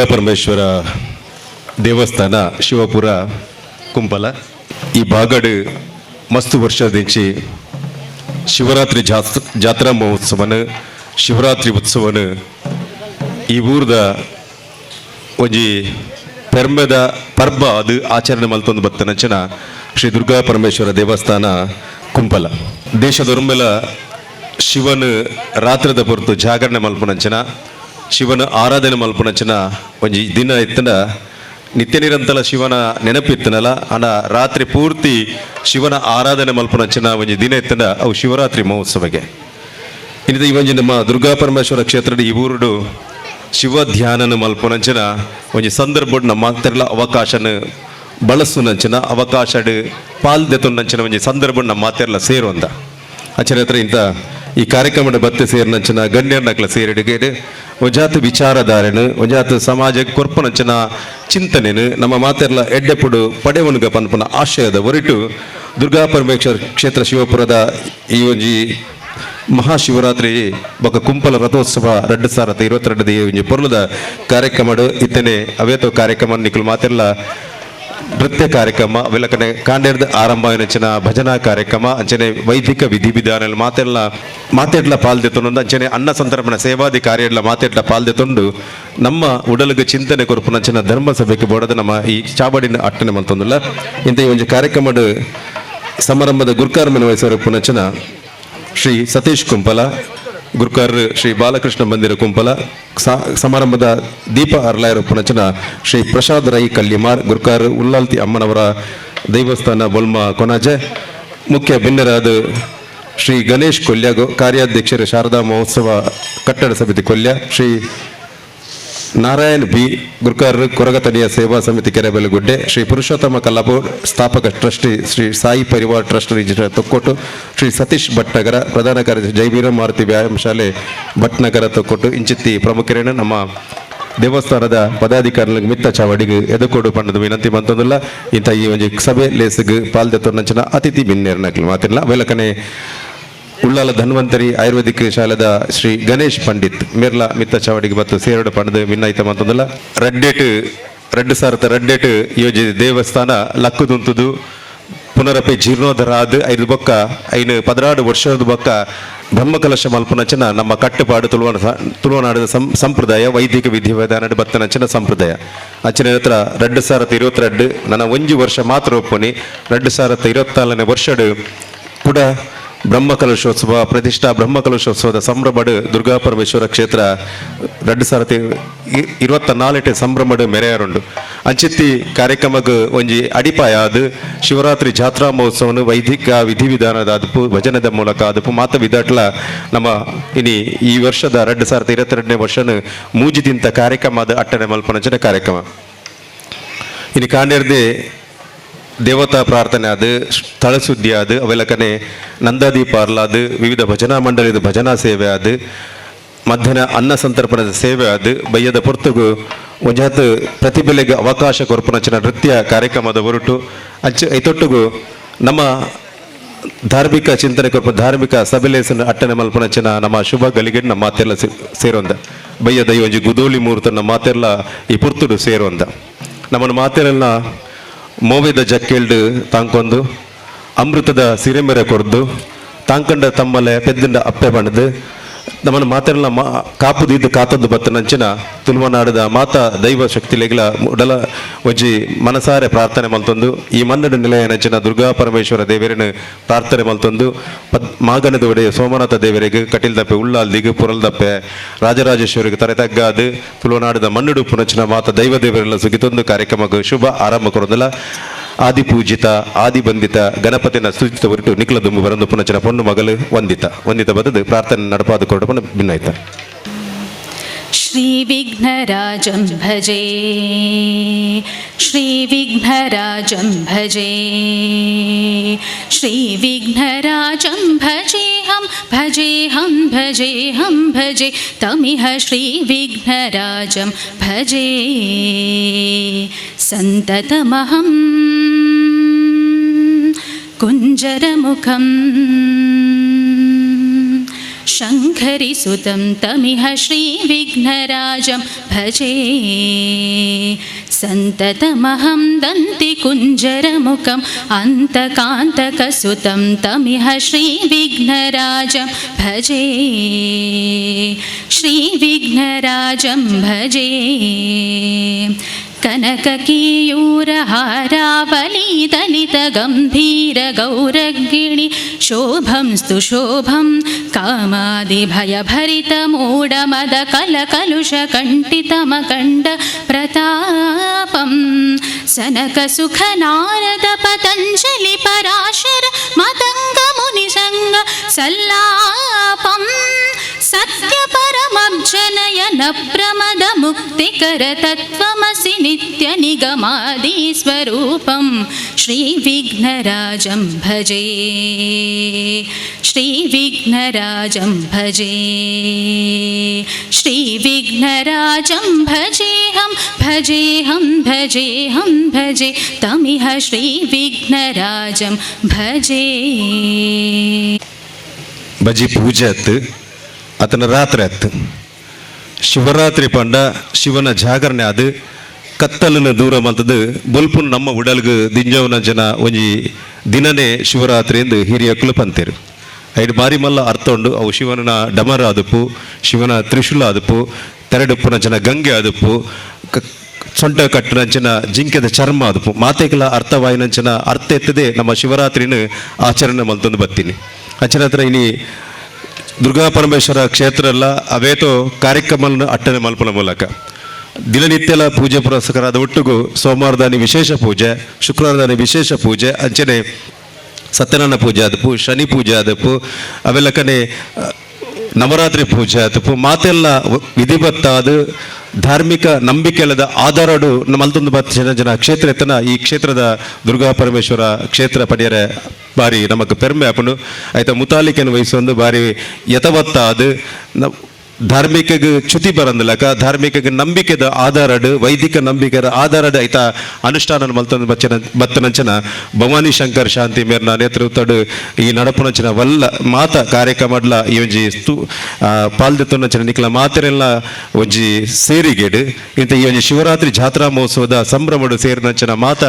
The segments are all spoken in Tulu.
ದುರ್ಗಾ ಪರಮೇಶ್ವರ ದೇವಸ್ಥಾನ, ಶಿವಪುರ, ಕುಂಪಲ. ಈ ಭಾಗಡ್ ಮಸ್ತ್ ವರ್ಷದಿಂಚಿ ಶಿವರಾತ್ರಿ ಜಾತ್ರಾ ಮಹೋತ್ಸವನ, ಶಿವರಾತ್ರಿ ಉತ್ಸವನ ಈ ಊರ್ದ ಒಂಜಿ ಪೆರ್ಮೆದ ಪರ್ಬ ಅದು ಆಚರಣೆ ಮಲ್ತೊಂದು ಬತ್ತನಂಚಿನ ಶ್ರೀ ದುರ್ಗಾ ಪರಮೇಶ್ವರ ದೇವಸ್ಥಾನ, ಕುಂಪಲ. ದೇಶದೊರ್ಮೆಲ ಶಿವನ ರಾತ್ರಿದ ಪೊರ್ತು ಜಾಗರಣೆ ಮಲ್ಪುನಂಚಿನ, ಶಿವನ ಆರಾಧನೆ ಮಲ್ಪುನಂಚಿನ ಒಂಜಿ ದಿನ ಇತ್ತಂಡ, ನಿತ್ಯ ನಿರಂತರ ಶಿವನ ನೆನಪಿತ್ತನಲ್ಲ, ಆಂಡ ರಾತ್ರಿ ಪೂರ್ತಿ ಶಿವನ ಆರಾಧನೆ ಮಲ್ಪುನಂಚಿನ ಒಂಜಿ ದಿನ ಇತ್ತಂಡ ಅವು ಶಿವರಾತ್ರಿ ಮಹೋತ್ಸವಕ್ಕೆ. ಇನ್ನಿತ ಈ ಒಂಜಿ ನಮ್ಮ ದುರ್ಗಾ ಪರಮೇಶ್ವರ ಕ್ಷೇತ್ರದ ಈ ಊರುಡು ಶಿವ ಧ್ಯಾನನ ಮಲ್ಪುನಂಚಿನ ಒಂಜಿ ಸಂದರ್ಭಡ್ ನಮ್ಮ ಮಾತೆರ್ಲ ಅವಕಾಶನ ಬಳಸುನಂಚಿನ, ಅವಕಾಶಡ್ ಪಾಲ್ ದೆತೊನ್ನಂಚಿನ ಒಂಜಿ ಸಂದರ್ಭ ನಮ್ಮ ಮಾತೆರ್ಲ ಸೇರುವಂತ. ಅಂಚನೆ ಹತ್ರ ಇಂಥ ಈ ಕಾರ್ಯಕ್ರಮದ ಬತ್ತೆ ಸೇರಿನಂಚಿನ ಗಣ್ಯರ್ನಕ್ಲ ಸೇರಿಡಿಗೆ ಒಂಜಾತ್ ವಿಚಾರಧಾರೆನು, ಒಂಜಾತ್ ಸಮಾಜಕ್ಕೆ ಕೊರ್ಪನಂಚಿನ ಚಿಂತನೆನು ನಮ್ಮ ಮಾತೆರ್ಲ ಎಡ್ಡೆಪುಡು ಪಡೆವನುಗ ಪನ್ಪುನ ಆಶಯದ ಹೊರಟು ದುರ್ಗಾ ಪರಮೇಶ್ವರ ಕ್ಷೇತ್ರ ಶಿವಪುರದ ಈ ಒಂಜಿ ಮಹಾಶಿವರಾತ್ರಿ ಬೊಕ್ಕ ಕುಂಪಲ ರಥೋತ್ಸವ 2022 ಒಂಜಿ ಪೊರ್ಲುದ ಕಾರ್ಯಕ್ರಮಡು ಇತ್ತನೆ ಅವೇತೋ ಕಾರ್ಯಕ್ರಮ ನಿಕುಲು ಮಾತೆರ್ಲ ನೃತ್ಯ ಕಾರ್ಯಕ್ರಮ, ಅವೆಲ್ಲಕನೆ ಕಾಂಡೇರ್ದ ಆರಂಭ ಅಂಚಿನ ಭಜನಾ ಕಾರ್ಯಕ್ರಮ, ಅಂಚನೆ ವೈದಿಕ ವಿಧಿ ವಿಧಾನ ಮಾತೆಲ್ಲ ಮಾತೆಡ್ಲ ಪಾಲ್ದೆತ್ತೊಂದು, ಅಂಚನೆ ಅನ್ನ ಸಂತರ್ಪಣ ಸೇವಾದಿ ಕಾರ್ಯಡ್ಲ ಮಾತೆಡ್ಲ ಪಾಲ್ದೆತ್ತೊಂದು, ನಮ್ಮ ಉಡಲಿಗೆ ಚಿಂತನೆ ಕೊರ್ಪುನಂಚಿನ ಧರ್ಮ ಸಭೆಗೆ ಬೋಡದ ನಮ್ಮ ಈ ಚಾವಡಿನ ಅಟ್ಟನೆ ಮಲ್ತೊಂದುಲ್ಲ. ಇಂಥ ಈ ಒಂಜಿ ಕಾರ್ಯಕ್ರಮಡ್ ಸಮಾರಂಭದ ಗುರ್ಕಾರ್ಮೆನ್ ವಹಿಸರ ಪುನಂಚಿನ ಶ್ರೀ ಸತೀಶ್ ಕುಂಪಲ, ಗುರ್ಕಾರ್ ಶ್ರೀ ಬಾಲಕೃಷ್ಣ ಮಂದಿರ ಕುಂಪಲ, ಸಮಾರಂಭದ ದೀಪ ಅರ್ಲಾಯರ ಪುನಚನ ಶ್ರೀ ಪ್ರಸಾದ್ ರೈ ಕಲ್ಲಿಮಾರ್, ಗುರ್ಕಾರ್ ಉಲ್ಲಾಲ್ತಿ ಅಮ್ಮನವರ ದೇವಸ್ಥಾನ, ಬೊಲ್ಮ ಕೊನಾಜೆ, ಮುಖ್ಯ ಬಿನ್ನರಾದ ಶ್ರೀ ಗಣೇಶ್ ಕೊಲ್ಯ, ಕಾರ್ಯಾಧ್ಯಕ್ಷರು ಶಾರದಾ ಮಹೋತ್ಸವ ಕಟ್ಟಡ ಸಮಿತಿ ಕೊಲ್ಯ, ಶ್ರೀ ನಾರಾಯಣ್ ಬಿ ಗುರ್ಕಾರ್, ಕೊರಗತನಿಯ ಸೇವಾ ಸಮಿತಿ, ಕೆರೆಬೆಲಗುಡ್ಡೆ, ಶ್ರೀ ಪುರುಷೋತ್ತಮ ಕಲ್ಲಪು, ಸ್ಥಾಪಕ trustee, Shri Sai Parivar trust register, Thokkottu, Shri Satish Bhatnagar, ಪ್ರಧಾನ ಕಾರ್ಯದರ್ಶಿ, ಜೈವೀರ ಮಾರುತಿ ವ್ಯಾಯಾಮ ಶಾಲೆ, ಭಟ್ನಗರ, ತೊಕ್ಕೊಟ್ಟು. ಇಂಚಿತ್ತಿ ಪ್ರಮುಖರೇನು ನಮ್ಮ ದೇವಸ್ಥಾನದ ಪದಾಧಿಕಾರಿಗಳಿಗೆ ಮಿತ್ತ ಚಾವಡಿಗೆ ಎದಕೋಡು ಪಣ್ಣದ ವಿನಂತಿ ಮಂತೊಂದುಲ್ಲ. ಇಂಥ ಈ ಒಂಜಿ ಸಭೆ ಲೇಸುಗು ಪಾಲ್ದೆತ್ತೊಂದಂಚಿನ ಅತಿಥಿ ಬಿನ್ನೇರ್ನಕ್ಲು ಮಾತಿಲ್ಲ. ವೇಲಕನೆ ಉಳ್ಳಾಲ ಧನ್ವಂತರಿ ಆಯುರ್ವೇದಿಕ್ ಶಾಲೆದ ಶ್ರೀ ಗಣೇಶ್ ಪಂಡಿತ್ ಮಿರ್ಲಾ ಮಿತ್ತ ಚಾವಡಿಗೆ ಮತ್ತು ಸೇರಡು ಪಂಡದ ವಿನ್ನೈತ ಮಂತೊಂದುಲ್ಲ. ರಡ್ಡೇಟ್ ರಡ್ಡು ಸಾರತ ರಡ್ಡೇಟ್ ಯೋಜಿ ದೇವಸ್ಥಾನ ಲಕ್ಕುದುಂತುದು ಪುನರಪಿ ಜೀರ್ಣೋದ್ಧಾರ ಆದ್ ಐದು ಬೊಕ್ಕ 5 12 ವರ್ಷದ ಬೊಕ್ಕ ಬ್ರಹ್ಮಕಲಶ ಮಲ್ಪನಂಚಿನ ನಮ್ಮ ಕಟ್ಟುಪಾಡು, ತುಳುವನಾಡದ ಸಂಪ್ರದಾಯ, ವೈದಿಕ ವಿಧಿ ವಿಧಾನ ಬತ್ತನಂಚಿನ ಸಂಪ್ರದಾಯ. ಅಂಚಿನ ಹತ್ರ 2022 ನನ್ನ ಒಂಜಿ ವರ್ಷ ಮಾತ್ರ ಒಪ್ಪುನಿ. 2024ನೇ ವರ್ಷಡ್ ಕೂಡ ಬ್ರಹ್ಮಕಲಶೋತ್ಸವ ಪ್ರತಿಷ್ಠಾ ಬ್ರಹ್ಮಕಲಶೋತ್ಸವದ ಸಂಭ್ರಮಡ್ ದುರ್ಗಾ ಪರಮೇಶ್ವರ ಕ್ಷೇತ್ರ 2024 ಸಂಭ್ರಮಡ್ ಮೆರೆಯಾರುಂಡು. ಅಂಚಿತ್ತಿ ಕಾರ್ಯಕ್ರಮಕ್ಕೆ ಒಂಜಿ ಅಡಿಪಾಯ ಅದು ಶಿವರಾತ್ರಿ ಜಾತ್ರಾ ಮಹೋತ್ಸವನು ವೈದಿಕ ವಿಧಿವಿಧಾನದ ಅದುಪು, ಭಜನದ ಮೂಲಕ ಅದುಪು, ಮಾತ ವಿದಾಟ್ಲ ನಮ್ಮ ಇನಿ ಈ ವರ್ಷದ 2022ನೇ ವರ್ಷನ ಮೂಜಿ ದಿನತ ಕಾರ್ಯಕ್ರಮ ಅದು ಅಟ್ಟನೆ ಮಲ್ಪನಂಚಿನ ಕಾರ್ಯಕ್ರಮ. ಇನಿ ಕಾಂಡೇರ್ದೆ ದೇವತಾ ಪ್ರಾರ್ಥನೆ ಅದು, ಸ್ಥಳ ಸುದ್ದಿ ಅದು, ಅವೆಲ್ಲಕನೆ ನಂದಾದೀಪ ಅರ್ಲಾದು, ವಿವಿಧ ಭಜನಾ ಮಂಡಳಿದ ಭಜನಾ ಸೇವೆ ಅದು, ಮಧ್ಯಾಹ್ನ ಅನ್ನ ಸಂತರ್ಪಣದ ಸೇವೆ ಅದು, ಬಯ್ಯದ ಪೊರ್ತುಗು ಒಂಜಾತ್ ಪ್ರತಿಭೆಲೆಗೆ ಅವಕಾಶ ಕೊರ್ಪುನಂಚಿನ ನೃತ್ಯ ಕಾರ್ಯಕ್ರಮದ ಹೊರಟು ಅಂಚ ಐತೊಟ್ಟುಗು ನಮ್ಮ ಧಾರ್ಮಿಕ ಚಿಂತನೆ ಕೊರ್ಪ ಧಾರ್ಮಿಕ ಸಭೆಲೇಸನ ಅಟ್ಟನೆ ಮಲ್ಪನಂಚಿನ ನಮ್ಮ ಶುಭ ಗಳಿಗೆ ನಮ್ಮ ಮಾತೆಲ್ಲ ಸೇರೊಂದ. ಬಯ್ಯದ ಈ ಒಂಜಿ ಗುದೋಲಿ ಮೂರ್ತ ನಮ್ಮ ಮಾತೆಲ್ಲ ಈ ಪುರ್ತುಡು ಸೇರೊಂದ. ನಮ್ಮನ್ನು ಮಾತೆಲ್ಲ ಮೋವೆದ ಜಕ್ಕೆಲ್ಡ್ ತಾಂಕೊಂದು, ಅಮೃತದ ಸಿರೆಮೆರೆ ಕೊರ್ದು, ತಾಂಕಂಡ ತಮ್ಮಲೆ ಪೆದ್ದಂಡ ಅಪ್ಪೆ ಬಣ್ಣದು ನಮ್ಮನ್ನು ಮಾತೆಲ್ಲ ಮಾ ಕಾಪುದಿದ್ದು ಕಾತದ್ದು ಬತ್ತನಂಚಿನ ತುಳುವನಾಡದ ಮಾತಾ ದೈವ ಶಕ್ತಿಲೆಗ್ಲ ಉಡಲ ಒಂಜಿ ಮನಸಾರೆ ಪ್ರಾರ್ಥನೆ ಮಲ್ತೊಂದು, ಈ ಮನ್ನಡ ನಿಲಯನಂಚಿನ ದುರ್ಗಾ ಪರಮೇಶ್ವರ ದೇವರನ್ನು ಪ್ರಾರ್ಥನೆ ಮಲ್ತೊಂದು, ಪದ್ ಮಾಗಣದ ಒಡೆಯ ಸೋಮನಾಥ ದೇವರಿಗೆ, ಕಟಿಲ್ ದಪ್ಪೆ ಉಳ್ಳಾಲ್ದಿಗ್, ಪುರಲ್ದಪ್ಪೆ ರಾಜರಾಜೇಶ್ವರಿಗೆ ತರೆ ತಗ್ಗಾದು, ತುಳುನಾಡದ ಮಣ್ಣುಡು ಪುನಚಿನ ಮಾತ ದೈವ ದೇವರೆಲ್ಲ ಸುಗಿತೊಂದು ಕಾರ್ಯಕ್ರಮಕ್ಕೆ ಶುಭ ಆರಂಭ ಕೊರೊಂದುಲ್ಲ. ಆದಿ ಪೂಜಿತ ಆದಿ ಬಂದಿತ ಗಣಪತಿನ ಸ್ತುತಿತ ಹೊರಟು ನಿಖಲ ದುಂಬು ಬರಂದು ಪುನಚಿನ ಪೊಣ್ಣು ಮಗಲು ವಂದಿತ ವಂದಿತ ಬದದು ಪ್ರಾರ್ಥನೆ ನಡಪಾದ ಕೊರಡು ಪುನಃ ಭಿನ್ನಾಯ್ತ. श्रीविघ्नराजं भजे, श्रीविघ्नराजं भजे, श्रीविघ्नराजं भजेऽहं, भजेऽहं, भजेऽहं, भजे तमिह श्रीविघ्नराजं भजे. सन्ततमहं कुञ्जरमुखम्. शङ्करिसुतं तमिह श्रीविघ्नराजं भजे। सन्ततमहं दन्तिकुञ्जरमुखम् अन्तकान्तकसुतं तमिह श्रीविघ्नराजं भजे। श्रीविघ्नराजं भजे। कनककीयूरहारावलीदलितगम्भीरगौरगिणि शोभंस्तु शोभं कामादिभयभरितमूढमदकलकलुषकण्ठितमखण्ड प्रतापं सनकसुखनारदपतञ्जलिपराशर मतङ्गमुनिसङ्ग सल्लापं सत्यपरमब्जनयन प्रमदमुक्तिकर तत्त्वमसि नित्यनिगमादिस्वरूपं श्रीविघ्नराजं भजे। श्रीविघ्नराजं भजे। श्रीविघ्नराजं भजेऽहं भजेऽहं भजेऽहं भजे तमिह श्रीविघ्नराजं भजे। ಬಜಿ ಪೂಜೆ ಅತ್ತು ಆತನ ರಾತ್ರಿ ಅತ್ತು ಶಿವರಾತ್ರಿ ಪಂಡ ಶಿವನ ಜಾಗರಣೆ ಅದು ಕತ್ತಲನ್ನು ದೂರ ಮಂತದ್ದು ಬೊಲ್ಪುನ್ ನಮ್ಮ ಉಡಲ್ಗು ದಿಂಜವನ ಜನ ಒಂಜಿ ದಿನನೇ ಶಿವರಾತ್ರಿ ಎಂದು ಹಿರಿಯಕ್ಕಲು ಪಂತೇರು. ಐಡು ಬಾರಿ ಮಲ್ಲ ಅರ್ಥ ಉಂಡು. ಅವು ಶಿವನ ಡಮರ ಆದಪ್ಪು, ಶಿವನ ತ್ರಿಶೂಲ ಆದಪ್ಪು, ತೆರಡುಪ್ಪುನ ಜನ ಗಂಗೆ ಆದಪ್ಪು, ಸೊಂಟ ಕಟ್ಟುನಂಚಿನ ಜಿಂಕೆದ ಚರ್ಮ ಆದಪ್ಪು, ಮಾತೆಗಳ ಅರ್ಥವಾಯಿನಂಚಿನ ಅರ್ಥ ಎತ್ತದೆ ನಮ್ಮ ಶಿವರಾತ್ರಿನ ಆಚರಣೆ ಮಲ್ತೊಂದು ಬತ್ತೀನಿ. ಅಂಚಿನ ಹತ್ರ ಇನಿ ದುರ್ಗಾ ಪರಮೇಶ್ವರ ಕ್ಷೇತ್ರ ಎಲ್ಲ ಅವೇತೋ ಕಾರ್ಯಕ್ರಮವನ್ನು ಅಟ್ಟನೆ ಮಲ್ಪನ ಮೂಲಕ ದಿನನಿತ್ಯಲ ಪೂಜೆ ಪುರಸ್ಕಾರದ ಒಟ್ಟಿಗೂ ಸೋಮವಾರದಾನಿ ವಿಶೇಷ ಪೂಜೆ, ಶುಕ್ರವಾರದಾನಿ ವಿಶೇಷ ಪೂಜೆ, ಅಂಚನೆ ಸತ್ಯನಾರಾಯಣ ಪೂಜೆ ಆದಪ್ಪು, ಶನಿ ಪೂಜೆ ಆದಪ್ಪು, ಅವೆಲ್ಲಕನೆ ನವರಾತ್ರಿ ಪೂಜೆ ಆದಪ್ಪು, ಮಾತೆಲ್ಲ ವಿಧಿವತ್ತಾದ ಧಾರ್ಮಿಕ ನಂಬಿಕೆಲ್ಲದ ಆಧಾರಡು ಮಲ್ತೊಂದು ಬತ್ ಜನ ಜನ ಕ್ಷೇತ್ರ ಎತ್ತನ ಈ ಕ್ಷೇತ್ರದ ದುರ್ಗಾ ಪರಮೇಶ್ವರ ಕ್ಷೇತ್ರ ಪಡೆಯರೆ ಬಾರಿ ನಮಕ್ ಪೆರ್ಮೆ ಆಪುಂಡು. ಆಯ್ತ ಮುತಾಲಿಕೆಯನ್ನು ವಹಿಸೊಂದು ಬಾರಿ ಯಥವತ್ತಾದ ಧಾರ್ಮಿಕ ಚ್ಯುತಿ ಬರಂದಿಲ್ಲಕ ಧಾರ್ಮಿಕ ನಂಬಿಕೆದ ಆಧಾರಡು ವೈದಿಕ ನಂಬಿಕೆದ ಆಧಾರಡು ಐತ ಅನುಷ್ಠಾನ ಮಲ್ತೊಂದು ಬಚ್ಚನ ಬತ್ತನಂಚನ ಭವಾನಿ ಶಂಕರ್ ಶಾಂತಿ ಮೇರ್ನ ನೇತೃತ್ವಡು ಈ ನಡಪುನಂಚಿನ ವಲ್ಲ ಮಾತ ಕಾರ್ಯಕ್ರಮಡ್ಲ ಈ ಒಂಜಿ ಸ್ತು ಪಾಲ್ದೆತ್ತೊಂಚಿನ ನಿಕ್ಲ ಮಾತೆರೆಲ್ಲ ಒಂಜಿ ಸೇರಿಗೇಡು ಇಂತ ಈ ಒಂಜಿ ಶಿವರಾತ್ರಿ ಜಾತ್ರಾ ಮಹೋತ್ಸವದ ಸಂಭ್ರಮಡು ಸೇರಿನಂಚಿನ ಮಾತ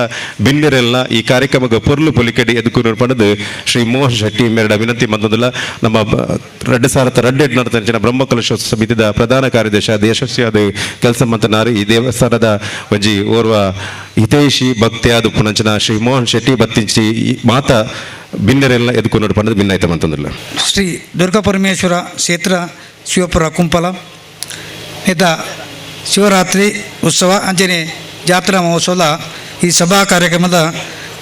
ಬಿನ್ನೆರೆಲ್ಲ ಈ ಕಾರ್ಯಕ್ರಮಕ್ಕೆ ಪೊರ್ಲು ಪೊಲಿಕೆಡಿ ಎದುಕುನೂರು ಪಡೆದು ಶ್ರೀ ಮೋಹನ್ ಶೆಟ್ಟಿ ಮೇರಡ ವಿನಂತಿ ಮಂದೊಂದುಲ್ಲ. ನಮ್ಮ ರಡ್ಡು ಸಾರತ ರಡ್ಡೆಡ್ ನಡತಂಚಿನ ಬ್ರಹ್ಮಕಲಶೋತ್ಸವ ಸಮಿತಿದ ಪ್ರಧಾನ ಕಾರ್ಯದರ್ಶಿ ಅದು ಯಶಸ್ವಿಯಾದ ಕೆಲಸ ಮಂತನಾರು ಈ ದೇವಸ್ಥಾನದ ಒಂಜಿ ಓರ್ವ ಹಿತೈಷಿ ಭಕ್ತಿಯಾದ ಪುನಂಚನ ಶ್ರೀ ಮೋಹನ್ ಶೆಟ್ಟಿ ಬತ್ತಿಂಚಿ ಈ ಮಾತ ಬಿನ್ನೆರೆಲ್ಲ ಎದುಕೊಂಡು ಪಂಡದ ಭಿನ್ನಾಯ್ತ ಮಂತಂದಿಲ್ಲ. ಶ್ರೀ ದುರ್ಗಾ ಪರಮೇಶ್ವರ ಕ್ಷೇತ್ರ ಶಿವಪುರ ಕುಂಪಲ ಇದ ಶಿವರಾತ್ರಿ ಉತ್ಸವ ಅಂಚನೆ ಜಾತ್ರಾ ಮಹೋತ್ಸವದ ಈ ಸಭಾ ಕಾರ್ಯಕ್ರಮದ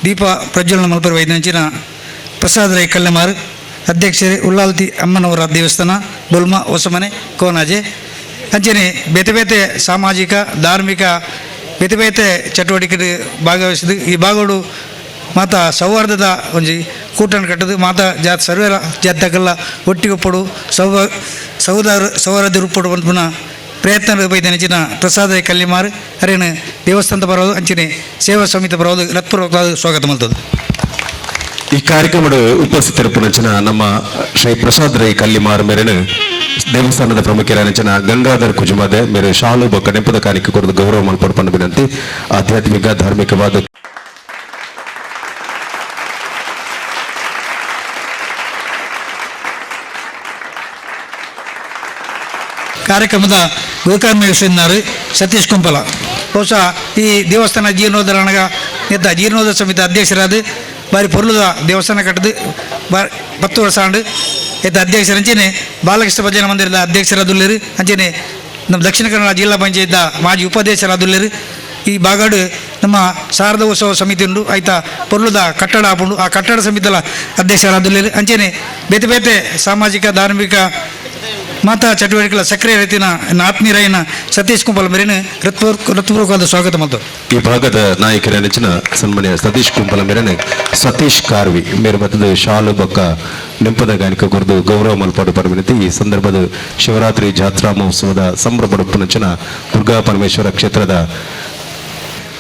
ದೀಪ ಪ್ರಜ್ವಲನ ಮಲ್ಪರ ವೈದ್ಯಂಚಿನ ಪ್ರಸಾದ್ ರೈ ಕಲ್ಲೆಮಾರ್ ಅಧ್ಯಕ್ಷರೇ ಉಲ್ಲಾಲ್ತಿ ಅಮ್ಮನವರ ದೇವಸ್ಥಾನ ಬೊಲ್ಮ ಹೊಸಮನೆ ಕೋನಾಜೆ ಅಂಚನೆ ಬೇತೆ ಬೇತೆ ಸಾಮಾಜಿಕ ಧಾರ್ಮಿಕ ಬೇತೆ ಬೇತೆ ಚಟುವಟಿಕೆ ಭಾಗವಹಿಸಿದ ಈ ಭಾಗಡು ಮಾತ ಸೌಹಾರ್ದದ ಒಂಜಿ ಕೂಟನ ಕಟ್ಟದು ಮಾತ ಜಾತ್ ಸರ್ವೇರ ಜಾತಕಲ್ಲ ಒಟ್ಟಿಗೆ ಒಪ್ಪಡು ಸೌ ಸೌದಾರ ಸೌಹಾರ್ದ ರೂಪಡು ಪನ್ಪುನ ಪ್ರಯತ್ನ ಬೈದ ನೆಚ್ಚಿನ ಪ್ರಸಾದ ಕಲ್ಲಿಮಾರ್ ಅರೇನು ದೇವಸ್ಥಾನದ ಬರೋದು ಅಂಚಿನೆ ಸೇವಾ ಸಮಿತಿ ಬರೋದು ಹೃತ್ಪೂರ್ವಕವಾದ ಸ್ವಾಗತ ಮಲ್ತದ್ದು. ಈ ಕಾರ್ಯಕ್ರಮದ ಉಪಸ್ಥಿತರಿಪ್ಪುನಂಚಿನ ನಮ್ಮ ಶ್ರೀ ಪ್ರಸಾದ್ ರೈ ಕಲ್ಲಿಮಾರ್ ಮೇರೆನು ದೇವಸ್ಥಾನದ ಪ್ರಮುಖರಂಚಿನ ಗಂಗಾಧರ್ ಕುಜುಮದೆ ಮೇರೆ ಶಾಲು ಬೊಕ್ಕ ನೆಂಪದ ಕಾಣಿಕೆ ಕೊರದು ಗೌರವ ಮಲ್ಪಡು ಪಂಡ ವಿನಂತಿ. ಆಧ್ಯಾತ್ಮಿಕ ಧಾರ್ಮಿಕವಾದ ಕಾರ್ಯಕ್ರಮದ ಗೋಕರ್ಣ ಸತೀಶ್ ಕುಂಪಲ ಬಹುಶಃ ಈ ದೇವಸ್ಥಾನ ಜೀರ್ಣೋದ್ಧಾರಣಗ ನೆತ್ತ ಜೀರ್ಣೋದ್ಧಾರ ಸಮಿತಿ ಅಧ್ಯಕ್ಷರಾದ ಬಾರಿ ಪೊರ್ಲುದ ದೇವಸ್ಥಾನ ಕಟ್ಟದು ಬಾರಿ 10 ವರ್ಷ ಆಂಡು ಎತ್ತ ಅಧ್ಯಕ್ಷರ ಅಂಚೆನೆ ಬಾಲಕೃಷ್ಣ ಭಜನಾ ಮಂದಿರದ ಅಧ್ಯಕ್ಷರಾದುಲ್ಲೇರು ಅಂಚೆನೆ ನಮ್ಮ ದಕ್ಷಿಣ ಕನ್ನಡ ಜಿಲ್ಲಾ ಪಂಚಾಯತ್ ಮಾಜಿ ಉಪಾಧ್ಯಕ್ಷರಾದುಲ್ಲೇರು. ಈ ಭಾಗಡು ನಮ್ಮ ಶಾರದಾ ಉತ್ಸವ ಸಮಿತಿ ಉಂಡು ಆಯ್ತಾ ಪೊರ್ಲುದ ಕಟ್ಟಡ ಆಪುಂಡು ಆ ಕಟ್ಟಡ ಸಮಿತಿದ ಅಧ್ಯಕ್ಷರಾದುಲ್ಲೇರು ಅಂಚೆನೆ ಬೇತೆ ಬೇತೆ ಸಾಮಾಜಿಕ ಧಾರ್ಮಿಕ ಮಾತಾ ಚಟುವಟಿಕೆಗಳ ಸಕ್ರಿಯ ರೀತಿಯ ಆತ್ಮೀಯರಾಯಿನ ಸತೀಶ್ ಕುಂಪಲ್ ಮೇರಿನ ಹೃತ್ಪೂರ್ವಕವಾದ ಸ್ವಾಗತ ಮತ್ತು ಈ ಭಾಗದ ನಾಯಕರ ನೆಚ್ಚಿನ ಸನ್ಮಾನ್ಯ ಸತೀಶ್ ಕುಂಪಲ ಮೇರೆನೆ ಸತೀಶ್ ಕಾರ್ವಿ ಮೇರೆ ಮತ್ತದ ಶಾಲು ಬೊಕ್ಕ ನೆಂಪದ ಗಾನಿಕ ಕೊರದು ಗೌರವ ಮಲ್ಪಾಡು ಪರವಿನತಿ. ಈ ಸಂದರ್ಭದ ಶಿವರಾತ್ರಿ ಜಾತ್ರಾ ಮಹೋತ್ಸವದ ಸಂಭ್ರಮ ಪುನಂಚನ ದುರ್ಗಾ ಪರಮೇಶ್ವರ ಕ್ಷೇತ್ರದ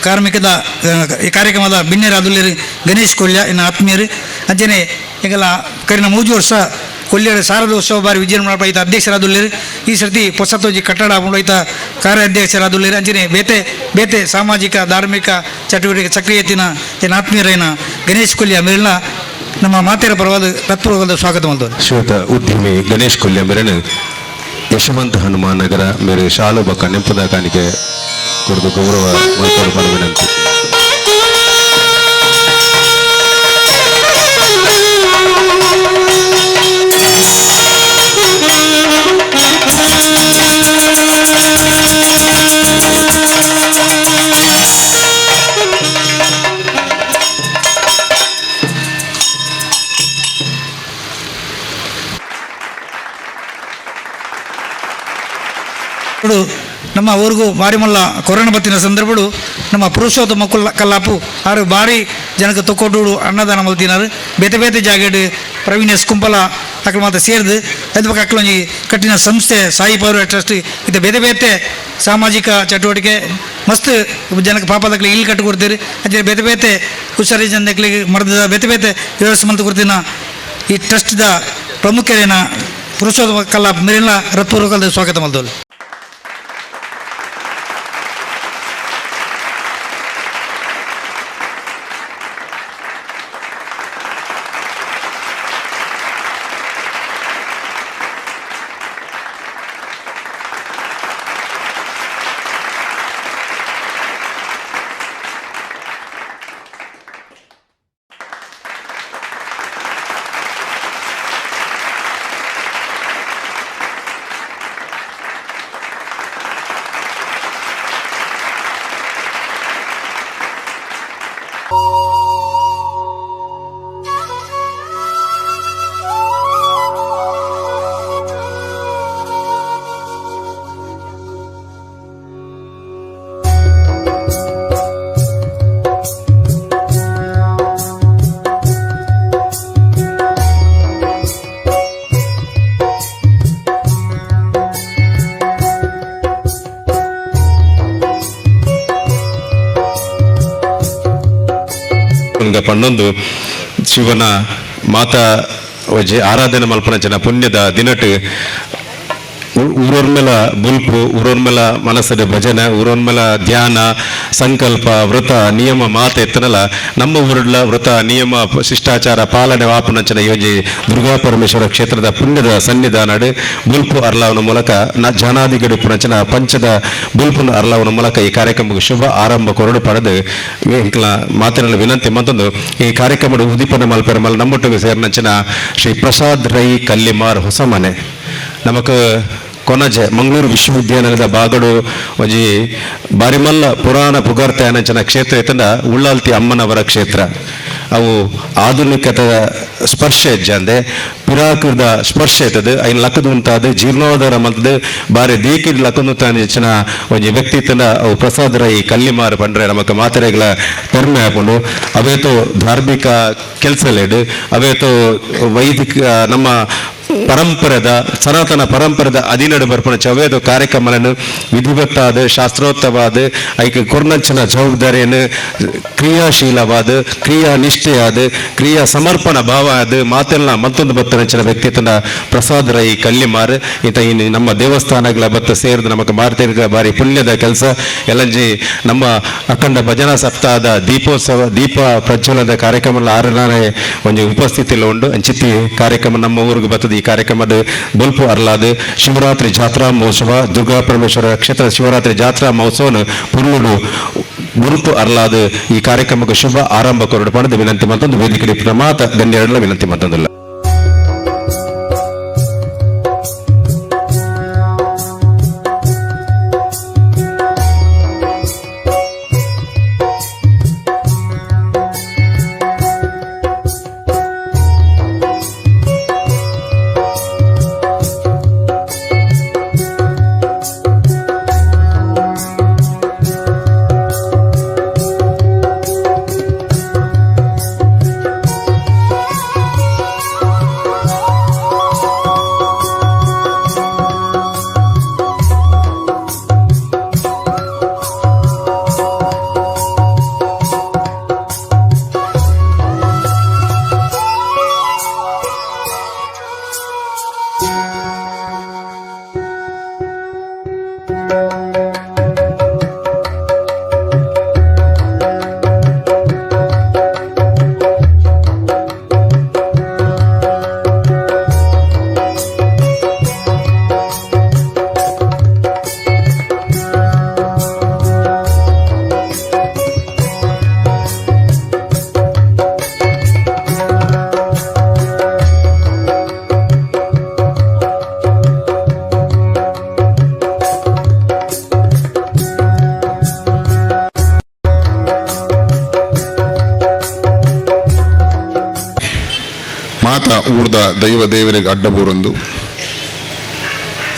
ಕಾರ್ಮಿಕದ ಈ ಕಾರ್ಯಕ್ರಮದ ಬಿನ್ನೆರಾದುಲ್ಲೇರು ಗಣೇಶ್ ಕೊಲ್ಯ ಇನ್ನು ಆತ್ಮೀಯರು ಅಂಚನೆ ಈಗೆಲ್ಲ ಕರಿನ 3 ವರ್ಷ ಕೊಲ್ಯಡ ಶಾರದೋತ್ಸವ ಬಾರಿ ವಿಜೃಂಭಣೆ ಐತ ಅಧ್ಯಕ್ಷರಾದುಲ್ಲೇರು. ಈ ಸರ್ತಿ ಹೊಸತೊಂಜಿ ಕಟ್ಟಡ ಆಪುಂಡು, ಐತ ಕಾರ್ಯಾಧ್ಯಕ್ಷರಾದುಲ್ಲೇರು. ಅಂಚನೆ ಬೇತೆ ಬೇತೆ ಸಾಮಾಜಿಕ ಧಾರ್ಮಿಕ ಚಟುವಟಿಕೆ ಸಕ್ರಿಯತಿನ ಆತ್ಮೀಯರೈನ ಗಣೇಶ್ ಕೊಲ್ಯ ಮೇಲಿನ ನಮ್ಮ ಮಾತೆರ ಪರವಾದ ತತ್ಪೂರ್ವಕದ ಸ್ವಾಗತ ಮಲ್ತೊಂದು. ಶ್ವೇತ ಉದ್ಯಮಿ ಗಣೇಶ್ ಕೊಲ್ಯ ಮೇರನು ಯಶವಂತ ಹನುಮಾನ್ ನಗರ ಮೇರೆ ಶಾಲು ಬಕ್ಕ ನೆಂಪುದ ಕಾಣಿಕೆ ಕೊರದು ಗೌರವ ಮಲ್ಪೊಡು ಪಂದ್ ವಿನಂತಿ. ನಮ್ಮ ಊರಿಗೂ ಬಾರಿ ಮಲ್ಲ ಕೊರೋನಾ ಬತ್ತಿನ ಸಂದರ್ಭಡು ನಮ್ಮ ಪುರುಷೋತ್ತಮ ಕುಲ್ಲ ಕಲ್ಲಾಪು ಆರು ಬಾರಿ ಜನಕ್ಕೆ ತೊಕ್ಕೊಟ್ಟು ಅನ್ನದಾನ ಮಲ್ತಿನಾರು. ಬೇತೆ ಬೇತೆ ಜಾಗಡ್ ಪ್ರವೀಣ್ ಎಸ್ ಕುಂಪಲ ಅಕ್ಲು ಮಾತ ಸೇರ್ದು ಅದ್ ಬೊಕ ಅಕ್ಲೊಂಜಿ ಕಟ್ಟಿನ ಸಂಸ್ಥೆ ಸಾಯಿ ಪೌರ ಟ್ರಸ್ಟ್ ಇದು ಬೇತೆ ಬೇತೆ ಸಾಮಾಜಿಕ ಚಟುವಟಿಕೆ ಮಸ್ತ್ ಜನಕ್ಕೆ ಪಾಪದಕ್ಲಿ ಇಲ್ಲಿ ಕಟ್ಟು ಕೊಡ್ತೀರಿ. ಅಂಚೆ ಬೇತೆ ಬೇತೆ ಹುಷಾರಿ ಜನಕ್ಲಿಗೆ ಮರ್ದದ ಬೇತೆ ಬೇತೆ ವ್ಯವಸ್ಥೆ ಮಲ್ತು ಕೊಡ್ತೀನ. ಈ ಟ್ರಸ್ಟ್ದ ಪ್ರಮುಖರೇನ ಪುರುಷೋತ್ತಮ ಕಲ್ಲಾಪು ಮೇಲಿನ ಹೃತ್ಪೂರ್ವಕದ ಸ್ವಾಗತ ಮಲ್ದೋಲು. ಪನ್ನೊಂದು ಶಿವನ ಮಾತಾ ಒಂಜಿ ಆರಾಧನೆ ಮಲ್ಪನ ಜನ ಪುಣ್ಯದ ದಿನಟ್ ಊರೊರ್ಮೆಲ ಬುಲ್ಪು, ಊರೊರ್ಮೆಲ ಮನಸ್ಸದ ಭಜನೆ, ಊರೊರ್ಮೆಲ ಧ್ಯಾನ, ಸಂಕಲ್ಪ, ವ್ರತ, ನಿಯಮ ಮಾತ ಎತ್ತನಲ ನಮ್ಮ ಊರುಡ್ಲ ವ್ರತ, ನಿಯಮ, ಶಿಷ್ಟಾಚಾರ ಪಾಲನೆ ವಾಪನಂಚನ ಯೋಜಿ ದುರ್ಗಾ ಪರಮೇಶ್ವರ ಕ್ಷೇತ್ರದ ಪುಣ್ಯದ ಸನ್ನಿಧಾನಡ್ ಬುಲ್ಪು ಅರ್ಲಾವನ ಮೂಲಕ ನ ಜನಾದಿಗಡು ಪುನಂಚನ ಪಂಚದ ಬುಲ್ಪುನ ಅರ್ಲಾವನ ಮೂಲಕ ಈ ಕಾರ್ಯಕ್ರಮಕ್ಕೆ ಶುಭ ಆರಂಭ ಕೊರಡು ಪಡೆದು ಎಂಕ್ಲ ಮಾತಿನಲ್ಲಿ ವಿನಂತಿ. ಮತ್ತೊಂದು ಈ ಕಾರ್ಯಕ್ರಮದ ಉದ್ದೀಪನ ಮಲ್ಪೆರ ಮಲ್ ನಮ್ಮೊಟ್ಟಿಗೆ ಸೇರಿನಂಚಿನ ಶ್ರೀ ಪ್ರಸಾದ್ ರೈ ಕಲ್ಲಿಮಾರ್ ಹೊಸಮನೆ ನಮಕ್ ಕೊನಜೆ ಮಂಗಳೂರು ವಿಶ್ವವಿದ್ಯಾನಿಲಯದ ಬಾಗಡು ಒಂಜಿ ಬಾರಿಮಲ್ಲ ಪುರಾಣ ಪುಗಾರ್ತೆ ಅನಂಚನ ಕ್ಷೇತ್ರ ಇತ್ತಂಡ ಉಳ್ಳಾಲ್ತಿ ಅಮ್ಮನವರ ಕ್ಷೇತ್ರ. ಅವು ಆಧುನಿಕತೆಯ ಸ್ಪರ್ಶ ಇಜ್ಜಂದೆ ಪಿರಾಕದ ಸ್ಪರ್ಶ ಇತ್ತದ ಐನ್ ಲಕ್ಕದ ಉಂತಾದ ಜೀರ್ಣೋದ್ಧಾರ ಮಲ್ತದ ಬಾರಿ ದೀಕಿಡ್ ಲಕ್ಕದು ಒಂಜಿ ವ್ಯಕ್ತಿ ಇತ್ತಂಡ ಅವು ಪ್ರಸಾದ್ ರೈ ಕಲ್ಲಿಮಾರು ಪಂಡ್ರೆ ನಮಕ್ ಮಾತೆರೆಗಳ ಪೆರ್ಮೆ ಆಪುಂಡು. ಅವೇತೋ ಧಾರ್ಮಿಕ ಕೆಲಸಲೇಡು ಅವೇತೋ ವೈದಿಕ ನಮ್ಮ ಪರಂಪರೆದ ಸನಾತನ ಪರಂಪರೆದ ಅಧೀನಡು ಬರ್ಪಣ ಚವೇದ ಕಾರ್ಯಕ್ರಮಗಳನ್ನು ವಿಧಿವತ್ತಾದ ಶಾಸ್ತ್ರೋಕ್ತವಾದ ಐಕ ಕೊರ್ನಂಚನ ಜವಾಬ್ದಾರಿಯನ್ನು ಕ್ರಿಯಾಶೀಲವಾದ ಕ್ರಿಯಾ ನಿಷ್ಠೆಯಾದ ಕ್ರಿಯಾ ಸಮರ್ಪಣ ಭಾವ ಅದು ಮಾತೆಲ್ಲ ಮತ್ತೊಂದು ಬತ್ತನಂಚಿನ ವ್ಯಕ್ತಿತ್ವನ ಪ್ರಸಾದ್ ರೈ ಕಲ್ಲಿಮಾರ್ ಈತ ಇನ್ನು ನಮ್ಮ ದೇವಸ್ಥಾನಗಳ ಬತ್ತ ಸೇರಿದ ನಮಗೆ ಮಾರ್ತಿರ್ಗ ಬಾರಿ ಪುಣ್ಯದ ಕೆಲಸ. ಎಲ್ಲಂಜಿ ನಮ್ಮ ಅಖಂಡ ಭಜನಾ ಸಪ್ತಾಹದ ದೀಪೋತ್ಸವ ದೀಪ ಪ್ರಜ್ವಲನದ ಕಾರ್ಯಕ್ರಮ ಆರನೇ ಒಂಜಿ ಉಪಸ್ಥಿತಿಯಲ್ಲಿ ಉಂಡು. ಅಂಚಿತ್ತಿ ಕಾರ್ಯಕ್ರಮ ನಮ್ಮ ಊರಿಗೆ ಬರ್ತದೆ. ಈ ಕಾರ್ಯಕ್ರಮದ ಬೊಲ್ಪು ಅರ್ಲಾದ ಶಿವರಾತ್ರಿ ಜಾತ್ರಾ ಮಹೋತ್ಸವ ದುರ್ಗಾ ಪರಮೇಶ್ವರ ಕ್ಷೇತ್ರ ಶಿವರಾತ್ರಿ ಜಾತ್ರಾ ಮಹೋತ್ಸವನ ಪುರ್ಲುಡು ಗುರುತು ಅರ್ಲಾದ ಈ ಕಾರ್ಯಕ್ರಮಕ್ಕೆ ಶುಭ ಆರಂಭ ಕೊರಡು ಪಡೆದು ವಿನಂತಿ ಮತ್ತೊಂದು ವೇದಿಕೆ ಮಾತ ಗಣ್ಯರಲ್ಲ ವಿನಂತಿ ಮತ್ತೊಂದಿಲ್ಲ. ಮಾತ ಊರ್ದ ದೈವ ದೇವರಿಗೆ ಅಡ್ಡಬೂರೊಂದು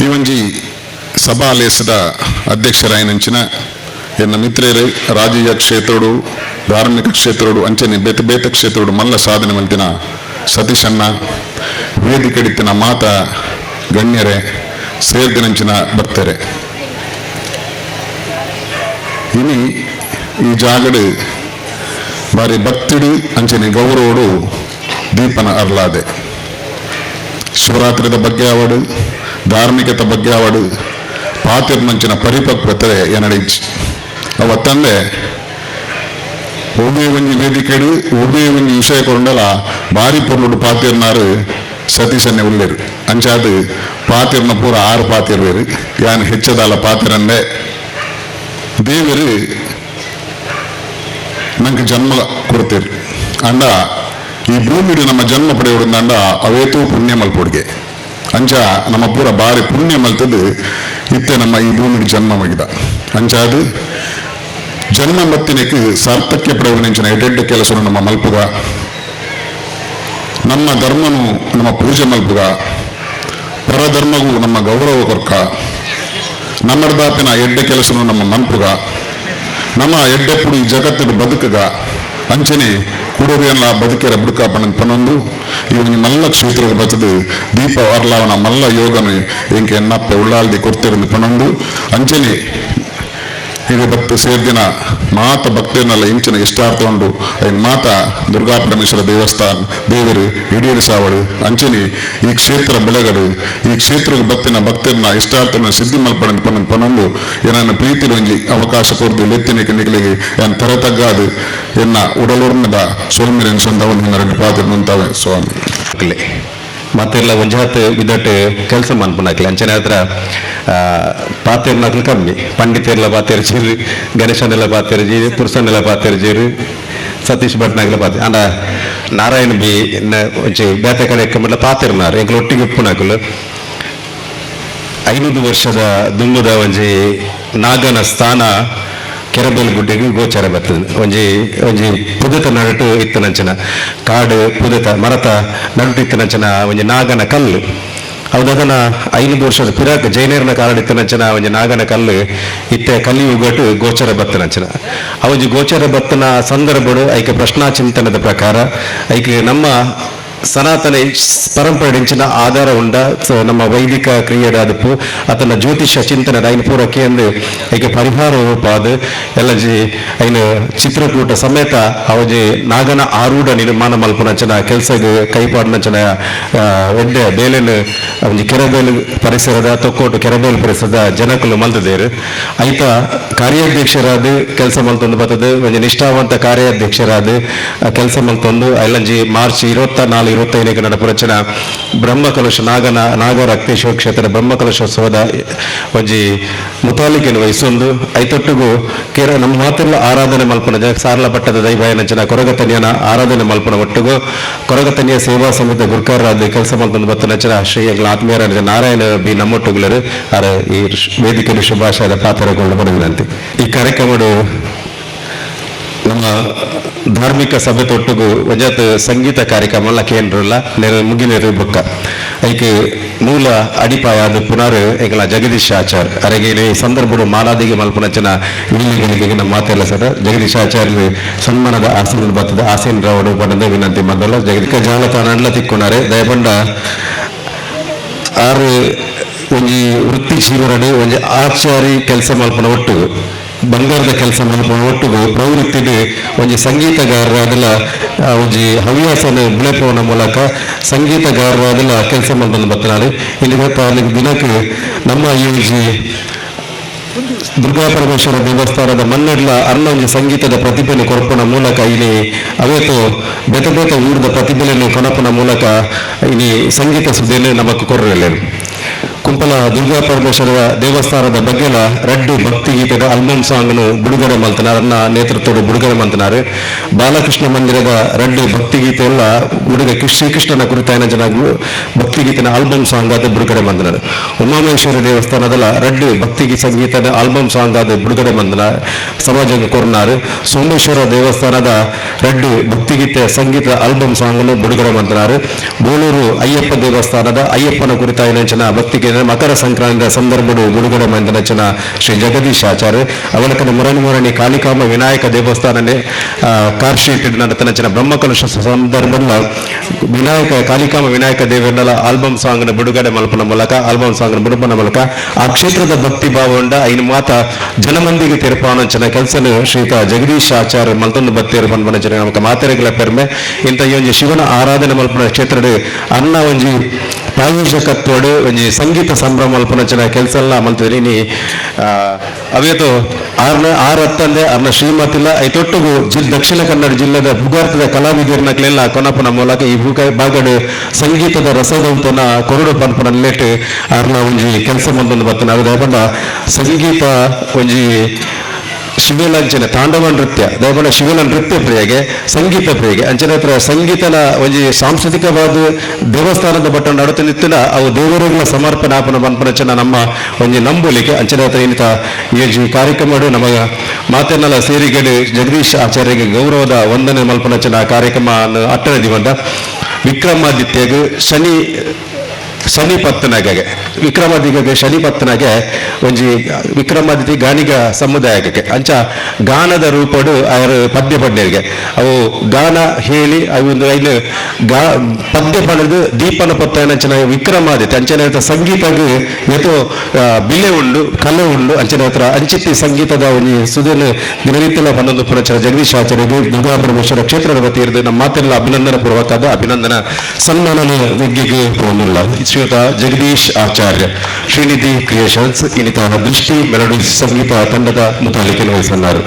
ಈ ಒಂಜಿ ಸಭಾಲೇಸದ ಅಧ್ಯಕ್ಷರಾಯನಂಚಿನ ಎನ್ನ ಮಿತ್ರರು ರಾಜೀಯ ಕ್ಷೇತ್ರಡು ಧಾರ್ಮಿಕ ಕ್ಷೇತ್ರಡು ಅಂಚನೆ ಬೇತೆ ಬೇತೆ ಕ್ಷೇತ್ರಡು ಮಲ್ಲ ಸಾಧನೆ ಮಲ್ತಿನ ಸತೀಶಣ್ಣ, ವೇದಿಕೆಡಿತ್ತಿನ ಮಾತ ಗಣ್ಯರೇ, ಸೇರ್ದಿನಂಚಿನ ಭಕ್ತರೆ, ಇನಿ ಈ ಜಾಗಡು ಬಾರಿ ಭಕ್ತಿಡು ಅಂಚನೆ ಗೌರವಡು ದೀಪನ ಅರ್ಲಾದೆ. ಶಿವರಾತ್ರಿದ ಬಗ್ಗೆ ಅವಡು, ಧಾರ್ಮಿಕತೆ ಬಗ್ಗೆ ಅವಡು, ಪಾತಿರ್ನಂಚಿನ ಪರಿಪಕ್ವತೆ ಎನಡಿಜ್ ಅವ ತಂದೆ ಒಬ್ಬೇ ಒಂಜಿ ವೇದಿಕೆಡು ಒಬ್ಬೇ ಒಂಜಿ ವಿಷಯ ಕೊಂಡಲ ಬಾರಿ ಪೊರ್ಲುಡು ಪಾತಿರ್ನಾರು ಸತೀಶನ್ನೇ ಉಲ್ಲೇರು. ಅಂಚಾದು ಪಾತಿರ್ನ ಪೂರ ಆರು ಪಾತಿರ್ವೇರು, ಯಾನ್ ಹೆಚ್ಚದಾಲ ಪಾತಿರಂದೆ. ದೇವರು ನಂಗೆ ಜನ್ಮ ಕೊಡ್ತೀರಿ ಅಂಡ ಈ ಭೂಮಿಡು ನಮ್ಮ ಜನ್ಮ ಪಡೆಯೋಡು ಅವೇತೂ ಪುಣ್ಯ ಮಲ್ಪೊಡ್ಗೆ. ಅಂಚ ನಮ್ಮ ಪೂರ ಬಾರಿ ಪುಣ್ಯ ಮಲ್ತದ್ದು ಇತ್ತೆ ನಮ್ಮ ಈ ಭೂಮಿಗೆ ಜನ್ಮ ಮಗಿದ. ಅಂಚಾದು ಜನ್ಮ ಮತ್ತಿನಕ್ಕೆ ಸಾರ್ಥಕ್ಯ ಪಡೆಯುವ ಎಡೆಡ್ಡ ಕೆಲಸ ನಮ್ಮ ಮಲ್ಪುಗ, ನಮ್ಮ ಧರ್ಮನು ನಮ್ಮ ಪೂಜೆ ಮಲ್ಪುಗ, ಪರಧರ್ಮಗೂ ನಮ್ಮ ಗೌರವ ಕೊರ್ಕ, ನಮ್ಮದಾಪಿನ ಎಡ್ಡೆ ಕೆಲಸನು ನಮ್ಮ ಮನ್ಪುಗ, ನಮ್ಮ ಎಡ್ಡೆಪ್ಪುಡು ಈ ಜಗತ್ತಿನ ಬದುಕುಗ ಅಂಚನೆ ಕುಡೋರಿಯಲ್ಲ ಬದುಕೆರ ಬುಡ್ಕ ಪನೊಂದು ಈ ಒಂಜಿ ಮಲ್ಲ ಕ್ಷೇತ್ರದ ಬತ್ತದು ದೀಪ ಅರ್ಲಾವನ ಮಲ್ಲ ಯೋಗನು ಎಂಕೆ ಎನ್ನಪ್ಪೆ ಉಳ್ಳಾಲ್ದಿ ಕೊರ್ತಿರಂದು ಪನೊಂದು ಅಂಚನೆ ಈಗ ಭಕ್ತ ಸೇರ್ದಿನ ಮಾತ ಭಕ್ತರನ್ನೆಲ್ಲ ಇಂಚಿನ ಇಷ್ಟಾರ್ಥ ಉಂಡು. ಐನ್ ಮಾತ ದುರ್ಗಾ ಪರಮೇಶ್ವರ ದೇವಸ್ಥಾನ ದೇವರು ಈಡೇರಿಸಾವಳು. ಅಂಚನೆ ಈ ಕ್ಷೇತ್ರ ಬೆಳಗಡು, ಈ ಕ್ಷೇತ್ರಕ್ಕೆ ಭಕ್ತಿನ ಭಕ್ತರನ್ನ ಇಷ್ಟಾರ್ಥನ ಸಿದ್ಧಿ ಮಲ್ಪಡ ಪನ್ನೊಂದು ಪನ್ನೊಂದು ಏನನ್ನ ಪ್ರೀತಿ ಒಂಜಿ ಅವಕಾಶ ಕೊರ್ದು ಲೆತ್ತಿನಕ್ಕೆ ನಿಗಲಿಗೆ ಏನ್ ತರ ತಗ್ಗಾದು ಎನ್ನ ಉಡಲುರ್ನದ ಸೋಲ್ಮಿರನ್ ಸ್ವಂತ ಒಂದು ಎರಡು ಪಾತ್ರ ನಿಂತವೆ ಸ್ವಾಮಿ. ಮತ್ತೆಲ್ಲ ಒಂಜಾತ್ ವಿದಟ್ ಕೆಲಸ ಮನ್ಪುನಾಕ್ಲೆ ಅಂಚನೆ ಹತ್ರ ಪಾತೆರ್ನಾಕ್ಲು ಕಮ್ಮಿ, ಪಂಡಿತೆರ್ಲ ಪಾತೆರ್ಜೀರು, ಗಣೇಶನೆಲ್ಲ ಪಾತೆರ್ಜೀರು, ಪುರುಷನೆಲ್ಲ ಪಾತೆರ್ಜೀರು, ಸತೀಶ್ ಭಟ್ನಾಗ್ಲ ಪಾತೆ ಅಂಡ ನಾರಾಯಣ ಬಿ ಒಂಚಿ ಬೇತೆ ಕಡೆ ಕಮ್ಮಟ್ಲ ಪಾತೆರ್ನಾರು ಎಂಕ್ಲು ಒಟ್ಟಿಗೆ ಉಪ್ಪುನಾಕುಲು. 500 ವರ್ಷದ ದುಂಬುದ ಒಂಜಿ ನಾಗನ ಸ್ಥಾನ ಕೆರಬೇಲ್ ಗುಡ್ಡೆಗೆ ಗೋಚಾರ ಬರ್ತದೆ. ಒಂಜಿ ಒಂಜಿ ಪುದತ ನಡುಟು ಇತ್ತನಂಚನ ಕಾಡು ಪುದತ ಮರತ ನಡುಟು ಇತ್ತನಂಚನ ಒಂಜಿ ನಾಗನ ಕಲ್ಲು. ಹೌದದನ 500 ವರ್ಷದ ಪಿರಾಕ್ ಜೈನರ್ನ ಕಾಲಡ್ ಇತ್ತನಂಚನ ಒಂಜಿ ನಾಗನ ಕಲ್ಲು ಇತ್ತೆ ಕಲಿಯುಗಟು ಗೋಚರ ಬತ್ತನಂಚನ. ಆ ಒಂಜಿ ಗೋಚರ ಬತ್ತನ ಸಂದರ್ಭಡು ಐಕೆ ಪ್ರಶ್ನಾ ಚಿಂತನದ ಪ್ರಕಾರ ಐಕೆ ನಮ್ಮ ಸನಾತನ ಪರಂಪರೆ ಇಂಚಿನ ಆಧಾರ ಉಂಡ ನಮ್ಮ ವೈದಿಕ ಕ್ರಿಯೆಡಾದಪ್ಪು ಆತನ ಜ್ಯೋತಿಷ್ಯ ಚಿಂತನೆ ಐನ ಪೂರ ಕೇಂದ್ರ ಐಕೆ ಪರಿಹಾರ ರೂಪಾದ ಎಲ್ಲಜಿ ಐನ ಚಿತ್ರಕೂಟ ಸಮೇತ ಅವಜಿ ನಾಗನ ಆರೂಢ ನಿರ್ಮಾಣ ಮಲ್ಪನಂಚನ ಕೆಲಸಗ್ ಕೈಪಾಡಿನಂಚನ ಎಡ್ಡೆ ಬೇಲೆನ್ ಒಂಜಿ ಕೆರೆಬೇಲು ಪರಿಸರದ ತೊಕ್ಕೋಟು ಕೆರೆಬೇಲು ಪರಿಸರದ ಜನಕುಲು ಮಲ್ತದೇರು. ಐತ ಕಾರ್ಯಾಧ್ಯಕ್ಷರಾದ ಕೆಲಸ ಮಲ್ತೊಂದು ಬರ್ತದೆ. ಒಂಜಿ ನಿಷ್ಠಾವಂತ ಕಾರ್ಯಾಧ್ಯಕ್ಷರಾದ ಕೆಲಸ ಮಲ್ತೊಂದು ಐಲಂಜಿ ಮಾರ್ಚ್ 24 25 ನಡಪುರಚನ ಬ್ರಹ್ಮಕಲಶ ನಾಗನ ನಾಗರಕ್ತೇಶ್ವರ ಕ್ಷೇತ್ರದ ಬ್ರಹ್ಮಕಲಶೋತ್ಸವದ ಒಂಜಿ ಮುತಾಲಿಕೆಯನ್ನು ವಹಿಸೊಂದು ಐತೊಟ್ಟಿಗೂ ಕೇರ ನಮ್ಮ ಮಾತೆಲ್ಲ ಆರಾಧನೆ ಮಲ್ಪನ ಸಾರ್ಲ ಪಟ್ಟದ ದೈವಯನಂಚನ ಕೊರಗತನಿಯನ ಆರಾಧನೆ ಮಲ್ಪನ ಒಟ್ಟಿಗೂ ಕೊರಗತನಿಯ ಸೇವಾ ಸಮಿತಿ ಗುರ್ಕಾರರಾದ ಕೆಲಸ ಮಲ್ತೊಂದು ಬತ್ತನಂಚನ ಶ್ರೀ ಆತ್ಮೀಯರ ನಾರಾಯಣ ಬಿ ನಮ್ಮೊಟ್ಟುಗುಲರು ಅರ ಈ ವೇದಿಕೆಯಲ್ಲಿ ಶುಭಾಶಯದ ಪಾತ್ರಗೊಂಡು ಬರುವಿನಂತೆ. ಈ ಕಾರ್ಯಕ್ರಮಡು ನಮ್ಮ ಧಾರ್ಮಿಕ ಸಭೆ ತೊಟ್ಟುಗು ಒಂಜಾತ್ ಸಂಗೀತ ಕಾರ್ಯಕ್ರಮ ಎಲ್ಲ ಕೇಂದ್ರಲ್ಲ ನೆರ ಮುಗಿನೇರು ಬೊಕ್ಕ ಐಕ್ ಮೂಲ ಅಡಿಪಾಯ ಅದು ಪುನರ್ ಎಂಕಲ ಜಗದೀಶ್ ಆಚಾರ್ ಅರೆಗೆ ಈ ಸಂದರ್ಭಡು ಮಾಲಾದಿಗೆ ಮಲ್ಪನಂಚನ ವೀಲಿಗಳಿಗೆ ನಮ್ಮ ಮಾತೆಲ್ಲ ಸದ ಜಗದೀಶ್ ಆಚಾರ್ಯ ಸನ್ಮಾನದ ಆಸನ ಬರ್ತದೆ ಆಸೀನ್ ರಾವಡು ಪಡೆದ ವಿನಂತಿ ಮೊದಲ ಜಗದಿಕ ಜಾಲತಾಣ ತಿಕ್ಕೊಂಡಾರೆ. ದಯಪಂಡ ಆರು ಒಂಜಿ ವೃತ್ತಿ ಜೀವನಡು ಒಂಜಿ ಆಚಾರಿ ಕೆಲಸ ಮಲ್ಪನ ಒಟ್ಟು ಬಂಗಾರದ ಕೆಲಸ ಮಲ್ಪನ ಒಟ್ಟುಗು ಪ್ರವೃತ್ತಿಡು ಒಂಜಿ ಸಂಗೀತಗಾರರಾದಲ ಒಂಜಿ ಹವ್ಯಾಸನ ಬೆಳೆಪುವನ ಮೂಲಕ ಸಂಗೀತಗಾರರಾದಲ ಕೆಲಸ ಮಲ್ಪನ ಬತ್ತನಾಡು. ಇಲ್ಲಿ ದಿನಕ್ಕೆ ನಮ್ಮ ಈ ಒಂಜಿ ದುರ್ಗಾ ಪರಮೇಶ್ವರ ದೇವಸ್ಥಾನದ ಮಣ್ಣೆಡ್ಲ ಅರ್ನ ಒಂಜಿ ಸಂಗೀತದ ಪ್ರತಿಭೆಯನ್ನು ಕೊರಪುನ ಮೂಲಕ ಇಲ್ಲಿ ಅವೇತು ಬೇತೆ ಬೇತೆ ಊರದ ಪ್ರತಿಭೆಯನ್ನು ಕೊನಪುನ ಮೂಲಕ ಇಲ್ಲಿ ಸಂಗೀತ ಸುದ್ದಿಯನ್ನು ನಮಕ್ ಕೊರ್ರೆಲ್ಲೇರು. Kumpala Durga Parameshwara ದೇವಸ್ಥಾನದ ಬಗ್ಗೆಲ ರಡ್ಡು ಭಕ್ತಿ ಗೀತೆದ ಆಲ್ಬಮ್ ಸಾಂಗ್ ಬಿಡುಗಡೆ ಮಲ್ತನಾರ್ ಅನ್ನ ನೇತೃತ್ವದ ಬಿಡುಗಡೆ ಮಲ್ತನಾರು. ಬಾಲಕೃಷ್ಣ ಮಂದಿರದ ರಡ್ಡು ಭಕ್ತಿ ಗೀತೆ ಎಲ್ಲ ಹುಡುಗ ಶ್ರೀಕೃಷ್ಣನ ಕುರಿತಾಯನ ಜನ ಭಕ್ತಿಗೀತೆನ ಆಲ್ಬಮ್ ಸಾಂಗ್ ಆದ ಬಿಡುಗಡೆ ಮಂದನಾರು. ಉಮಾಮಹೇಶ್ವರ ದೇವಸ್ಥಾನದಲ್ಲ ರಡ್ಡು ಭಕ್ತಿ ಸಂಗೀತದ ಆಲ್ಬಮ್ ಸಾಂಗ್ ಆದ ಬಿಡುಗಡೆ ಮಂದನ ಸಮಾಜ ಕೊರ್ನಾರು. ಸೋಮೇಶ್ವರ ದೇವಸ್ಥಾನದ ರಡ್ಡು ಭಕ್ತಿಗೀತೆ ಸಂಗೀತ ಆಲ್ಬಮ್ ಸಾಂಗ್ ಅನ್ನು ಬಿಡುಗಡೆ ಮಂದನಾರು. ಬೋಳೂರು ಅಯ್ಯಪ್ಪ ದೇವಸ್ಥಾನದ ಅಯ್ಯಪ್ಪನ ಕುರಿತಾಯಿನ ಜನ ಭಕ್ತಿಗೀತೆ ಮಕರ ಸಂಕ್ರಾಂತಿಯ ಸಂದರ್ಭಡು ಬಿಡುಗಡೆ ಮಂದನ ಶ್ರೀ ಜಗದೀಶ್ ಆಚಾರ್ಯ ಅವಲಕನ ಮುರಣಿ ಮುರಣಿ ಕಾಳಿಕಾಂಬ ವಿನಾಯಕ ದೇವಸ್ಥಾನನೇ ಕಾರ್ಶೀಟ್ ನಡತನ ಬ್ರಹ್ಮಕಲಶ ಸಂದರ್ಭದ ವಿನಾಯಕ ಕಾಳಿಕಾಂಬ ವಿನಾಯಕ ದೇವರನ್ನೆಲ್ಲ ಆಲ್ಬಮ್ ಸಾಂಗ್ ಬಿಡುಗಡೆ ಮಲ್ಪನ ಮೂಲಕ ಆಲ್ಬಮ್ ಸಾಂಗ್ ಬಿಡುಪನ ಮೂಲಕ ಆ ಕ್ಷೇತ್ರದ ಭಕ್ತಿ ಭಾವ ಉಂಡ ಐನು ಮಾತ ಜನಮಂದಿಗೆ ತೀರ್ಪಾನಂಚನ ಕೆಲಸನು ಶ್ರೀತ ಜಗದೀಶ್ ಆಚಾರ್ಯ ಮಲ್ತೊಂದು ಬತ್ತೇರು ಪನ್ಪನ ಜನ ನಮಕ ಮಾತೆರೆಗಳ ಪೆರ್ಮೆ. ಇಂಥ ಈ ಒಂಜಿ ಶಿವನ ಆರಾಧನೆ ಮಲ್ಪನ ಕ್ಷೇತ್ರದ ಅನ್ನ ಒಂಜಿ ಪ್ರಾಯೋಜಕತ್ವಡು ಒಂಜಿ ಸಂಗೀತ ಸಂಭ್ರಮ ಮಲ್ಪನಂಚನ ಕೆಲಸ ಎಲ್ಲ ಮಲ್ತದ್ರಿ. ನೀ ಅವೇತು ಆರ್ನ ಆರ್ ಹತ್ತಂದೆ ಅರ್ನ ಶ್ರೀಮತಿಲ್ಲ ಐತೊಟ್ಟುಗು ದಕ್ಷಿಣ ಕನ್ನಡ ಜಿಲ್ಲೆದ ಭೂಗಾರ್ಥದ ಕಲಾವಿದರ್ನಕ್ಲೆಲ್ಲ ಕೊನಪನ ಮೂಲಕ ಈ ಭಾಗಡು ಸಂಗೀತದ ರಸದೌತನ ಕೊರಡು ಪನ್ಪನ ಲೇಟ್ ಆರ್ನ ಒಂಜಿ ಕೆಲಸ ಮಂದೊಂದು ಬತ್ತನ. ಅದು ದಯಪಂಡ ಸಂಗೀತ ಒಂಜಿ ಶಿವಲಂಚನೆ ತಾಂಡವ ನೃತ್ಯ ದಯಪಂಡ ಶಿವನ ನೃತ್ಯ ಪ್ರಿಯಗೆ ಸಂಗೀತ ಪ್ರಿಯಗೆ ಅಂಚನೆ ಹತ್ರ ಸಂಗೀತನ ಒಂಜಿ ಸಾಂಸ್ಕೃತಿಕವಾದ ದೇವಸ್ಥಾನದ ಬಟ್ಟ ನಡತ ನಿತ್ತಿನ ಅವು ದೇವರುಗಳ ಸಮರ್ಪಣೆ ಆಪನ ಪನ್ಪನಚನ ನಮ್ಮ ಒಂಜಿ ನಂಬುಲಿಕೆ ಅಂಚನೆ ಹತ್ರ ಏನಿತ ಈ ಒಂಜಿ ಕಾರ್ಯಕ್ರಮ ನಮ್ಮ ಮಾತೆನ್ನೆಲ್ಲ ಸೇರಿಗಡೆ ಜಗದೀಶ್ ಆಚಾರ್ಯಗೆ ಗೌರವದ ವಂದನೆ ಮಲ್ಪನಚನ ಕಾರ್ಯಕ್ರಮ ಅಟ್ಟನೆ ದಿವಂತ ವಿಕ್ರಮಾದಿತ್ಯಗೆ ಶನಿ ಶನಿ ಪತ್ತನಗೆ ವಿಕ್ರಮಾದಿತ್ಯಗೆ ಶನಿ ಪತ್ತನಗೆ ಒಂಜಿ ವಿಕ್ರಮಾದಿತ್ಯ ಗಾನಿಗ ಸಮುದಾಯಕ್ಕೆ ಅಂಚ ಗಾನದ ರೂಪಡು ಅವರು ಪದ್ಯ ಪಡ್ಡರಿಗೆ ಅವು ಗಾನ ಹೇಳಿ ಅವು ಒಂದು ಐನು ಗಾ ಪದ್ಯ ಪಡೆದು ದೀಪನ ಪತ್ತನಂಚನ ವಿಕ್ರಮಾದಿತ್ಯ ಅಂಚನೆ ಹತ್ರ ಸಂಗೀತಗೆ ಏತೋ ಬಿಲೆ ಉಂಡು ಕಲೆ ಉಂಡು ಅಂಚನೆ ಹತ್ರ ಅಂಚಿತ್ತಿ ಸಂಗೀತದ ಒಂಜಿ ಸುಧನ ದಿನನಿತ್ಯಲ ಪನ್ನೊಂದು ಪುರಚರ ಜಗದೀಶ್ ಆಚಾರ್ಯಗೆ ದುರ್ಗಾ ಪರಮೇಶ್ವರ ಕ್ಷೇತ್ರದ ವತಿ ಇರಿದು ನಮ್ಮ ಮಾತೆಲ್ಲ ಅಭಿನಂದನ ಪೂರ್ವಕದ ಅಭಿನಂದನ ಸನ್ಮಾನನ ವಿಗ್ಗಿಗೆ ಹೋಗಿಲ್ಲ. ಶ್ರೀಯುತ ಜಗದೀಶ್ ಆಚಾರ್ಯ ಶ್ರೀನಿಧಿ ಕ್ರಿಯೇಷನ್ಸ್ ಇನ್ನಿತ ದೃಷ್ಟಿ ಮೆಲೋಡಿ ಸಂಗೀತ ತಂಡದ ಮುತಾಲಿಕೆ ವಹಿಸಿದ್ದಾರೆ.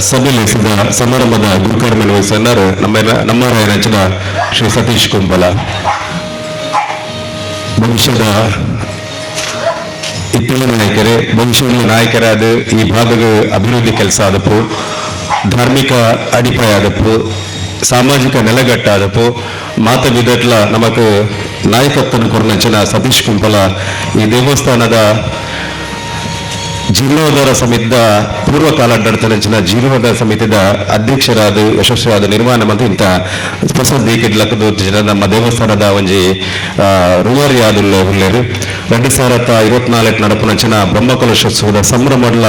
ಸಭೆಯಲ್ಲಿ ಸಮಾರಂಭದ ಗುರುಕರ್ಮ ವಹಿಸಿದ್ದಾರೆ ನಮ್ಮ ನಮ್ಮ ರಾಯರಂಚನ ಶ್ರೀ ಸತೀಶ್ ಕುಂಬಲ. ಭವಿಷ್ಯದ ಇತ್ತಿನ ನಾಯಕರೇ ಭವಿಷ್ಯದ ನಾಯಕರಾದ ಈ ಭಾಗದ ಅಭಿವೃದ್ಧಿ ಕೆಲಸ ಆದಪ್ಪು, ಧಾರ್ಮಿಕ ಅಡಿಪಾಯ ಆದಪ್ಪು, ಸಾಮಾಜಿಕ ನೆಲೆಗಟ್ಟಾದಪ್ಪು ಮಾತ ಬಿದಟ್ಲ ನಮಕ್ ನಾಯಕತ್ವನ ಕೊರ್ನಂಚಿನ ಸತೀಶ್ ಕುಂಬಲ ಈ ದೇವಸ್ಥಾನದ ಜೀರ್ಣೋದ್ಧಾರ ಸಮಿತಿಯ ಪೂರ್ವಕಾಲ ನಡತನಂಚಿನ ಜೀರ್ಣೋದ್ಧಾರ ಸಮಿತಿಯ ಅಧ್ಯಕ್ಷರಾದ ಯಶಸ್ವಿಯಾದ ನಿರ್ಮಾಣ ಮತ್ತು ಇಂಥ ಪ್ರಸಾದ್ ಲಕ್ಕದ ನಮ್ಮ ದೇವಸ್ಥಾನದ ಒಂಜಿ ರೂವಾರಿ ಆದುಲ್ಲ ಹುಲ್ಲೇರು 2024 ನಡಪುನಂಚಿನ ಬ್ರಹ್ಮಕಲಶೋತ್ಸವದ ಸಂಭ್ರಮಡ್ಲ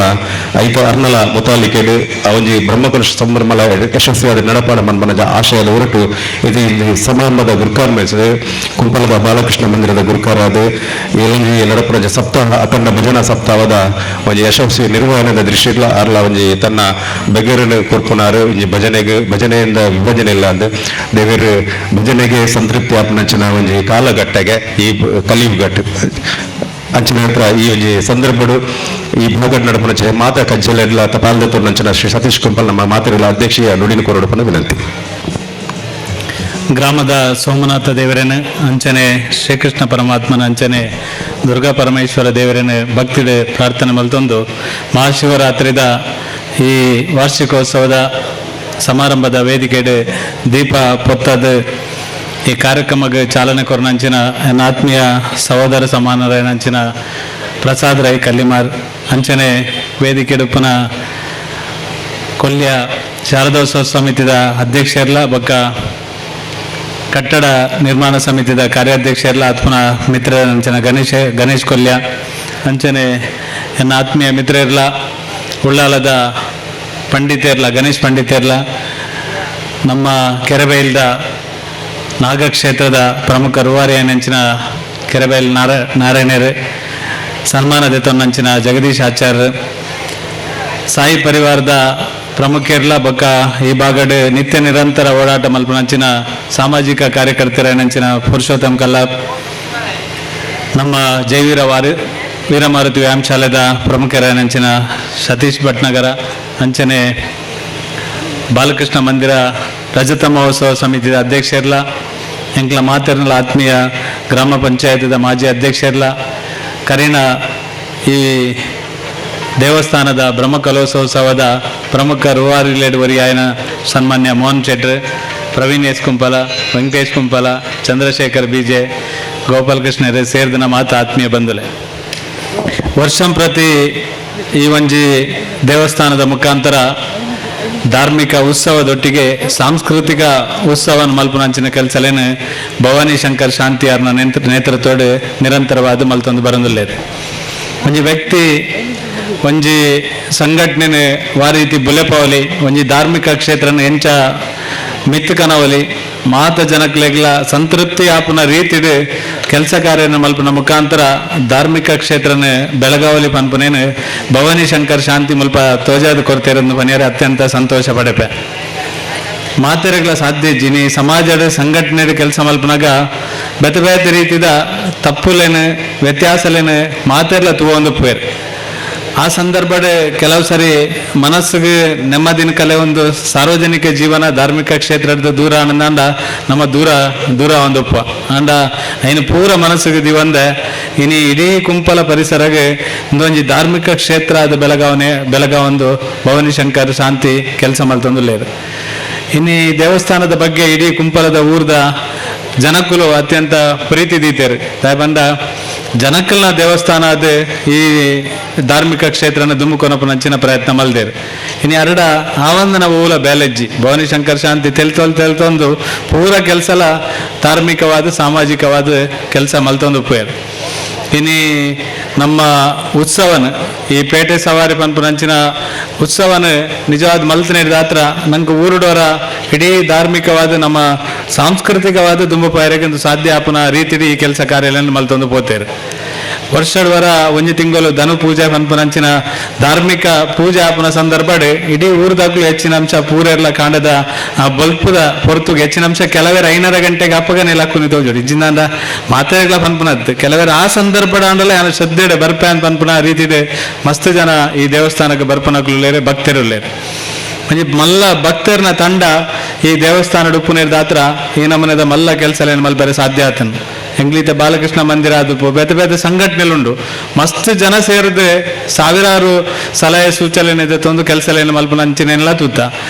ಐತ ಅರ್ನಲ ಮುತಾಲಿಕೆಡು ಆ ಒಂಜಿ ಬ್ರಹ್ಮಕಲಶ ಸಂಭ್ರಮಲ ಯಶಸ್ವಿಯಾದ ನಡಪಾಡ ಮನ್ಮನಜ ಆಶಯದ ಹೊರಟು ಇದು ಇಲ್ಲಿ ಸಮಾರಂಭದ ಗುರುಕಾರ ಮೇಲ್ಸದೆ ಕುಂಪಲದ ಬಾಲಕೃಷ್ಣ ಮಂದಿರದ ಗುರುಕಾರಾದ ಏಲಂಜಿ ನಡಪುನಂಚ ಸಪ್ತಾಹ ಅಖಂಡ ಭಜನಾ ಸಪ್ತಾಹದ ಒಂಜಿ ಯಶಸ್ವಿ ನಿರ್ವಹಣೆದ ದೃಷ್ಟಿಡ್ಲ ಅರ್ಲ ಒಂಜಿ ತನ್ನ ಬೆಗರನ್ನು ಕೊರ್ಪುನಾರು ಒಂಜಿ ಭಜನೆಗೆ ಭಜನೆಯಿಂದ ವಿಭಜನೆ ಇಲ್ಲ ಅಂದ್ ದೇವರು ಭಜನೆಗೆ ಸಂತೃಪ್ತಿ ಆಪನಂಚಿನ ಒಂಜಿ ಕಾಲಘಟ್ಟಗೆ ಈ ಕಲಿಯುಗಟ್ಟು ಅಂಚಿನ ಹತ್ರ ಈ ಒಂಜಿ ಸಂದರ್ಭಡು ಈ ಭಾಗಡ್ ನಡಪುನಂಚೆ ಮಾತಾ ಕಜ್ಜಲೆಡ್ಲ ತಪಾಲ್ದ ತೋರ್ನಂಚಿನ ಶ್ರೀ ಸತೀಶ್ ಕುಂಪಲ್ ನಮ್ಮ ಮಾತಿರಲ ಅಧ್ಯಕ್ಷೀಯ ನುಡಿನ ಕೋರಡುಪನ ವಿನಂತಿ. ಗ್ರಾಮದ ಸೋಮನಾಥ ದೇವರನ್ನು ಅಂಚನೆ ಶ್ರೀಕೃಷ್ಣ ಪರಮಾತ್ಮನ ಅಂಚನೆ ದುರ್ಗಾ ಪರಮೇಶ್ವರ ದೇವರನ್ನು ಭಕ್ತಿಡೆ ಪ್ರಾರ್ಥನೆ ಮಲ್ತೊಂದು ಮಹಾಶಿವರಾತ್ರಿದ ಈ ವಾರ್ಷಿಕೋತ್ಸವದ ಸಮಾರಂಭದ ವೇದಿಕೆಡೆ ದೀಪ ಪೊತ್ತದ ಈ ಕಾರ್ಯಕ್ರಮಕ್ಕೆ ಚಾಲನೆ ಕೊರನಂಚಿನ ಆತ್ಮೀಯ ಸಹೋದರ ಸಮಾನರಂಚಿನ ಪ್ರಸಾದ್ ರೈ ಕಲ್ಲಿಮಾರ್ ಅಂಚನೆ ವೇದಿಕೆಡುಪ್ಪನ ಕೊಲ್ಯ ಶಾರದೋತ್ಸವ ಸಮಿತಿದ ಅಧ್ಯಕ್ಷರ್ಲ ಬೊಕ್ಕ ಕಟ್ಟಡ ನಿರ್ಮಾಣ ಸಮಿತಿದ ಕಾರ್ಯಾಧ್ಯಕ್ಷರ್ಲ ಆತ್ಮನ ಮಿತ್ರ ಅಂಚನ ಗಣೇಶ್ ಕೊಲ್ಯ ಅಂಚನೆ ಎನ್ನ ಆತ್ಮೀಯ ಮಿತ್ರರ್ಲ ಉಳ್ಳಾಲದ ಪಂಡಿತೇರ್ಲ ಗಣೇಶ್ ಪಂಡಿತೇರ್ಲ ನಮ್ಮ ಕೆರೆಬೈಲ್ದ ನಾಗಕ್ಷೇತ್ರದ ಪ್ರಮುಖ ರೂವಾರಿಯ ನೆಂಚಿನ ಕೆರೆಬೈಲ್ ನಾರಾಯಣರು ಸನ್ಮಾನ ದೆತ್ತೊನ್ನಂಚಿನ ಜಗದೀಶ್ ಆಚಾರ್ಯ ಸಾಯಿ ಪರಿವಾರದ ಪ್ರಮುಖರ್ಲ ಬೊಕ್ಕ ಈ ಭಾಗಡ್ ನಿತ್ಯ ನಿರಂತರ ಓಡಾಟ ಮಲ್ಪನಂಚಿನ ಸಾಮಾಜಿಕ ಕಾರ್ಯಕರ್ತರ ನಂಚಿನ ಪುರುಷೋತ್ತಮ್ ಕಲ್ಲಾಪ್ ನಮ್ಮ ಜೈವೀರ ವೀರಮಾರುತಿ ವ್ಯಾಯಾಮ ಶಾಲೆದ ಪ್ರಮುಖರ ನಂಚಿನ ಸತೀಶ್ ಭಟ್ನಗರ ಅಂಚನೆ ಬಾಲಕೃಷ್ಣ ಮಂದಿರ ರಜತ ಮಹೋತ್ಸವ ಸಮಿತಿಯ ಅಧ್ಯಕ್ಷರ್ಲ ಎಂಕ್ಲ ಮಾತೆರ್ನಲ ಆತ್ಮೀಯ ಗ್ರಾಮ ಪಂಚಾಯತ್ದ ಮಾಜಿ ಅಧ್ಯಕ್ಷರ್ಲ ಕರೀನ ಈ ದೇವಸ್ಥಾನದ ಬ್ರಹ್ಮಕಲೋತ್ಸವದ ಪ್ರಮುಖ ರೂವಾರಿಲೇಡ್ ವರಿಯಾಯನ ಸನ್ಮಾನ್ಯ ಮೋಹನ್ ಶೆಟ್ರ್, ಪ್ರವೀಣ್ ಎಸ್ ಕುಂಪಲ, ವೆಂಕಟೇಶ್ ಕುಂಪಲ, ಚಂದ್ರಶೇಖರ್ ಬಿಜೆ, ಗೋಪಾಲಕೃಷ್ಣರೇ ಸೇರಿದ ಮಾತು ಆತ್ಮೀಯ ಬಂಧುಲೆ. ವರ್ಷಂ ಪ್ರತಿ ಈ ಒಂಜಿ ದೇವಸ್ಥಾನದ ಮುಖಾಂತರ ಧಾರ್ಮಿಕ ಉತ್ಸವದೊಟ್ಟಿಗೆ ಸಾಂಸ್ಕೃತಿಕ ಉತ್ಸವನ ಮಲ್ಪುನಂಚಿನ ಕೆಲಸಲೇನು ಭವಾನಿ ಶಂಕರ್ ಶಾಂತಿಯಾರ್ನ ನೇತೃತ್ವದ ನಿರಂತರವಾದ ಮಲ್ತೊಂದು ಬರಂದುಲ್ಲೇರು. ಒಂಜಿ ವ್ಯಕ್ತಿ ಒಂಜಿ ಸಂಘಟನೆ ವಾರೀತಿ ಬುಲೆಪವಲಿ ಒಂಜಿ ಧಾರ್ಮಿಕ ಕ್ಷೇತ್ರನ ಎಂಚ ಮಿತ್ತು ಕನವಲಿ ಮಾತ ಜನಕ್ಲೆಗ್ಲ ಸಂತೃಪ್ತಿ ಆಪುನ ರೀತಿಡ್ ಕೆಲಸ ಕಾರ್ಯನ ಮಲ್ಪುನ ಮುಖಾಂತರ ಧಾರ್ಮಿಕ ಕ್ಷೇತ್ರನ ಬೆಳಗಾವಲಿ ಪನ್ಪುನೇನು ಭವಾನಿ ಶಂಕರ್ ಶಾಂತಿ ಮುಲ್ಪ ತೋಜಾದ ಕೊರತೆರನ್ನು ಪನಿಯರೆ ಅತ್ಯಂತ ಸಂತೋಷ ಪಡೆಪೆ. ಮಾತೆರೆಗ್ಲ ಸಾಧ್ಯ ಜಿನಿ ಸಮಾಜದ ಸಂಘಟನೆ ಕೆಲಸ ಮಲ್ಪನಾಗ ಬೇತೆ ಬೇತೆ ರೀತಿದ ತಪ್ಪುಲೇನು ವ್ಯತ್ಯಾಸಲೇನು ಮಾತೆರ್ಲ ತೂವೊಂದು ಪೇರ್. ಆ ಸಂದರ್ಭದ ಕೆಲವು ಸರಿ ಮನಸ್ಸಿಗೆ ನೆಮ್ಮದಿನ ಕಲೆ ಒಂದು ಸಾರ್ವಜನಿಕ ಜೀವನ ಧಾರ್ಮಿಕ ಕ್ಷೇತ್ರದ ದೂರ ಆನಂದ ನಮ್ಮ ದೂರ ದೂರ ಒಂದು ಉಪ್ಪ ಅಂಡ ಇನ್ನು ಪೂರ ಮನಸ್ಸಿಗೆ ದಿವಂದೆ ಇನಿ ಇಡೀ ಕುಂಪಲ ಪರಿಸರಗೆ ಒಂದೊಂಜಿ ಧಾರ್ಮಿಕ ಕ್ಷೇತ್ರ ಆದ ಬೆಳಗಾವೊಂದು ಭವಾನಿ ಶಂಕರ್ ಶಾಂತಿ ಕೆಲಸ ಮಲ್ತೊಂದುಲ್ಲೇರು. ಇನ್ನು ಈ ದೇವಸ್ಥಾನದ ಬಗ್ಗೆ ಇಡೀ ಕುಂಪಲದ ಊರ್ದ ಜನಕ್ಕುಲು ಅತ್ಯಂತ ಪ್ರೀತಿ ದೀತೇರು. ತಾಯಿ ಬಂದ ಜನಕ್ಕಲ್ನ ದೇವಸ್ಥಾನ ಅದು ಈ ಧಾರ್ಮಿಕ ಕ್ಷೇತ್ರನ ದುಮ್ಮುಕೊನಪನಂಚಿನ ಪ್ರಯತ್ನ ಮಲ್ದೇರು. ಇನ್ನು ಎರಡ ಆವಂದನ ಊಲ ಬ್ಯಾಲೆಜ್ಜಿ ಭವಾನಿ ಶಂಕರ್ ಶಾಂತಿ ತೆಲ್ತೊಲ್ ತೆಲ್ತೊಂದು ಪೂರ ಕೆಲಸಲ ಧಾರ್ಮಿಕವಾದ ಸಾಮಾಜಿಕವಾದ ಕೆಲಸ ಮಲ್ತೊಂದು ಉಪ್ಪೇರು. ಇನಿ ನಮ್ಮ ಉತ್ಸವನ ಈ ಪೇಟೆ ಸವಾರಿ ಪನ್ಪುನಂಚಿನ ಉತ್ಸವನ ನಿಜವಾದ ಮಲ್ತನೇ ದಾತ್ರ ನಂಗೆ ಊರುಡೋರ ಇಡೀ ಧಾರ್ಮಿಕವಾದ ನಮ್ಮ ಸಾಂಸ್ಕೃತಿಕವಾದ ದುಂಬಪಾಯರಿಗೆ ಸಾಧ್ಯ ಆಪುನ ರೀತಿಡಿ ಈ ಕೆಲಸ ಕಾರ್ಯಾಲಯ ಮಲ್ತೊಂದು ಪೋತೇರು. ವರ್ಷಡ್ವರ ಒಂಜಿ ತಿಂಗಳು ಧನು ಪೂಜೆ ಪನ್ಪುನಂಚಿನ ಧಾರ್ಮಿಕ ಪೂಜೆ ಆಪುನ ಸಂದರ್ಭಡ್ ಇಡೀ ಊರ್ದಾಗ್ಲೂ ಹೆಚ್ಚಿನ ಅಂಶ ಪೂರೆರ್ಲ ಕಾಂಡದ ಆ ಬಲ್ಪುದ ಹೊರತುಗೆ ಹೆಚ್ಚಿನ ಅಂಶ ಕೆಲವೇರ 5 ಗಂಟೆಗೆ ಅಪ್ಪಗನೆ ಲಕ್ಕುನಿ ತೋಜೋಡಿ ಇಜ್ಜಿಂದ ಮಾತೆರ್ಲ ಪನ್ಪುನದ್ದು ಕೆಲವೇರ ಆ ಸಂದರ್ಭ ಆಂಡಲ ಶ್ರದ್ಧೆಡೆ ಬರ್ಪೆ ಅಂತ ಪನ್ಪುನ ರೀತಿಡೆ ಮಸ್ತ್ ಜನ ಈ ದೇವಸ್ಥಾನಕ್ಕೆ ಬರ್ಪನಕ್ಲು ಭಕ್ತರುಲ್ಲೇರು. ಒಂಜಿ ಮಲ್ಲ ಭಕ್ತರ್ನ ತಂಡ ಈ ದೇವಸ್ಥಾನ ಉಪ್ಪುನೇರ್ದಾತ್ರ ಈ ನಮೂನೆದ ಮಲ್ಲ ಕೆಲಸ ಮಲ್ಪರೆ ಸಾಧ್ಯ ಆತನು. ಎಂಗ್ಲೀತ ಬಾಲಕೃಷ್ಣ ಮಂದಿರ ಅದು ಬೇತೆ ಬೇತೆ ಸಂಘಟನೆಲುಂಡು ಮಸ್ತ್ ಜನ ಸೇರಿದ್ರೆ ಸಾವಿರಾರು ಸಲಹೆ ಸೂಚನೆ ತಂದು ಕೆಲಸ ಮಲ್ಪನ ಅಂಚಿನೆಲ್ಲ ತೂತ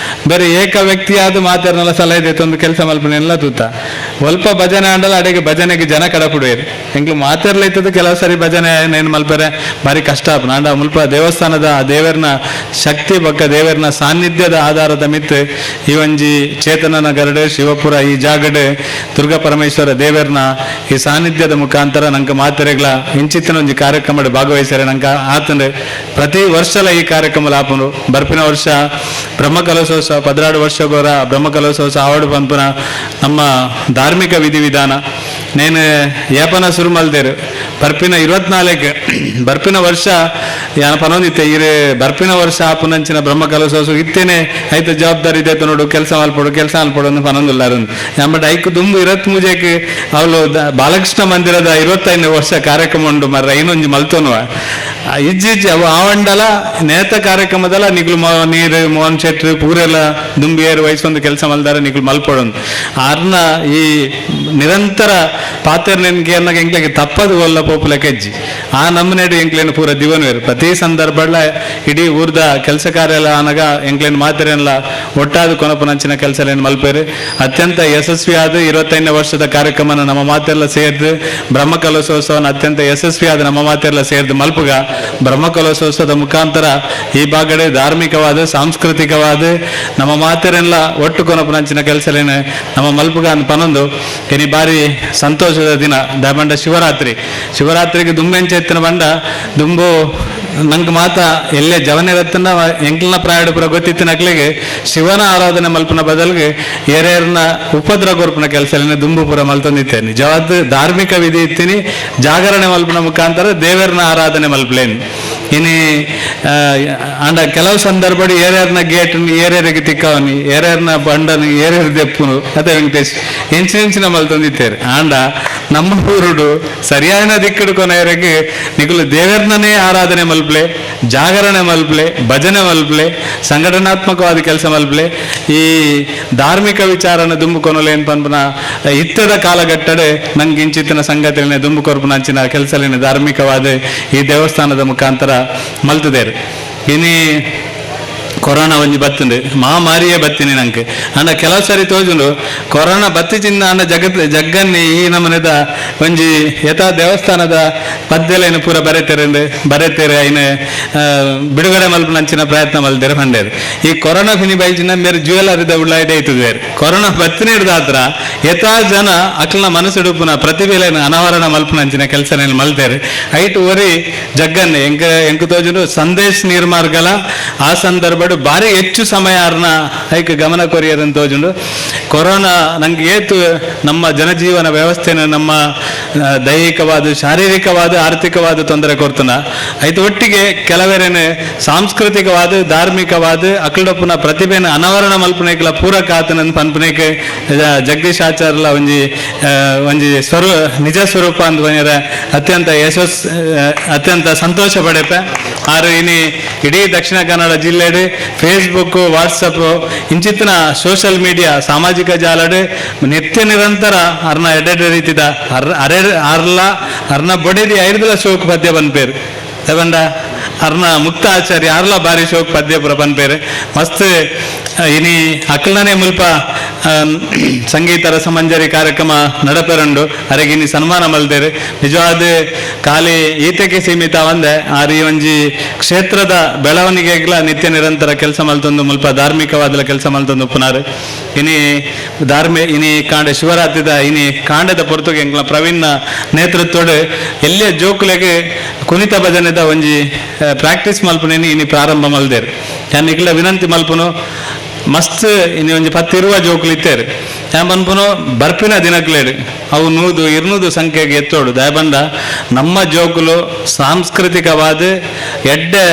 ಬೇರೆ ಏಕ ವ್ಯಕ್ತಿಯಾದ ಮಾತಾಡನೆಲ್ಲ ಸಲಹೆ ತಂದು ಕೆಲಸ ಮಲ್ಪನೆಲ್ಲ ತೂತ ಸ್ವಲ್ಪ ಭಜನೆ ಆಂಡಲ ಅಡೆಗೆ ಭಜನೆಗೆ ಜನ ಕಡಪುಡುವೇರು. ಎಂಗ್ಲು ಮಾತಾಡ್ಲೈತದ ಕೆಲವು ಸರಿ ಭಜನೆ ಏನು ಮಲ್ಪರೆ ಭಾರಿ ಕಷ್ಟ ಆಪುನ. ಅಂಡ ಮುಲ್ಪ ದೇವಸ್ಥಾನದ ಆ ದೇವರನ ಶಕ್ತಿ ಬಕ್ಕ ದೇವರನ ಸಾನ್ನಿಧ್ಯದ ಆಧಾರದ ಮಿತ್ತು ಈ ಒಂಜಿ ಚೇತನನ ಗರಡೆ ಶಿವಪುರ ಈ ಜಾಗಡೆ ದುರ್ಗಾ ಪರಮೇಶ್ವರ ದೇವರನ ಈ ಸಾನ್ನಿಧ್ಯದ ಮುಖಾಂತರ ನಂಗೆ ಮಾತೆರೆಗ್ಲ ಇಂಚಿತ್ತಿನ ಒಂಜಿ ಕಾರ್ಯಕ್ರಮ ಭಾಗವಹಿಸ್ಯಾರೆ. ನಂಗೆ ಆತಂದ್ರೆ ಪ್ರತಿ ವರ್ಷಲ ಈ ಕಾರ್ಯಕ್ರಮ ಆಪುನು. ಬರ್ಪಿನ ವರ್ಷ ಬ್ರಹ್ಮಕಲಶೋತ್ಸವ 12 ವರ್ಷಗೋರ ಬ್ರಹ್ಮಕಲಶೋತ್ಸವ ಆವಡು ಪಂಪುನ ನಮ್ಮ ಧಾರ್ಮಿಕ ವಿಧಿವಿಧಾನ ನೇನು ಏಪನ ಶುರು ಮಲ್ದೇರು. ಬರ್ಪಿನ 24 ಬರ್ಪಿನ ವರ್ಷ ಯಾನ ಪನೊಂದಿತ್ತೆ ಇರೆ ಬರ್ಪಿನ ವರ್ಷ ಆಪುನಂಚಿನ ಬ್ರಹ್ಮಕಲಶೋತ್ಸವ ಇತ್ತೇನೆ ಐತ ಜವಾಬ್ದಾರಿ ಇದೆ ನೋಡು ಕೆಲಸ ಮಲ್ಪಡು ಕೆಲಸ ಮಲ್ಪಡು ಅಂತ ಪನೊಂದುಲ್ಲಾರು. ಬಟ್ ಐಕು ದುಂಬು 23 ಅವಳು ಬಾಲಕೃಷ್ಣ ಮಂದಿರದ 25 ವರ್ಷ ಕಾರ್ಯಕ್ರಮ ಉಂಡು ಮರ್ರ ಇನ್ನೊಂಜಿ ಮಲ್ತೋನುವ ಇಜ್ಜಿ ಅವು ಆವಂಡಲ ನೇತ ಕಾರ್ಯಕ್ರಮದಲ್ಲ ನಿಗ್ಲು ನೀರು ಮೋಹನ್ ಶೆಟ್ರು ಪೂರೆಲ್ಲ ದುಂಬಿಯರು ವಯಸ್ಸೊಂದು ಕೆಲಸ ಮಲ್ದಾರ ನಿಗ್ಲು ಮಲ್ಪಡೊಂದು ಆರ್ನ ಈ ನಿರಂತರ ಪಾತೆರ್ನೆನ್ಗೆ ಅನ್ನಗ ಎಂಕ್ಲೆಗೆ ತಪ್ಪದು ಒಲ್ಲ ಪೋಪುಲ ಕೆಜ್ಜಿ ಆ ನಮ್ಮನೆಡು ಎಂಕ್ಲೇನು ಪೂರ ದಿವನ್ವೇರು ಪ್ರತಿ ಸಂದರ್ಭಡ್ಲ ಇಡೀ ಊರ್ದ ಕೆಲಸ ಕಾರ್ಯ ಎಲ್ಲ ಆನಗ ಎಂಕ್ಲೇನು ಮಾತೆರೆಲ್ಲ ಒಟ್ಟಾದ ಕೊನಪುನಂಚಿನ ಕೆಲಸ ಮಲ್ಪೇರು ಅತ್ಯಂತ ಯಶಸ್ವಿಯಾದ 25ನೇ ವರ್ಷದ ಕಾರ್ಯಕ್ರಮನ ನಮ್ಮ ಮಾತೆಲ್ಲ ಸೇರ್ದು ಬ್ರಹ್ಮಕಲಶೋತ್ಸವನ ಅತ್ಯಂತ ಯಶಸ್ವಿಯಾದ ನಮ್ಮ ಮಾತೆಲ್ಲ ಸೇರ್ದು ಮಲ್ಪುಗ ಬ್ರಹ್ಮಕಲಶೋತ್ಸವದ ಮುಖಾಂತರ ಈ ಭಾಗಡೆ ಧಾರ್ಮಿಕವಾದ ಸಾಂಸ್ಕೃತಿಕವಾದ ನಮ್ಮ ಮಾತೆರೆಲ್ಲ ಒಟ್ಟು ಕೊನಪುನಂಚಿನ ಕೆಲಸಲೇನೆ ನಮ್ಮ ಮಲ್ಪುಗ ಅಂತ ಪನೊಂದು ಇನಿ ಬಾರಿ ಸಂತೋಷದ ದಿನ ದಾಬಂಡ ಶಿವರಾತ್ರಿ ಶಿವರಾತ್ರಿಗೆ ದುಂಬೆಂಚೆತ್ತಿನ ಬಂಡ ದುಂಬು ನಂಗೆ ಮಾತ ಎಲ್ಲೇ ಜವನಿರತ್ತನ ಎಂಕ್ಲನ ಪ್ರಾಯಡ ಪೂರ ಗೊತ್ತಿತ್ತಿನ ಅಕ್ಲಿಗೆ ಶಿವನ ಆರಾಧನೆ ಮಲ್ಪನ ಬದಲಿಗೆ ಏರೇರ್ನ ಉಪದ್ರ ಕೊರ್ಪುನ ಕೆಲಸ ದುಂಬು ಪೂರ ಮಲ್ತೊಂದಿತ್ತೇನೆ ನಿಜವಾದ ಧಾರ್ಮಿಕ ವಿಧಿ ಇತ್ತೀನಿ ಜಾಗರಣೆ ಮಲ್ಪನ ಮುಖಾಂತರ ದೇವರನ್ನ ಆರಾಧನೆ ಮಲ್ಪಲೇನು ಇನಿ ಅಂಡ ಕೆಲವು ಸಂದರ್ಭ ಏರೇರ್ನ ಗೇಟ್ ಏರೇರಿಗೆ ತಿಕ್ಕವನಿ ಏರೇರ್ನ ಬಂಡನು ಏರೇರ್ ದೆಪ್ಪುನು ಅದೇ ವೆಂಕಟೇಶ್ ಎಂಚಿನ ಮಲ್ತೊಂದಿತ್ತೇರು ಆಂಡ ನಮ್ಮ ಊರುಡು ಸರಿಯಾದ ದಿಕ್ಕಡು ಕೊನೆಯವರೆಗೆ ನಿಕುಲು ದೇವರನ್ನೇ ಆರಾಧನೆ ಮಲ್ಪ್ಲೆ ಜಾಗರಣೆ ಮಲ್ಪ್ಲೆ ಭಜನೆ ಮಲ್ಪ್ಲೆ ಸಂಘಟನಾತ್ಮಕವಾದ ಕೆಲಸ ಮಲ್ಪ್ಲೆ ಈ ಧಾರ್ಮಿಕ ವಿಚಾರನ ದುಂಬು ಕೊನಲೆ ಏನ್ ಪನ್ಪುನ ಇತ್ತದ ಕಾಲಘಟ್ಟಡೆ ನಂಗೆ ಇಂಚಿತ್ತಿನ ಸಂಗತಿಯನ್ನೇ ದುಂಬು ಕೊರ್ಪುನ ಅಂಚಿನ ಕೆಲಸಲೇನೆ ಧಾರ್ಮಿಕವಾದ ಈ ದೇವಸ್ಥಾನದ ಮುಖಾಂತರ ಮಲ್ತದೇರು. ಇನಿ ಕೊರೋನಾ ಒಂಜಿ ಬತ್ತುಂಡು ಮಹಾಮಾರಿಯೇ ಬತ್ತೀನಿ ನಂಗೆ ಅಂಡ ಕೆಲವು ಸಾರಿ ತೋಜುಂಡು ಕೊರೋನಾ ಬತ್ತಿ ಚಿನ್ನ ಅಂಡ ಜಗತ್ ಜಗ್ಗನ್ನಿ ಈ ನಮನೆದ ಒಂಜಿ ಯಥಾ ದೇವಸ್ಥಾನದ ಪದ್ಯಲೇನು ಪೂರ ಬರೆತೇರೆ ಬರೆತೇರೆ ಐನ ಬಿಡುಗಡೆ ಮಲ್ಪನಂಚಿನ ಪ್ರಯತ್ನ ಮಲ್ದೇರು ಪಂಡೇರು. ಈ ಕೊರೋನಾ ಫಿನಿ ಬೈಚಿನ ಮೇರೆ ಜ್ಯುವೆಲರಿದ ಉಳ್ಳಾಯ್ಡೆ ಐತದೇರು ಕೊರೋನಾ ಬತ್ತಿನ ಹಿಡ್ದಾತ್ರ ಯಥಾ ಜನ ಅಕ್ಲನ ಮನಸ್ಸುಡುಪುನ ಪ್ರತಿಭೆಲೇನು ಅನಾವರಣ ಮಲ್ಪನಂಚಿನ ಕೆಲಸನೇನು ಮಲ್ತೇರು ಐಟ್ ಒರಿ ಜಗ್ಗನ್ನಿ ಎಂಕ ಎಂಕು ತೋಜುಂಡು ಸಂದೇಶ್ ನಿರ್ಮಾರ್ಗಲ ಆ ಸಂದರ್ಭ ಭಾರಿ ಹೆಚ್ಚು ಸಮಯ ಅರ್ನ ಐಕ್ ಗಮನ ಕೊರಿಯರ್ ಅಂತ ತೋಜುಂಡು. ಕೊರೋನಾ ನಂಗೆ ಏತು ನಮ್ಮ ಜನಜೀವನ ವ್ಯವಸ್ಥೆನ ನಮ್ಮ ದೈಹಿಕವಾದ ಶಾರೀರಿಕವಾದ ಆರ್ಥಿಕವಾದ ತೊಂದರೆ ಕೊರ್ತನ ಐತು ಒಟ್ಟಿಗೆ ಕೆಲವರೇನೆ ಸಾಂಸ್ಕೃತಿಕವಾದ ಧಾರ್ಮಿಕವಾದ ಅಕ್ಲಡಪ್ಪನ ಪ್ರತಿಭೆನ ಅನಾವರಣ ಮಲ್ಪನೇಕಲ ಪೂರಕ ಆತನ ಪನ್ಪನೇಕೆ ಜಗದೀಶ್ ಆಚಾರ್ಲ ಒಂಜಿ ಒಂಜಿ ಸ್ವರೂ ನಿಜ ಸ್ವರೂಪ ಅಂತ ಬಂದಿರ ಅತ್ಯಂತ ಯಶಸ್ ಅತ್ಯಂತ ಸಂತೋಷ ಪಡೆಪೆ. ಆರು ಇನಿ ಇಡೀ ದಕ್ಷಿಣ ಕನ್ನಡ ಜಿಲ್ಲೆಡು ಫೇಸ್ಬುಕ್ ವಾಟ್ಸಪ್ ಇಂಚಿತ್ತಿನ ಸೋಷಿಯಲ್ ಮೀಡಿಯಾ ಸಾಮಾಜಿಕ ಜಾಲಡು ನಿತ್ಯ ನಿರಂತರ ಅರ್ನ ಎಡೆಡೆ ರೀತಿದ ಅರೆ ಅರ್ಲ ಅರ್ನ ಬೊಡೆದಿ ಐರ್ದಲ ಶೋಕ್ ಪದ್ಯ ಬನ್ಪೇರು ಬಂಡ ಅರ್ನ ಮುಕ್ತ ಆಚಾರ್ಯ ಅರ್ಲ ಬಾರಿ ಶೋಕ್ ಪದ್ಯ ಪುರ ಪನ್ಪೇರು ಮಸ್ತ್. ಇನಿ ಅಕ್ಲನೇ ಮುಲ್ಪ ಸಂಗೀತ ರಸಮಂಜರಿ ಕಾರ್ಯಕ್ರಮ ನಡಪೆರಂಡು ಅರೆಗಿನಿ ಸನ್ಮಾನ ಮಲ್ದೇರು. ನಿಜವಾದ ಖಾಲಿ ಈತಕ್ಕೆ ಸೀಮಿತ ಒಂದೆ ಆರಿ ಒಂಜಿ ಕ್ಷೇತ್ರದ ಬೆಳವಣಿಗೆಗ್ಲ ನಿತ್ಯ ನಿರಂತರ ಕೆಲಸ ಮಲ್ತೊಂದು ಮುಲ್ಪ ಧಾರ್ಮಿಕವಾದಲ ಕೆಲಸ ಮಲ್ತೊಂದು ಪುನಾರು. ಇನಿ ಧಾರ್ಮಿ ಇನಿ ಕಾಂಡ ಶಿವರಾತ್ರಿದ ಇನಿ ಕಾಂಡದ ಪೊರ್ತುಗೆ ಎಂಕ್ಲ ಪ್ರವೀಣ್ನ ನೇತೃತ್ವಡು ಎಲ್ಲೇ ಜೋಕುಲೆಗೆ ಕುಣಿತ ಭಜನೆದ ಒಂಜಿ ಪ್ರಾಕ್ಟೀಸ್ ಮಲ್ಪುನೇನಿ ಇನಿ ಪ್ರಾರಂಭ ಮಲ್ದೇರು. ಯಾನ್ ಇಕ್ಲ ವಿನಂತಿ ಮಲ್ಪುನು ಮಸ್ತ್ ಇನಿ ಒಂಜಿ 10 ಜೋಕುಲು ಇತ್ತೇರು ಯಾನ್ ಪನ್ಪುನು ಬರ್ಪಿನ ದಿನಕ್ಲೇಡು ಅವು 100 200 ಸಂಖ್ಯೆಗೆ ಎತ್ತೋಡು ದಯಬಂಡ ನಮ್ಮ ಜೋಕುಲು ಸಾಂಸ್ಕೃತಿಕವಾದ ಎಡ್ಡೆ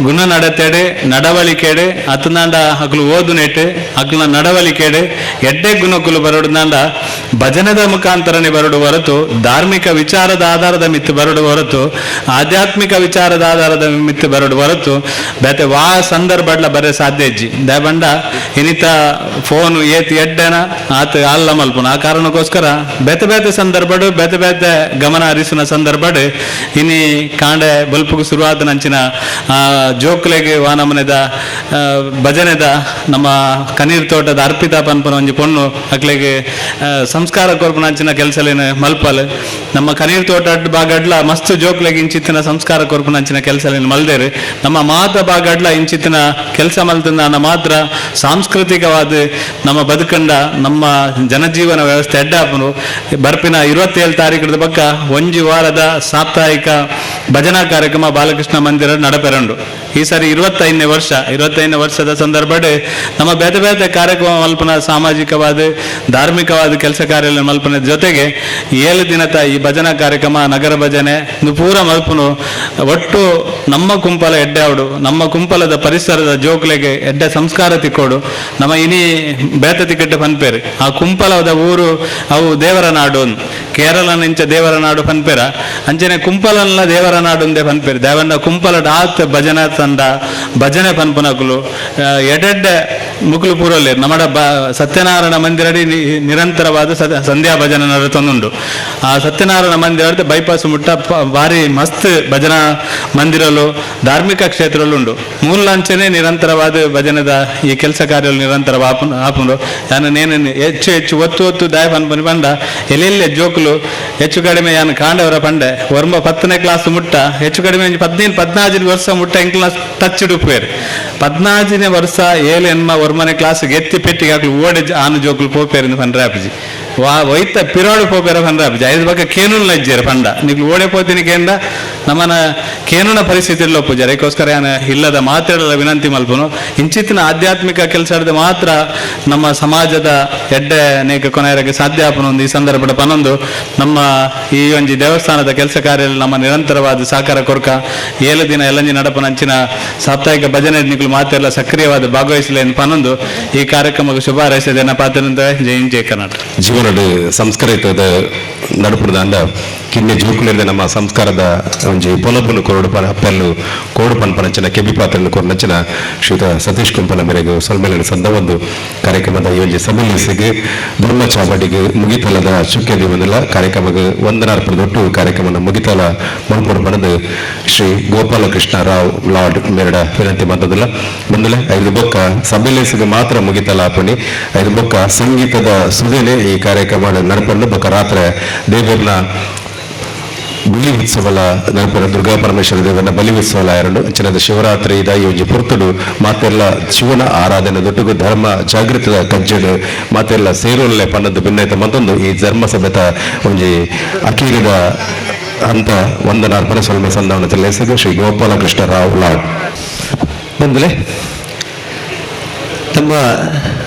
ಗುಣ ನಡತೆಡೆ ನಡವಳಿಕೆಡೆ ಅತನಾಂಡ ಅಕ್ಲು ಓದುನೆಟ್ಟು ಅಕ್ಲನ ನಡವಳಿಕೆಡೆ ಎಡ್ಡೆ ಗುಣಕುಲು ಬರಡುನಾಂಡ ಭಜನದ ಮುಖಾಂತರನೇ ಬರಡು ಹೊರತು ಧಾರ್ಮಿಕ ವಿಚಾರದ ಆಧಾರದ ಮಿತ್ತು ಬರಡು ಹೊರತು ಆಧ್ಯಾತ್ಮಿಕ ವಿಚಾರದ ಆಧಾರದ ಮಿತ್ತು ಬರಡು ಹೊರತು ಬೇತೆ ವಾ ಸಂದರ್ಭಡ್ಲ ಬರೆ ಸಾಧ್ಯ ಇಜ್ಜಿ. ದಯಬಂಡ ಇನ್ನಿತ ಫೋನ್ ಏತ್ ಎಡ್ಡೆನ ಆತ ಅಲ್ಲ ಮಲ್ಪುನ ಆ ಕಾರಣಕ್ಕೋಸ್ಕರ ಬೇತೆ ಬೇತೆ ಸಂದರ್ಭಡು ಬೇತೆ ಬೇತೆ ಗಮನ ಹರಿಸುನ ಸಂದರ್ಭಡು ಇನಿ ಕಾಂಡೆ ಬಲ್ಪುಗು ಶುರುವಾದ ನಂಚಿನ ಜೋಕ್ಲೆಗೆ ವಾನಮನೆದ ಭಜನೆದ ನಮ್ಮ ಕನೀರ್ ತೋಟದ ಅರ್ಪಿತಾ ಪನ್ಪನ ಒಂಜಿ ಪೊಣ್ಣು ಅಕ್ಲೆಗೆ ಸಂಸ್ಕಾರ ಕೊರ್ಪುನಂಚಿನ ಕೆಲಸಲೇನು ಮಲ್ಪಲ್ ನಮ್ಮ ಕನೀರ್ ತೋಟ ಬಾಗಡ್ಲ ಮಸ್ತ್ ಜೋಕ್ಲೆಗೆ ಇಂಚಿತ್ತಿನ ಸಂಸ್ಕಾರ ಕೊರ್ಪುನಂಚಿನ ಕೆಲಸಲೇನು ಮಲ್ದೇರು. ನಮ್ಮ ಮಾತ ಬಾಗಡ್ಲ ಇಂಚಿತ್ತಿನ ಕೆಲಸ ಮಲ್ತಂದ ಮಾತ್ರ ಸಾಂಸ್ಕೃತಿಕವಾದ ನಮ್ಮ ಬದುಕಂಡ ನಮ್ಮ ಜನಜೀವನ ವ್ಯವಸ್ಥೆ ಅಡ್ಡಾಪನು. ಬರ್ಪಿನ 27 ತಾರೀಕದ ಪಕ್ಕ ಒಂಜಿ ವಾರದ ಸಾಪ್ತಾಹಿಕ ಭಜನಾ ಕಾರ್ಯಕ್ರಮ ಬಾಲಕೃಷ್ಣ ಮಂದಿರ ನಡಪೆರಂಡು. ಈ ಸಾರಿ 25ನೇ ವರ್ಷ 25ನೇ ವರ್ಷದ ಸಂದರ್ಭ ನಮ್ಮ ಬೇತೆ ಬೇತೆ ಕಾರ್ಯಕ್ರಮ ಮಲ್ಪನ ಸಾಮಾಜಿಕವಾದ ಧಾರ್ಮಿಕವಾದ ಕೆಲಸ ಕಾರ್ಯ ಮಲ್ಪನ ಜೊತೆಗೆ 7 ದಿನದ ಈ ಭಜನಾ ಕಾರ್ಯಕ್ರಮ ನಗರ ಭಜನೆ ಪೂರ ಮಲ್ಪನು ಒಟ್ಟು ನಮ್ಮ ಕುಂಪಲ ಎಡ್ಡೆ ಅವಡು ನಮ್ಮ ಕುಂಪಲದ ಪರಿಸರದ ಜೋಕ್ಲೆಗೆ ಎಡ್ಡೆ ಸಂಸ್ಕಾರ ತಿಕ್ಕೋಡು ನಮ್ಮ ಇನಿ ಬೇತ ತಿಕ್ಕಟ್ಟೆ ಪನ್ಪೇರು ಆ ಕುಂಪಲದ ಊರು ಅವು ದೇವರ ನಾಡು ಕೇರಳ ನಿಂಚ ದೇವರ ನಾಡು ಪನ್ಪೇರ ಅಂಚನೆ ಕುಂಪಲನ್ನ ದೇವರ ನಾಡು ಅಂದೇ ಪನ್ಪೇರು ದೇವನ್ನ ಕುಂಪಲ ಆತ್ ಭಜನಾ ತಂಡ ಭಜನೆ ಪನ್ಪುನಕುಲು ಎಡೆಡ್ಡೆ ಮುಕುಲು ಪೂರಲ್ಲೇರು ನಮ್ಮಡ ಸತ್ಯನಾರಾಯಣ ಮಂದಿರಡಿ ನಿರಂತರವಾದ ಸಂಧ್ಯಾ ಭಜನೆ ನಡತೊಂದುಂಡು. ಆ ಸತ್ಯನಾರಾಯಣ ಮಂದಿರ ಬೈಪಾಸ್ ಮುಟ್ಟ ಭಾರಿ ಮಸ್ತ್ ಭಜನಾ ಮಂದಿರಲು ಧಾರ್ಮಿಕ ಕ್ಷೇತ್ರಲು ಉಂಡು. ಮೂಲಂಚನೆ ನಿರಂತರವಾದ ಭಜನೆದ ಈ ಕೆಲಸ ಕಾರ್ಯಗಳು ನಿರಂತರ ಆಪುಂಡು. ಯಾನು ನೇನು ಹೆಚ್ಚು ಹೆಚ್ಚು ಒತ್ತು ಒತ್ತು ದಾಯ ಪನ್ಪನಿ ಪಂಡ ಎಲ್ಲೆಲ್ಲೆ ಜೋಕುಲು ಹೆಚ್ಚು ಕಡಿಮೆ ಯಾನು ಕಾಂಡವರ ಪಂಡೆ ಒರ್ಂಬ 10ನೇ ಕ್ಲಾಸ್ ಮುಟ್ಟ ಹೆಚ್ಚು ಕಡಿಮೆ 15 14 ವರ್ಷ ಮುಟ್ಟ ಎಂಕ್ಲ ಟಚ್ ಉಪ್ಪೇರು 14ನೇ ವರ್ಷ 7 ಎನ್ಮ ಒರ್ಮನೆ ಕ್ಲಾಸ್ ಎತ್ತಿ ಪೆಟ್ಟಿಗೆ ಹಾಕಿ ಓಡೆ ಆನು ಜೋಕುಲು ಪೋಪೇರಿಂದ ಪಂಡ್ರೆ ವಾ ವೈತ ಪಿರಾಡು ಪೋಪೇರ ಪಂಡ್ರೆ ಆಪುಜಿ. ಐದು ಬಕ್ಕ ಕೇನುಲ್ ನಜ್ಜೇರು ಪಂಡ ನಿಕ್ಲು ಓಡೆ ಪೋತಿನಿ ಕೇಂದ ನಮ್ಮನ ಕೇನುನ ಪರಿಸ್ಥಿತಿ ಪೂಜಾರ. ಅದಕ್ಕೋಸ್ಕರ ಯಾನ ಇಲ್ಲದ ಮಾತಾಡಲ ವಿನಂತಿ ಮಲ್ಪನು ಇಂಚಿತ್ತಿನ ಆಧ್ಯಾತ್ಮಿಕ ಕೆಲಸ ಮಾತ್ರ ನಮ್ಮ ಸಮಾಜದ ಎಡ್ಡೆ ಅನೇಕ ಕೊನೆಯರಿಗೆ ಸಾಧ್ಯ ಆಪನು. ಒಂದು ಈ ಸಂದರ್ಭದ ಪನೊಂದು ನಮ್ಮ ಈ ಒಂಜಿ ದೇವಸ್ಥಾನದ ಕೆಲಸ ಕಾರ್ಯ ನಮ್ಮ ನಿರಂತರವಾದ ಸಹಕಾರ ಕೊರ್ಕ 7 ದಿನ ಎಲ್ಲಂಜಿ ನಡಪನ ಅಂಚಿನ ಸಾಪ್ತಾಹಿಕ ಭಜನೆ ನಿಕ್ಲು ಮಾತೆಲ್ಲ ಸಕ್ರಿಯವಾದ ಭಾಗವಹಿಸಲಿ ಪನೊಂದು ಈ ಕಾರ್ಯಕ್ರಮಕ್ಕೆ ಶುಭ ಹಾರೈಸಿದ ಪಾತ್ರ. ಜೈ ಹಿಂದ್, ಜೈ ಕರ್ನಾಟಕ. ಜೀವನದ ಸಂಸ್ಕಾರ ಇತ್ತದ ನಡುಪುಡ್ದಾಂಡ ಕಿನ್ನೆ ಜೋಕುಲಿರ್ದ ನಮ್ಮ ಸಂಸ್ಕಾರದ ಒಂಜಿ ಪೊಲಬುನು ಕೋಡು ಅಪ್ಪೆಲ್ಲು ಕೋಡು ಪನ್ಪನಂಚಿನ ಕೆಬಿ ಪಾತ್ರನು ಕೊರ್ನಂಚಿನ ಶ್ರೀಯುತ ಸತೀಶ್ ಕುಂಪನ ಮೇರೆಗೆ ಸೊಲ್ಮೆಲೆ ಸಂದ ಒಂದು ಕಾರ್ಯಕ್ರಮದ ಈ ಒಂಜಿ ಸಮ್ಮೇಳನಕ್ಕೆ ಧರ್ಮ ಚಾವಡಿಗೆ ಮುಗಿತಲದ ಚುಕ್ಕೆ ದಿವನಿಲ್ಲ ಕಾರ್ಯಕ್ರಮಕ್ಕೆ ವಂದನಾರ್ಪಣೆ ದೊಟ್ಟು ಕಾರ್ಯಕ್ರಮದ ಮುಗಿತಲ ಮಲ್ಪೊಡು ಬನದು ಶ್ರೀ ಗೋಪಾಲಕೃಷ್ಣ ರಾವ್ ಲಾರ್ಡ್ ಮೇರಡ ವಿನಂತಿ ಬಂದದಿಲ್ಲ. ಬಂದಲೆ ಐದು ಬೊಕ್ಕ ಸಮ್ಮೇಳನಕ್ಕೆ ಮಾತ್ರ ಮುಗಿತಲ ಆಪಣಿ ಐದು ಬೊಕ್ಕ ಸಂಗೀತದ ಸುದೇನೆ ಈ ಕಾರ್ಯಕ್ರಮ ನಡಪಂಡು ಬೊಕ್ಕ ರಾತ್ರಿ ದೇವರ್ನ ಬಲಿ ಉತ್ಸವಲ ನಡಪರ ದುರ್ಗಾ ಪರಮೇಶ್ವರ ದೇವನ ಬಲಿ ಉತ್ಸವಲ ಎರಡು ಅಂಚಿನದ ಶಿವರಾತ್ರಿ ಇದ ಈ ಒಂಜಿ ಪೊರ್ತುಡು ಮಾತೆಲ್ಲ ಶಿವನ ಆರಾಧನೆ ದೊಟ್ಟುಗು ಧರ್ಮ ಜಾಗೃತದ ಕಜ್ಜಡು ಮಾತೆಲ್ಲ ಸೇರುಲ್ಲೆ ಪನ್ನದ್ದು ಭಿನ್ನೈತ ಮತ್ತೊಂದು ಈ ಧರ್ಮ ಸಭೆತ ಒಂಜಿ ಅಕೀರಿದ ಅಂತ ವಂದನಾರ್ಪಣೆ ಸೊಲ್ಮೆ ಸಂದಾವನ ತಿಳಿಸಿದ ಶ್ರೀ ಗೋಪಾಲಕೃಷ್ಣ ರಾವ್ ಲಾಡ್. ಬಂದಲೆ ನಮ್ಮ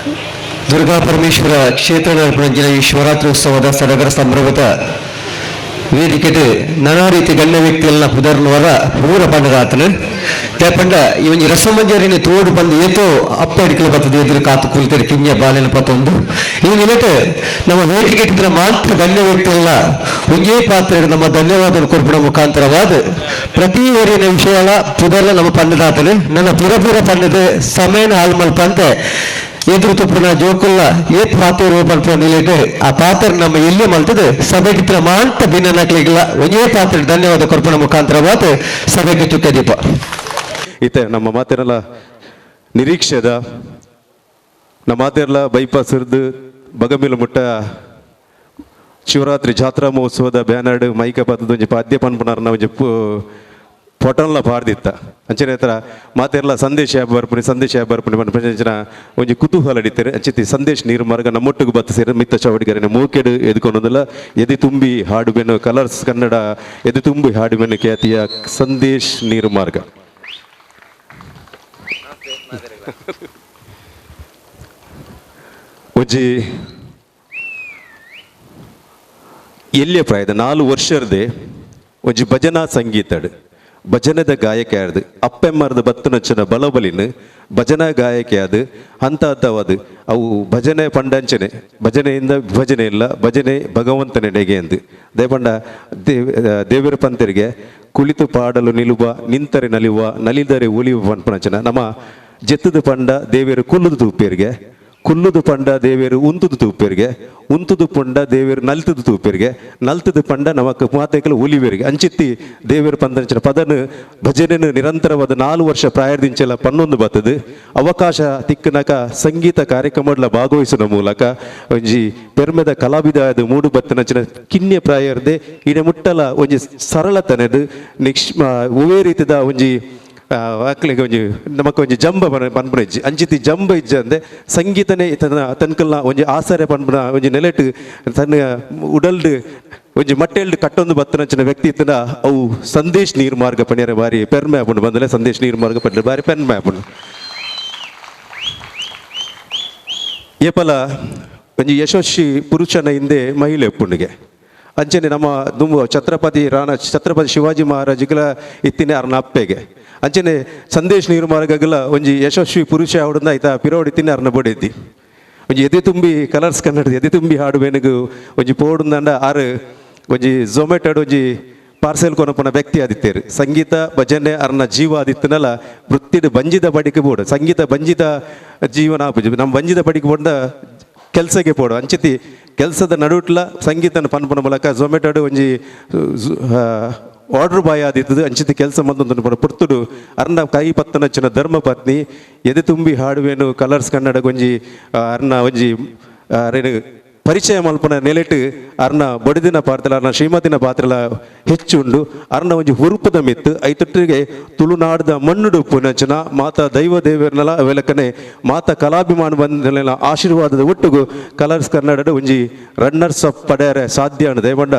ದುರ್ಗಾ ಪರಮೇಶ್ವರ ಕ್ಷೇತ್ರ ಈ ಶಿವರಾತ್ರಿ ಉತ್ಸವದ ಸಡಗರ ಸಂಭ್ರಮದ ವೇದಿಕೆಟ್ ನಾನಾ ರೀತಿ ಗಣ್ಯ ವ್ಯಕ್ತಿಯೆಲ್ಲ ಪುದರ್ನವರ ಪೂರ ಪಂಡರಾತನು ಪಂಡ ಈ ಒಂಜಿ ರಸಮಂಜರಿನ ತೋಡು ಬಂದು ಏತೋ ಅಪ್ಪ ಅಡಿಕಲು ಬರ್ತದೆ ಎದುರು ಕಾತು ಕುಲ್ತೇರಿ ಕಿಂಜ ಬಾಲೆನ ಪತ್ತೊಂದು ಈ ನಿಲಟ ನಮ್ಮ ವೇದಿಕೆ ಇದ್ರ ಮಾತ್ರ ಗಣ್ಯ ವ್ಯಕ್ತಿಯಲ್ಲ ಒಂಜೇ ಪಾತ್ರ ನಮ್ಮ ಧನ್ಯವಾದ ಕೊರ್ಪುಣ ಮುಖಾಂತರವಾದ ಪ್ರತಿ ವರಿನ ವಿಷಯಲ ಪುದರ್ಲ ನಮ್ಮ ಪಂಡದಾತನು ನನ್ನ ಪುರ ಪುರ ಪಂಡದ ಸಮಯನ ಹಾಳು ಮಲ್ಪಂತೆ ಎದುರು ತುಪ್ಪುನ ಜೋಕುಲ್ಲ ಏತ್ ಪಾತ್ರ ಪಲ್ಪ ನಿಲೇಟ್ ಆ ಪಾತ್ರ ನಮ್ಮ ಎಲ್ಲಿ ಮಲ್ತದೆ ಸಭೆಗೆ ಮಾಂತ ಭಿನ್ನನಕ್ಲಿಗಿಲ್ಲ ಒಂದೇ ಪಾತ್ರ ಧನ್ಯವಾದ ಕೊರ್ಪುಣ ಮುಖಾಂತರವಾದ ಸಭೆಗೆ ಚುಕ್ಕೆ ದೀಪ. ಇತ್ತೆ ನಮ್ಮ ಮಾತಿರಲ್ಲ ನಿರೀಕ್ಷೆದ ನಮ್ಮ ಮಾತಿರಲ್ಲ ಬೈಪಾಸ್ ಇರ್ದು ಬಗಮಿಲು ಮುಟ್ಟ ಶಿವರಾತ್ರಿ ಜಾತ್ರಾ ಮಹೋತ್ಸವದ ಬ್ಯಾನರ್ಡ್ ಮೈಕ ಪತ್ತದ ಒಂಜಿ ಪಾದ್ಯ ಪನ್ಪುನಾರ್ನ ಒಂಜಿ ಫೋಟೋನ್ಲ ಪಾಡ್ದಿತ್ತ ಅಂಚನೆ ಹತ್ರ ಮಾತೆರ್ಲ ಸಂದೇಶ ಬರ್ಪುಣಿ ಸಂದೇಶ ಬರ್ಪುಣಿ ಪನ್ಪುನ ಅಂಚಿನ ಒಂಜಿ ಕುತೂಹಲ ಅಡಿತಾರೆ. ಅಂಚಿತಿ ಸಂದೇಶ್ ನೀರು ಮಾರ್ಗ ನಮ್ಮೊಟ್ಟಿಗೆ ಬತ್ತ ಸೇರಿ ಮಿತ್ತ ಚೌಡಿಗರನೆ ಮೂಕೆಡು ಎದ್ಕೊಂಡೊಂದಿಲ್ಲ ಎದೆ ತುಂಬಿ ಹಾಡುವೆನು ಕಲರ್ಸ್ ಕನ್ನಡ ಎದೆ ತುಂಬಿ ಹಾಡುವೆನು ಖ್ಯಾತಿಯ ಸಂದೇಶ್ ನೀರು ಮಾರ್ಗ. ಒಂಜಿ ಎಲ್ಲಿಯ ಪ್ರಾಯದ 4 ವರ್ಷರ್ದೆ ಒಂಜಿ ಭಜನಾ ಸಂಗೀತಡ್ ಭಜನದ ಗಾಯಕಿಯಾರ್ದು ಅಪ್ಪೆಮ್ಮರ್ದ ಬತ್ತನಚ್ಚನ ಬಲಬಲಿನ ಭಜನಾ ಗಾಯಕಿಯಾದ ಹಂತ ಹಂತವಾದ ಅವು ಭಜನೆ ಪಂಡಂಚನೆ ಭಜನೆಯಿಂದ ವಿಭಜನೆ ಇಲ್ಲ ಭಜನೆ ಭಗವಂತನೆಡೆಗೆ ಎಂದು ದೇಪಂಡ ದೇವರ ಪಂತರಿಗೆ ಕುಳಿತು ಪಾಡಲು ನಿಲುವ ನಿಂತರೆ ನಲಿಯುವ ನಲಿದರೆ ಉಳಿಯುವ ಪನ್ಪನಂಚನ ನಮ್ಮ ಜೆತ್ತದ ಪಂಡ ದೇವಿಯರು ಕುಲ್ಲುದು ತೂಪೇರಿಗೆ ಕುಲ್ಲುದು ಪಂಡ ದೇವೇರು ಉಂತುದು ತೂಪೇರಿಗೆ ಉಂತುದು ಪಂಡ ದೇವೇರು ನಲ್ತುದು ತೂಪೇರಿಗೆ ನಲ್ತುದು ಪಂಡ ನಮಕ್ ಮಾತೇಕಲ ಉಲಿವೇರಿಗೆ ಅಂಚಿತ್ತಿ ದೇವೇರು ಪಂದಂಚಿನ ಪದನು ಭಜನೆನು ನಿರಂತರವಾದ 4 ವರ್ಷ ಪ್ರಾಯದಿಂಚೆಲ್ಲ ಪನ್ನೊಂದು ಬತ್ತದು ಅವಕಾಶ ತಿಕ್ಕನಕ ಸಂಗೀತ ಕಾರ್ಯಕ್ರಮಗಳ ಭಾಗವಹಿಸುವ ಮೂಲಕ ಒಂಜಿ ಪೆರ್ಮೆದ ಕಲಾವಿದಾಯದ ಮೂಡು ಬತ್ತನಂಚಿನ ಕಿನ್ಯ ಪ್ರಾಯರ್ದೆ ಇಡೆ ಮುಟ್ಟಲ ಒಂಜಿ ಸರಳತನೆದು ನಿಕ್ಷ ಒವೇ ರೀತಿದ ಒಂಜಿ ಅಕ್ಲಿಗೆ ಒಂಜಿ ನಮಕ್ ಒಂಜಿ ಜಂಬ ಪನ್ಪುನ ಇಜ್ಜಿ ಅಂಚಿತಿ ಜಂಬ ಇಜ್ಜಿ ಅಂದೆ ಸಂಗೀತನೇ ತನ್ನ ತನ್ಕಲ್ನ ಒಂಜಿ ಆಸರೆ ಪನ್ಪುನ ಒಂಜಿ ನೆಲೆಟ್ ತನ್ನ ಉಡಲ್ಡ್ ಒಂಜಿ ಮಟ್ಟೆಲ್ಡ್ ಕಟ್ಟೊಂದು ಬತ್ತನಂಚಿನ ವ್ಯಕ್ತಿ ಇತ್ತನ ಅವು ಸಂದೇಶ್ ನೀರ್ ಮಾರ್ಗ ಪಣಿಯರ ಬಾರಿ ಪೆರ್ಮೆ ಆಪುಂಡು ಬಂದಲೆ ಸಂದೇಶ್ ನೀರ್ ಮಾರ್ಗ ಪಣಿಯರ ಬಾರಿ ಪೆರ್ಮೆ ಆಪುಂಡು. ಏಪಲ ಒಂಜಿ ಯಶಸ್ವಿ ಪುರುಷನ ಹಿಂದೆ ಮಹಿಳೆ ಪುಂಡಿಗೆ ಅಂಚನೆ ನಮ್ಮ ದುಂಬು ಛತ್ರಪತಿ ರಾಣ ಛತ್ರಪತಿ ಶಿವಾಜಿ ಮಹಾರಾಜಗಳ ಇತ್ತಿನ ಅರ್ನ ಅಪ್ಪೆಗೆ ಅಂಚನೆ ಸಂದೇಶ್ ನೀರು ಮಾರ್ಗಗಳ ಒಂಜಿ ಯಶಸ್ವಿ ಪುರುಷ ಅವಡನ್ನ ಆಯ್ತಾ ಪಿರೋಡಿ ತಿನ್ನ ಅರ್ನ ಬಡಿದ್ದಿ ಒಂಜಿ ಎದೆ ತುಂಬಿ ಕಲರ್ಸ್ ಕನ್ನಡದ ಎದೆ ತುಂಬಿ ಹಾಡು ಬೆನಗು ಒಂಜಿ ಪೋಡುಂದಂಡ ಆರು ಒಂಜಿ ಝೊಮ್ಯಾಟೋಡ್ ಒಂಜಿ Parcel ಕೊನಪುನ ವ್ಯಕ್ತಿ ಆದಿತ್ತೇರು. ಸಂಗೀತ ಭಜನೆ ಅರ್ನ ಜೀವ ಆದಿತ್ತನಲ್ಲ ವೃತ್ತಿಡು ಬಂಜಿದ ಬಡಿಕೆ ಬೋಡು, ಸಂಗೀತ ಬಂಜಿದ ಜೀವನ ನಮ್ಮ ಬಂಜಿದ ಬಡಿಕೆ ಬೋಡ ಕೆಲಸಕ್ಕೆ ಪೋಡು. ಅಂಚಿತಿ ಕೆಲಸದ ನಡುಟ್ಲ ಸಂಗೀತನ ಪನ್ಪುನ ಮೂಲಕ ಝೊಮ್ಯಾಟೋಡು ಒಂಜಿ ಆರ್ಡರ್ ಬಾಯ್ ಆದಿತ್ತದು. ಅಂಚಿತಿ ಕೆಲಸ ಮಂದೊಂದು ಪುರ್ತುಡು ಅರ್ನ ಕೈ ಪತ್ತನಚ್ಚಿನ ಧರ್ಮಪತ್ನಿ ಎದೆ ತುಂಬಿ ಹಾಡುವೇನು ಕಲರ್ಸ್ ಕನ್ನಡ ಒಂಜಿ ಅರ್ನ ಒಂಜಿ ಅರೇನು ಪರಿಚಯ ಮಲ್ಪನ ನೆಲೆಟು ಅರ್ನ ಬಡಿದಿನ ಪಾತ್ರಲ ಅರ್ನ ಶ್ರೀಮತಿನ ಪಾತ್ರಲ ಹೆಚ್ಚು ಉಂಡು. ಅರ್ನ ಒಂಜಿ ಹುರುಪದ ಮಿತ್ತು ಐತೊಟ್ಟಿಗೆ ತುಳುನಾಡದ ಮಣ್ಣುಡು ಪುನಂಚನ ಮಾತಾ ದೈವ ದೇವರನಲ ಅವೆಲಕನೆ ಮಾತಾ ಕಲಾಭಿಮಾನ ಬಂದ ಆಶೀರ್ವಾದದ ಒಟ್ಟುಗು ಕಲರ್ಸ್ ಕನ್ನಡದ ಒಂಜಿ ರನ್ನರ್ಸ್ ಆಫ್ ಪಡೆಯರೆ ಸಾಧ್ಯ ಅನ್ನದೆ. ಬಂಡ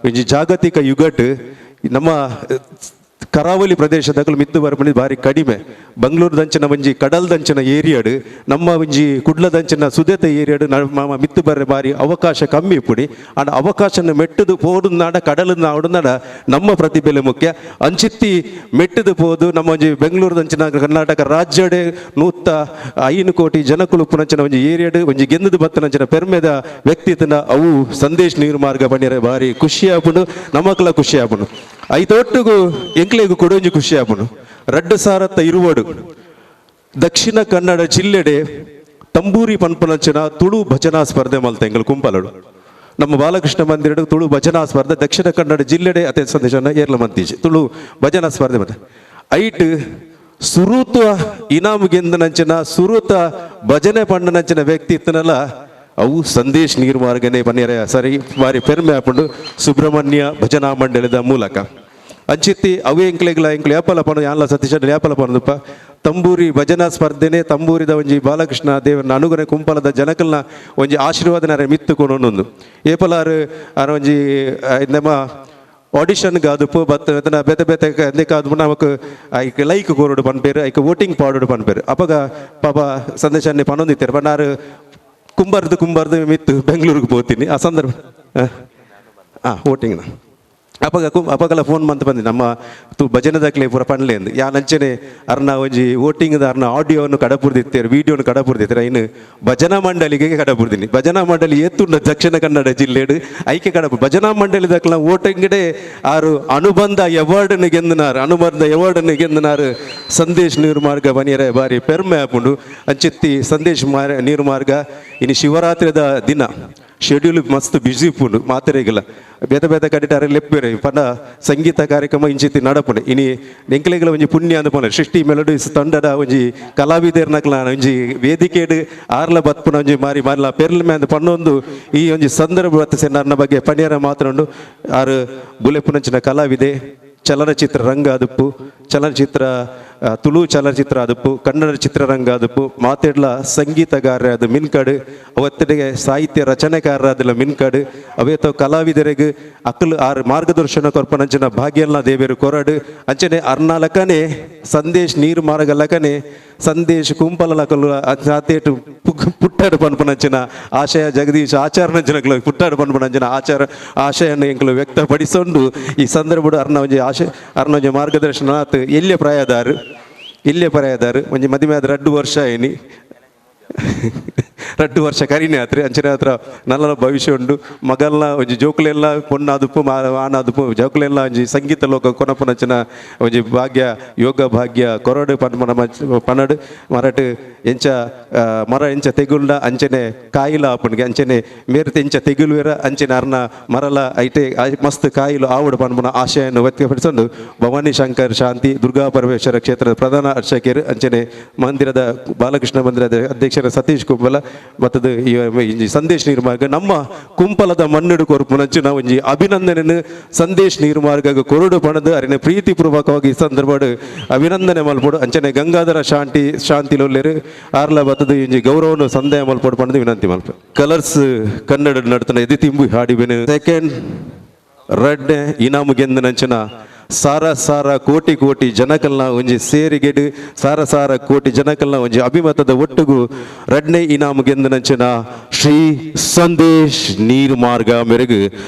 ಒಂಜಿ ಜಾಗತಿಕ ಯುಗಟ್ ನಮ್ಮ ಕರಾವಳಿ ಪ್ರದೇಶದಕಲು ಮಿತ್ತು ಬರ್ಪಣಿ ಭಾರಿ ಕಡಿಮೆ. ಬಂಗ್ಳೂರ್ದಂಚಿನ ಒಂಜಿ ಕಡಲ್ದಂಚಿನ ಏರಿಯಾಡು ನಮ್ಮ ಒಂಜಿ ಕುಡ್ಲದಂಚಿನ ಸುದೇತ ಏರಿಯಾಡು ನಮ್ಮ ಮಿತ್ತು ಬರ್ರೆ ಭಾರಿ ಅವಕಾಶ ಕಮ್ಮಿ ಇಪ್ಪುಡಿ. ಅಂಡ್ ಅವಕಾಶನ ಮೆಟ್ಟದು ಪೋದು ನಾಡ ಕಡಲು ನಾಡುನಾಡ ನಮ್ಮ ಪ್ರತಿಭೆಲೆ ಮುಖ್ಯ. ಅಂಚಿತ್ತಿ ಮೆಟ್ಟದು ಪೋದು ನಮ್ಮ ಒಂಜಿ ಬೆಂಗಳೂರದಂಚಿನ ಕರ್ನಾಟಕ ರಾಜ್ಯಡೆ 105 ಕೋಟಿ ಜನಕುಲು ಪುನಂಚಿನ ಒಂಜಿ ಏರಿಯಾಡು ಒಂಜಿ ಗೆಂದದು ಬತ್ತನಂಚಿನ ಪೆರ್ಮೆದ ವ್ಯಕ್ತಿತನ ಅವು ಸಂದೇಶ್ ನೀರ್ಮಾರ್ಗ ಬನ್ನಿರೆ ಭಾರಿ ಖುಷಿ ಆಪುಂಡು, ನಮಕ್ಲ ಖುಷಿ ಆಪುಂಡು. ಐತೊಟ್ಟುಗು ಎಂಕ್ಲೆಗು ಕೊಡೊಂಜಿ ಖುಷಿ ಆಪುಂಡು. 2020 ದಕ್ಷಿಣ ಕನ್ನಡ ಜಿಲ್ಲೆಡೆ ತಂಬೂರಿ ಪನ್ಪುನಂಚಿನ ತುಳು ಭಜನಾ ಸ್ಪರ್ಧೆ ಮಲ್ತ ಎಂಗಲ್ ಕುಂಪಲಡು. ನಮ್ಮ ಬಾಲಕೃಷ್ಣ ಮಂದಿರಡು ತುಳು ಭಜನಾ ಸ್ಪರ್ಧೆ ದಕ್ಷಿಣ ಕನ್ನಡ ಜಿಲ್ಲೆಡೆ ಅತೆ ಸಂದೇಶನ ಏರ್ಲ ಮಂತೀಜಿ ತುಳು ಭಜನಾ ಸ್ಪರ್ಧೆ ಮತ್ತೆ ಐಟ್ ಸುರೂತ ಇನಾಮು ಗೆಂದನಂಚಿನ ಸುರೂತ ಭಜನೆ ಪಂಡನಂಚಿನ ವ್ಯಕ್ತಿ ಇತ್ತನಲ್ಲ ಅವು ಸಂದೇಶ್ ನೀರ್ಮಾರ್ಗನೆ ಪನ್ನಿರ ಸರಿ ಬಾರಿ ಪೆರ್ಮೆ ಆಪುಂಡು ಸುಬ್ರಹ್ಮಣ್ಯ ಭಜನಾ ಮಂಡಳಿದ ಮೂಲಕ. ಅಂಚಿತ್ತಿ ಅವೇ ಎಂಕ್ಲೆಗ್ಲ ಎಂಕ್ಲು ಯಾಪಲ ಪನ ಯಾನ್ಲ ಸತೀಶ ಯಾಪಲ ಪನದಪ್ಪ ತಂಬೂರಿ ಭಜನಾ ಸ್ಪರ್ಧೆನೆ ತಂಬೂರಿದ ಒಂಜಿ ಬಾಲಕೃಷ್ಣ ದೇವರನ ಅನುಗುಣ ಕುಂಪಲದ ಜನಕಲ್ನ ಒಂಜಿ ಆಶೀರ್ವಾದನಾರೆ ಮಿತ್ತು ಕೊನೊಂದು ಏಪಲಾರು ಆರ ಒಂಜಿ ನಮ್ಮ ಆಡಿಷನ್ ಗಾದುಪು ಬತ್ ಬೇತೆ ಬೇತೆ ಎಂದಕ್ಕಾದ್ಮು ನಮಕ್ ಐಕ್ ಲೈಕ್ ಕೋರೋಡು ಪನ್ಪೇರು, ಐಕ್ ವೋಟಿಂಗ್ ಪಾಡೋಡು ಪನ್ಪೇರು. ಅಪಗ ಪಾಪ ಸಂದೇಶಾన్ని ಪನೊಂದಿತ್ತೇರು ಪನ್ನಾರು ಕುಂಬಾರ್ದು ಕುಂಬಾರ್ದು ಮಿತ್ತು ಬೆಂಗಳೂರಿಗೆ ಹೋಗ್ತೀನಿ ಆ ಸಂದರ್ಭ ಹಾಂ ವೋಟಿಂಗ್ನ ಅಪಗ ಅಪಗಲ ಫೋನ್ ಮಂತ್ ಬಂದಿ ನಮ್ಮ ತು ಭಜನೆದಾಕ್ಲೆ ಪೂರ ಪನ್ಲೆ ಅಂದು ಯಾನಂಚನೆ ಅರ್ನ ಒಂಜಿ ವೋಟಿಂಗ್ದ ಅರ್ನ ಆಡಿಯೋನು ಕಡಪುರ್ದಿತ್ತೇರು, ವೀಡಿಯೋನು ಕಡಪುರ್ದಿತ್ತೇರು. ಇನ್ನು ಭಜನಾ ಮಂಡಳಿಗೆ ಕಡಪುರ್ದಿನಿ. ಭಜನಾ ಮಂಡಳಿ ಏತುಂಡ ದಕ್ಷಿಣ ಕನ್ನಡ ಜಿಲ್ಲೆಡು ಐಕೆ ಕಡಪು ಭಜನಾ ಮಂಡಳಿ ದಕ್ಕಲ ವೋಟಿಂಗ್ಡೆ ಆರು ಅನುಬಂಧ ಅವಾರ್ಡ್ನ ಗೆಂದನಾರು, ಅನುಬಂಧ ಅವಾರ್ಡ್ನ ಗೆಂದನಾರು ಸಂದೇಶ್ ನೀರ್ಮಾರ್ಗ ಬನಿಯರೆ ಬಾರಿ ಪೆರ್ಮೆ ಆಪುಂಡು. ಅಂಚಿತ್ತಿ ಸಂದೇಶ್ ನೀರ್ಮಾರ್ಗ ಇನ್ನು ಶಿವರಾತ್ರಿದ ದಿನ ಶೆಡ್ಯೂಲ್ ಮಸ್ತ್ ಬ್ಯುಸಿ ಇಪ್ಪುಂಡು ಮಾತೆರೆಗಿಲ್ಲ ಬೇತೆ ಬೇತೆ ಕಡಿಟಾರೆ ಲೆಪ್ಪೇರೆ ಪಂಡ ಸಂಗೀತ ಕಾರ್ಯಕ್ರಮ ಇಂಚಿತ್ತಿ ನಡಪುಂಡು. ಇನಿ ಎಂಕ್ಲೆಗಳ ಒಂಜಿ ಪುಣ್ಯ ಅಂದ್ ಪೋನೆ ಸೃಷ್ಟಿ ಮೆಲೋಡಿಸ್ ತಂಡದ ಒಂಜಿ ಕಲಾವಿದರ್ನಕ್ಲ ಒಂಜಿ ವೇದಿಕೆಡ್ ಆರ್ಲ ಬತ್ಪುನ ಒಂಜಿ ಮಾರಿ ಮಾರ್ಲ ಪೆರ್ಲ್ ಮ್ಯಾಂದ್ ಪನ್ನೊಂದು ಈ ಒಂಜಿ ಸಂದರ್ಭ ಬತ್ತ ಬಗ್ಗೆ ಪಣಿಯರ ಮಾತ್ರ ಉಂಡು. ಆರು ಬುಲೆಪುನಂಚಿನ ಕಲಾವಿದೆ ಚಲನಚಿತ್ರ ರಂಗ ಅದುಪ್ಪು, ಚಲನಚಿತ್ರ ತುಳು ಚಲನಚಿತ್ರ ಅದುಪ್ಪು, ಕನ್ನಡ ಚಿತ್ರರಂಗ ಅದುಪ್ಪು, ಮಾತೆಡ್ಲ ಸಂಗೀತಗಾರ ಅದು ಮಿನ್ಕಡು, ಅವತ್ತಿಗೆ ಸಾಹಿತ್ಯ ರಚನೆಕಾರರ ಅದೆಲ್ಲ ಮಿನ್ಕಡು, ಅವೇತೋ ಕಲಾವಿದರಿಗೆ ಅಕ್ಕಲು ಆರು ಮಾರ್ಗದರ್ಶನ ಕೊರ್ಪನಂಚಿನ ಭಾಗ್ಯಲ್ನ ದೇವೇರು ಕೊರಡು. ಅಂಚನೆ ಅರ್ನಾಲಕನೆ ಸಂದೇಶ್ ನೀರು ಮಾರ್ಗಲಕನೆ ಸಂದೇಶ್ ಕುಂಪಲಕಲು ಅತೇಟು ಪುಟ್ಟಾಡು ಪನ್ಪನಂಚಿನ ಆಶಯ ಜಗದೀಶ್ ಆಚಾರನಂಚಿನ ಪುಟ್ಟಾಡು ಪನ್ಪನಂಚಿನ ಆಚಾರ ಆಶಯನ ಎಂಕಲು ವ್ಯಕ್ತಪಡಿಸೊಂಡು ಈ ಸಂದರ್ಭಡು ಅರ್ನ ಒಂಜಿ ಆಶಯ ಅರ್ನ ಒಂಜಿ ಮಾರ್ಗದರ್ಶನ ಆತು. ಎಲ್ಲಿಯ ಪ್ರಾಯದಾರು ಇಲ್ಲೇ ಪ್ರಾಯದಾರು ಒಂಜಿ ಮದಿಮೆ ಆದ 2 ವರ್ಷ ಏನಿ 2 ವರ್ಷ ಕರಿನೇ ಆತ್ರಿ. ಅಂಚನೆ ಹತ್ರ ನಲ್ಲ ಭವಿಷ್ಯ ಉಂಡು. ಮಗಲ್ನ ಒಂಜಿ ಜೋಕುಲೆಲ್ಲ ಪೊಣ್ಣಾದುಪ್ಪು ಆನಾದುಪ್ಪು ಜೋಕುಲೆಲ್ಲ ಒಂಜಿ ಸಂಗೀತ ಲೋಕ ಕೊನಪುನಂಚಿನ ಒಂಜಿ ಭಾಗ್ಯ ಯೋಗ ಭಾಗ್ಯ ಕೊರಡು ಪನ್ಪನ ಪನಡು ಮರಟ್ ಎಂಚ ಮರ ಎಂಚ ತೆಗುಲ್ಡ ಅಂಚನೆ ಕಾಯಿಲ ಆಪುಣಿಗೆ ಅಂಚನೆ ಮೇರ್ತೆ ಎಂಚ ತೆಗುಲ್ವೇರ ಅಂಚನೆ ಅರ್ನ ಮರಲ ಐಟೆ ಮಸ್ತ್ ಕಾಯಿಲು ಆವಡು ಪನ್ಪುನ ಆಶಯನ್ನು ವ್ಯಕ್ತಪಡಿಸೊಂಡು ಭವಾನಿ ಶಂಕರ್ ಶಾಂತಿ ದುರ್ಗಾ ಪರಮೇಶ್ವರ ಕ್ಷೇತ್ರದ ಪ್ರಧಾನ ಅರ್ಚಕರು ಅಂಚನೆ ಮಂದಿರದ ಬಾಲಕೃಷ್ಣ ಮಂದಿರದ ಅಧ್ಯಕ್ಷರ ಸತೀಶ್ ಕುಂಬಲ ಮತ್ತದು ಈ ಸಂದೇಶ್ ನೀರ್ಮಾರ್ಗ ನಮ್ಮ ಕುಂಪಲದ ಮಣ್ಣುಡು ಕೊರ್ಪುನಂಚಿನ ಒಂಜಿ ಅಭಿನಂದನೆಯನ್ನು ಸಂದೇಶ್ ನೀರ್ಮಾರ್ಗ ಕೊರಡು ಪಣದು ಅರಿನ ಪ್ರೀತಿಪೂರ್ವಕವಾಗಿ ಈ ಸಂದರ್ಭಡ್ ಅಭಿನಂದನೆ ಮಲ್ಪೊಡು. ಅಂಚನೆ ಗಂಗಾಧರ ಶಾಂತಿ ಶಾಂತಿ ಲೊಲ್ಲೆರು ಆರ್ಲ ಬತ್ತದು ಇಂಜಿ ಗೌರವನು ಸಂದೇಹ ಮಲ್ಪೊಡು ಪಣದು ವಿನಂತಿ ಮಲ್ಪ. ಕಲರ್ಸ್ ಕನ್ನಡ ನಡ್ತನ ಎದಿ ತಿಂಬು ಹಾಡಿಬೆನು ಸೆಕೆಂಡ್ ರಡ್ಡೆ ಇನಾಮು ಗೆಂದನಂಚಿನ ಸಾರ ಸಾರ ಕೋಟಿ ಕೋಟಿ ಜನಕಲ್ನ ಒಂಜಿ ಸೇರಿಗೆಡು ಸಾರ ಸಾರ ಕೋಟಿ ಜನಕಲ್ನ ಒಂಜಿ ಅಭಿಮತದ ಒಟ್ಟುಗು ರಡ್ನೆ ಇನಾಮು ಗೆಂದನಂಚಿನ ಶ್ರೀ ಸಂದೇಶ್ ನೀರ್ಮಾರ್ಗ ಮೇರೆಗೆ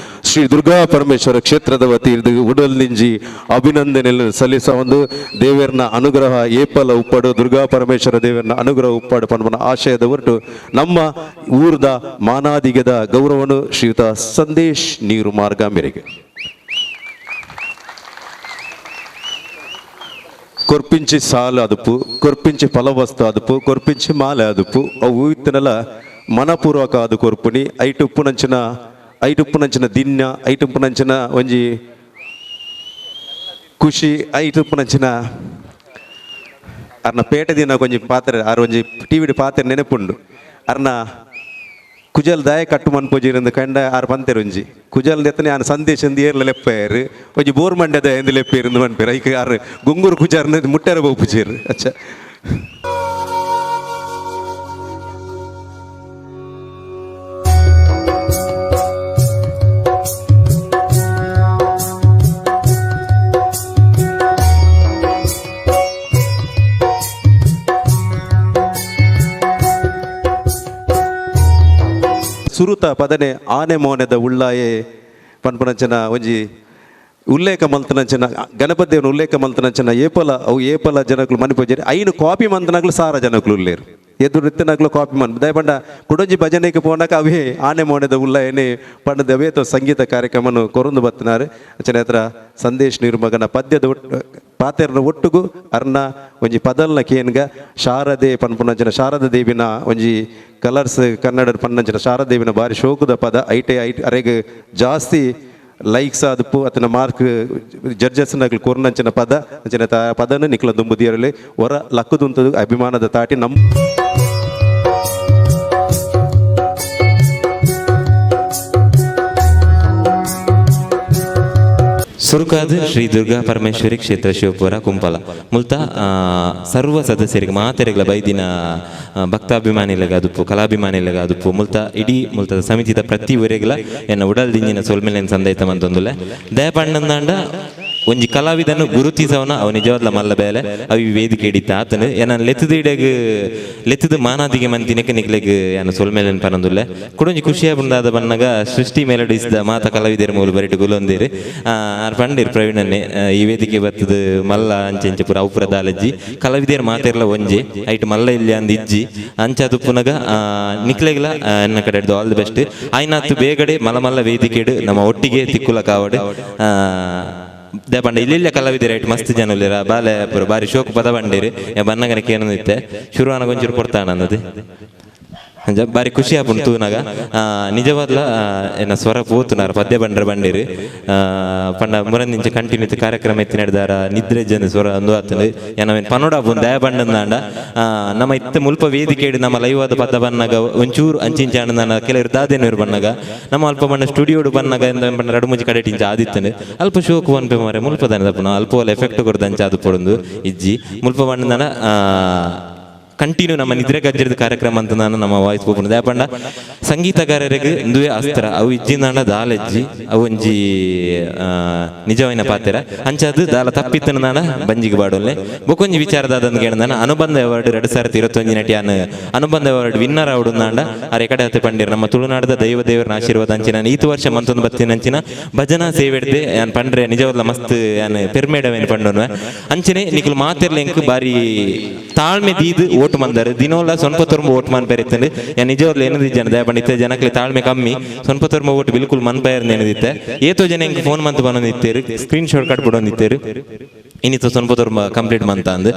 ಶ್ರೀ ದುರ್ಗಾ ಪರಮೇಶ್ವರ ಕ್ಷೇತ್ರದ ವತಿಯಿಂದ ಉಡಲ್ನಿಂಜಿ ಅಭಿನಂದನೆ ಸಲ್ಲಿಸ ಒಂದು ದೇವರನ ಅನುಗ್ರಹ ಏಪಲ ಉಪ್ಪಾಡು ದುರ್ಗಾ ಪರಮೇಶ್ವರ ದೇವರನ ಅನುಗ್ರಹ ಉಪ್ಪಾಡು ಪನ್ಪನ ಆಶಯದ ಹೊರಟು ನಮ್ಮ ಊರ್ದ ಮಾನಾದಿಗದ ಗೌರವನು ಶ್ರೀಯುತ ಸಂದೇಶ್ ನೀರು ಮಾರ್ಗ ಮೇರೆಗೆ. ಕೊರ್ಪಿಂಚಿ ಸಾಲು ಅದುಪು, ಕೊರ್ಪಿಂಚಿ ಫಲವಸ್ತು ಅದುಪು, ಕೊರ್ಪಿಂಚಿ ಮಾಲೆ ಅದುಪು, ಅವು ಇತ್ತನಲ ಮನಪೂರ್ವಕ ಅದು ಕೊರ್ಪುನಿ. ಐಟುಪ್ಪುನಂಚಿನ ಐಟುಪ್ಪುನಂಚಿನ ದಿನ್ಯ, ಐಟುಪ್ಪುನಂಚಿನ ಒಂಜಿ ಖುಷಿ, ಐಟುಪ್ಪುನಂಚಿನ ಅರ್ನ ಪೇಟೆ ದಿನ ಕೊಂಚ ಪಾತ್ರೆ ಆರ್ ಒಂಜಿ ಟಿವಿಡ್ ಪಾತ್ರೆ ನೆನಪುಂಡು. ಅರ್ನ ಕುಜಲ್ ದಾಯ ಕಟ್ಟು ಮನ್ಪುಜಿರಂದು ಕಂಡ ಆರ್ ಪಂತೆರ್ ಒಂಜಿ ಕುಜಲ್ ದೆತ್ತನೆ ಆನ್ ಸಂದೇಶ ಏರ್ಲ ಲೆಪ್ಪೇರು ಒಂಜಿ ಬೋರ್ ಮಂಡ್ಯದ ಎಂದು ಲೆಪ್ಪೇರು ಮನ್ಪೇರು ಐಕ್ ಆರ್ ಗುಂಗೂರು ಕುಜಾರ್ನ ಮುಟ್ಟೆರ ಬೋಪುಜೇರು. ಅಚ್ಚ ಸುರುತ ಪದನೆ ಆನೆ ಮೋನೆದ ಉಳ್ಳಾಯೆ ಪನ್ಪನಂಚನ ಒಂಜಿ ಉಲ್ಲೇಖ ಮಲ್ತನಂಚನ ಗಣಪತಿ ದೇವನ ಉಲ್ಲೇಖ ಮಲ್ತನಂಚನ ಏಪಲ ಅವು ಏಪಲ ಜನಕುಲು ಮನಿಪೋಜೇರಿ ಐನು ಕಾಪಿ ಮಂತನಗ್ಲು ಸಾರ ಜನಕುಲು ಉಲ್ಲೇರು ಎದುರು ಇತ್ತನಗ್ಲು ಕಾಪಿ ಮನ್ ದಯಪಂಡ ಕುಡೊಂಜಿ ಭಜನೆಗೆ ಪೋನಾಕ ಅವೇ ಆನೆ ಮೋನೆದ ಉಳ್ಳಾಯನೆ ಪಂಡದ ಅವೇ ಸಂಗೀತ ಕಾರ್ಯಕ್ರಮನು ಕೊರೊಂದು ಬತ್ತಿನಾರು. ಅಂಚನೆ ಹತ್ರ ಸಂದೇಶ್ ನಿರ್ಮಗನ ಪದ್ಯದ ಒಟ್ಟು ಪಾತೆರ್ನ ಒಟ್ಟುಗು ಅರ್ನ ಒಂಜಿ ಪದಲ್ನ ಕೇನ್ಗ ಶಾರದೆ ಪನ್ಪುನಂಚಿನ ಶಾರದ ದೇವಿನ ಒಂಜಿ ಕಲರ್ಸ್ ಕನ್ನಡ ಪನ್ನಂಚಿನ ಶಾರದೇವಿನ ಬಾರಿ ಶೋಕದ ಪದ ಐಟೆ ಐಟ್ ಅರೆಗ್ ಜಾಸ್ತಿ ಲೈಕ್ಸ್ ಆದಪು ಅತನ ಮಾರ್ಕ್ ಜಡ್ಜಸ್ ನಗಲು ಕೊರ್ನಂಚಿನ ಪದ ಅಂಚಿನ ಪದನ ನಿಕ್ಲ ದುಂಬುದಿಯರಲ್ಲಿ ಹೊರ ಲಕ್ಕದುಂತದು ಅಭಿಮಾನದ ತಾಟಿ ನಮ್ಮ ಸುರುಕಾದ ಶ್ರೀ ದುರ್ಗಾ ಪರಮೇಶ್ವರಿ ಕ್ಷೇತ್ರ ಶಿವಪುರ ಕುಂಪಲ ಮುಲ್ತ ಸರ್ವ ಸದಸ್ಯರಿಗೆ ಮಾತೆರೆಗಳ ಬೈದಿನ ಭಕ್ತಾಭಿಮಾನಿಲೆಗ ಅದುಪ್ಪು ಕಲಾಭಿಮಾನಿಲೆಗ ಅದುಪ್ಪು ಮುಲ್ತ ಇಡೀ ಮುಲ್ತದ ಸಮಿತಿದ ಪ್ರತಿ ಊರೆಗ್ಲ ಎನ್ನ ಉಡಲ್ ದಿಂಜಿನ ಸೊಲ್ಮೆಲೆನ್ ಸಂದೈತ ಮಂತೊಂದುಲೆ ದಯಪಣ್ಣಂದಾಂಡ ಒಂಜಿ ಕಲಾವಿದನ್ನು ಗುರುತಿಸವನ ಅವ ನಿಜವಾದ್ಲ ಮಲ್ಲ ಬೇಲೆ ಅವಿ ವೇದಿಕೆ ಹಿಡಿತ ಆತನು ಏನ ಲೆತ್ತದ ಇಡಗ್ ಲೆತ್ತದ ಮಾನಾದಿಗೆ ಮಂತಿನಕ್ಕೆ ನಿಕ್ಲೆಗ್ ಯಾನು ಸೊಲ್ಮೇಲೆನ್ ಪನೊಂದುಲ್ಲೆ ಕುಡೊಂಜಿ ಖುಷಿಯ ಬಂದಾದ ಬನ್ನಗ ಸೃಷ್ಟಿ ಮೆಲಡಿಸಿದ ಮಾತ ಕಲಾವಿದರ ಮೂಲು ಬರಿಟು ಗುಲೊಂದಿರು ಆರ್ ಪಂಡಿರ್ ಪ್ರವೀಣನ್ನೇ ಈ ವೇದಿಕೆ ಬತ್ತದ ಮಲ್ಲ ಅಂಚೆ ಅಂಚೆ ಪೂರ ಅವು ದಾಲಜ್ಜಿ ಕಲಾವಿದರ ಮಾತೆರ್ಲ ಒಂಜಿ ಐಟ್ ಮಲ್ಲ ಇಲ್ಲಿ ಅಂದ್ ಇಜ್ಜಿ ಅಂಚ ಪುನಗ ನಿಕ್ಲೆಗ್ಲ ಎನ್ನ ಕಡೆ ಆಲ್ the best ಆಯ್ನಾತ್ ಬೇಗಡೆ ಮಲ್ಲ ಮಲ್ಲ ವೇದಿಕೆಡು ನಮ್ಮ ಒಟ್ಟಿಗೆ ತಿಕ್ಕುಲ ಕಾವಡು ದೇಪಂಡ ಇಲ್ಲೆಲ್ಲ ಕಲಾವಿದರ ಐಟ್ ಮಸ್ತ್ ಜನ ಉಲ್ಲೇರ ಬಾಲೆ ಪೂರ ಬಾರಿ ಶೋಕ್ ಪದ ಬಂಡೇರಿ ಬನ್ನಗನ ಕೇನೊಂದಿತ್ತೆ ಶುರುವಾನ ಗೊಂಚೂರು ಕೊಡ್ತಾನ ಅನ್ನೋದು ಅಂಚ ಬಾರಿ ಖುಷಿ ಆಪುಂಡು ತೂನಾಗ ನಿಜವಾದ್ಲ ಎನ್ನ ಸ್ವರ ಪೋತುನಾರ ಪದ್ಯ ಬಂಡ್ರ ಬಂಡೇರಿ ಪಂಡ ಮುರಂದಿಂಚ ಕಂಟಿನ್ಯೂ ಕಾರ್ಯಕ್ರಮ ಎತ್ತಿ ನಡೆದಾರ ನಿದ್ರೆ ಜನ ಸ್ವರ ಅಂದು ಆತಂದು ಏನವೇನು ಪನೋಡ ಆಪುಂಡು ದಯ ಬಂಡಂದಾಂಡ ನಮ್ಮ ಇತ್ತ ಮುಲ್ಪ ವೇದಿಕೆ ನಮ್ಮ ಲೈವ್ ಆದ ಪದ ಬನ್ನಾಗ ಒಂಚೂರು ಅಂಚಿಂಚ ಆನಂದನ ಕೆಲವರು ದಾದೇನೂರು ಬನ್ನಾಗ ನಮ್ಮ ಅಲ್ಪ ಬಣ್ಣ ಸ್ಟುಡಿಯೋಡು ಬನ್ನಾಗ ಎಂದ ಬಣ್ಣ ರಡು ಮುಂಚೆ ಕಡೆ ಇಂಚ ಆದಿತ್ತನು ಅಲ್ಪ ಶೋಕ್ ಒನ್ಪೆ ಮಾರೆ ಮುಲ್ಪ ದಾನೆ ತಪ್ಪುನ ಅಲ್ಪ ಎಫೆಕ್ಟ್ ಕೊಡ್ದು ಅಂಚ ಅದು ಪೊಡೊಂದು ಇಜ್ಜಿ ಮುಲ್ಪ ಬಣ್ಣದಾನ ಕಂಟಿನ್ಯೂ ನಮ್ಮ ನಿದ್ರೆ ಗಜ್ಜರದ ಕಾರ್ಯಕ್ರಮ ಅಂತ ನಾನು ನಮ್ಮ ವಾಯ್ಸ್ ಪೋಪುಂಡು ದಾಪಂಡ ಸಂಗೀತಗಾರರಿಗೆ ಇಂದುವೆ ಅಸ್ತ್ರ ಅವು ಇಜ್ಜಿಂದಾಂಡ ದಾಲೆಜ್ಜಿ ಅವು ಒಂಜಿ ನಿಜವಾಯಿನ ಪಾತೆರ ಅಂಚಾದು ದಾಲ ತಪ್ಪಿತ್ತನ ನಾನ ಬಂಜಿಗೆ ಬಾಡೋಲ್ಲೆ ಬೊಕೊಂಜಿ ವಿಚಾರದಾದಂದು ಕೇಳಿದಾನ ಅನುಬಂಧ ಅವಾರ್ಡ್ 2021 ನಟಿಯಾನ ಅನುಬಂಧ ಅವಾರ್ಡ್ ವಿನ್ನರ್ ಆವಡುಂದಾಂಡ ಅರೆ ಕಡೆ ಹತ್ತೆ ಪಂಡಿರ್ ನಮ್ಮ ತುಳುನಾಡದ ದೈವ ದೇವರನ ಆಶೀರ್ವಾದ ಅಂಚಿನ ಈತು ವರ್ಷ ಮಂತೊಂದು ಬತ್ತಿನ ಅಂಚಿನ ಭಜನಾ ಸೇವೆಡ್ದೆ ಯಾನ್ ಪಂಡ್ರೆ ನಿಜವಾದ ಮಸ್ತ್ ಯಾನ್ ಪೆರ್ಮೇಡವೇನು ಪಂಡೋನ್ವೆ ಅಂಚನೆ ನಿಕುಲು ಮಾತಿರ್ಲೆ ಎಂಕ್ ಬಾರಿ ತಾಳ್ಮೆ ದೀದ್ ಓಟು ಮಂದಾರೆ ದಿನೋಲ ಸ್ವಲ್ಪ ತೊರ್ಮ ಓಟ್ ಮನ್ ಪೆರಿತ್ತಂಡು ಯಾನ್ ನಿಜವಾಗ್ಲೂ ಏನದಿದ್ದ ಜನ ದಯಪಂಡ ಇತ್ತೆ ಜನಕ್ಲೆ ತಾಳ್ಮೆ ಕಮ್ಮಿ ಸ್ವಲ್ಪ ತೊರ್ಮ ಓಟ್ ಬಿಲ್ಕುಲ್ ಮನ್ ಪೈರ್ನ ಏನದಿತ್ತೆ ಏತೋ ಜನ ಎಂಕ್ ಫೋನ್ ಮಂತ್ ಬನ್ನೊಂದಿತ್ತೇರು ಸ್ಕ್ರೀನ್ ಶಾಟ್ ಕಟ್ ಬಿಡೊಂದಿತ್ತೇರು ಇನ್ನಿತ ಸ್ವಲ್ಪ ತೊರ್ಮ ಕಂಪ್ಲೀಟ್ ಮಂತ ಅಂದ್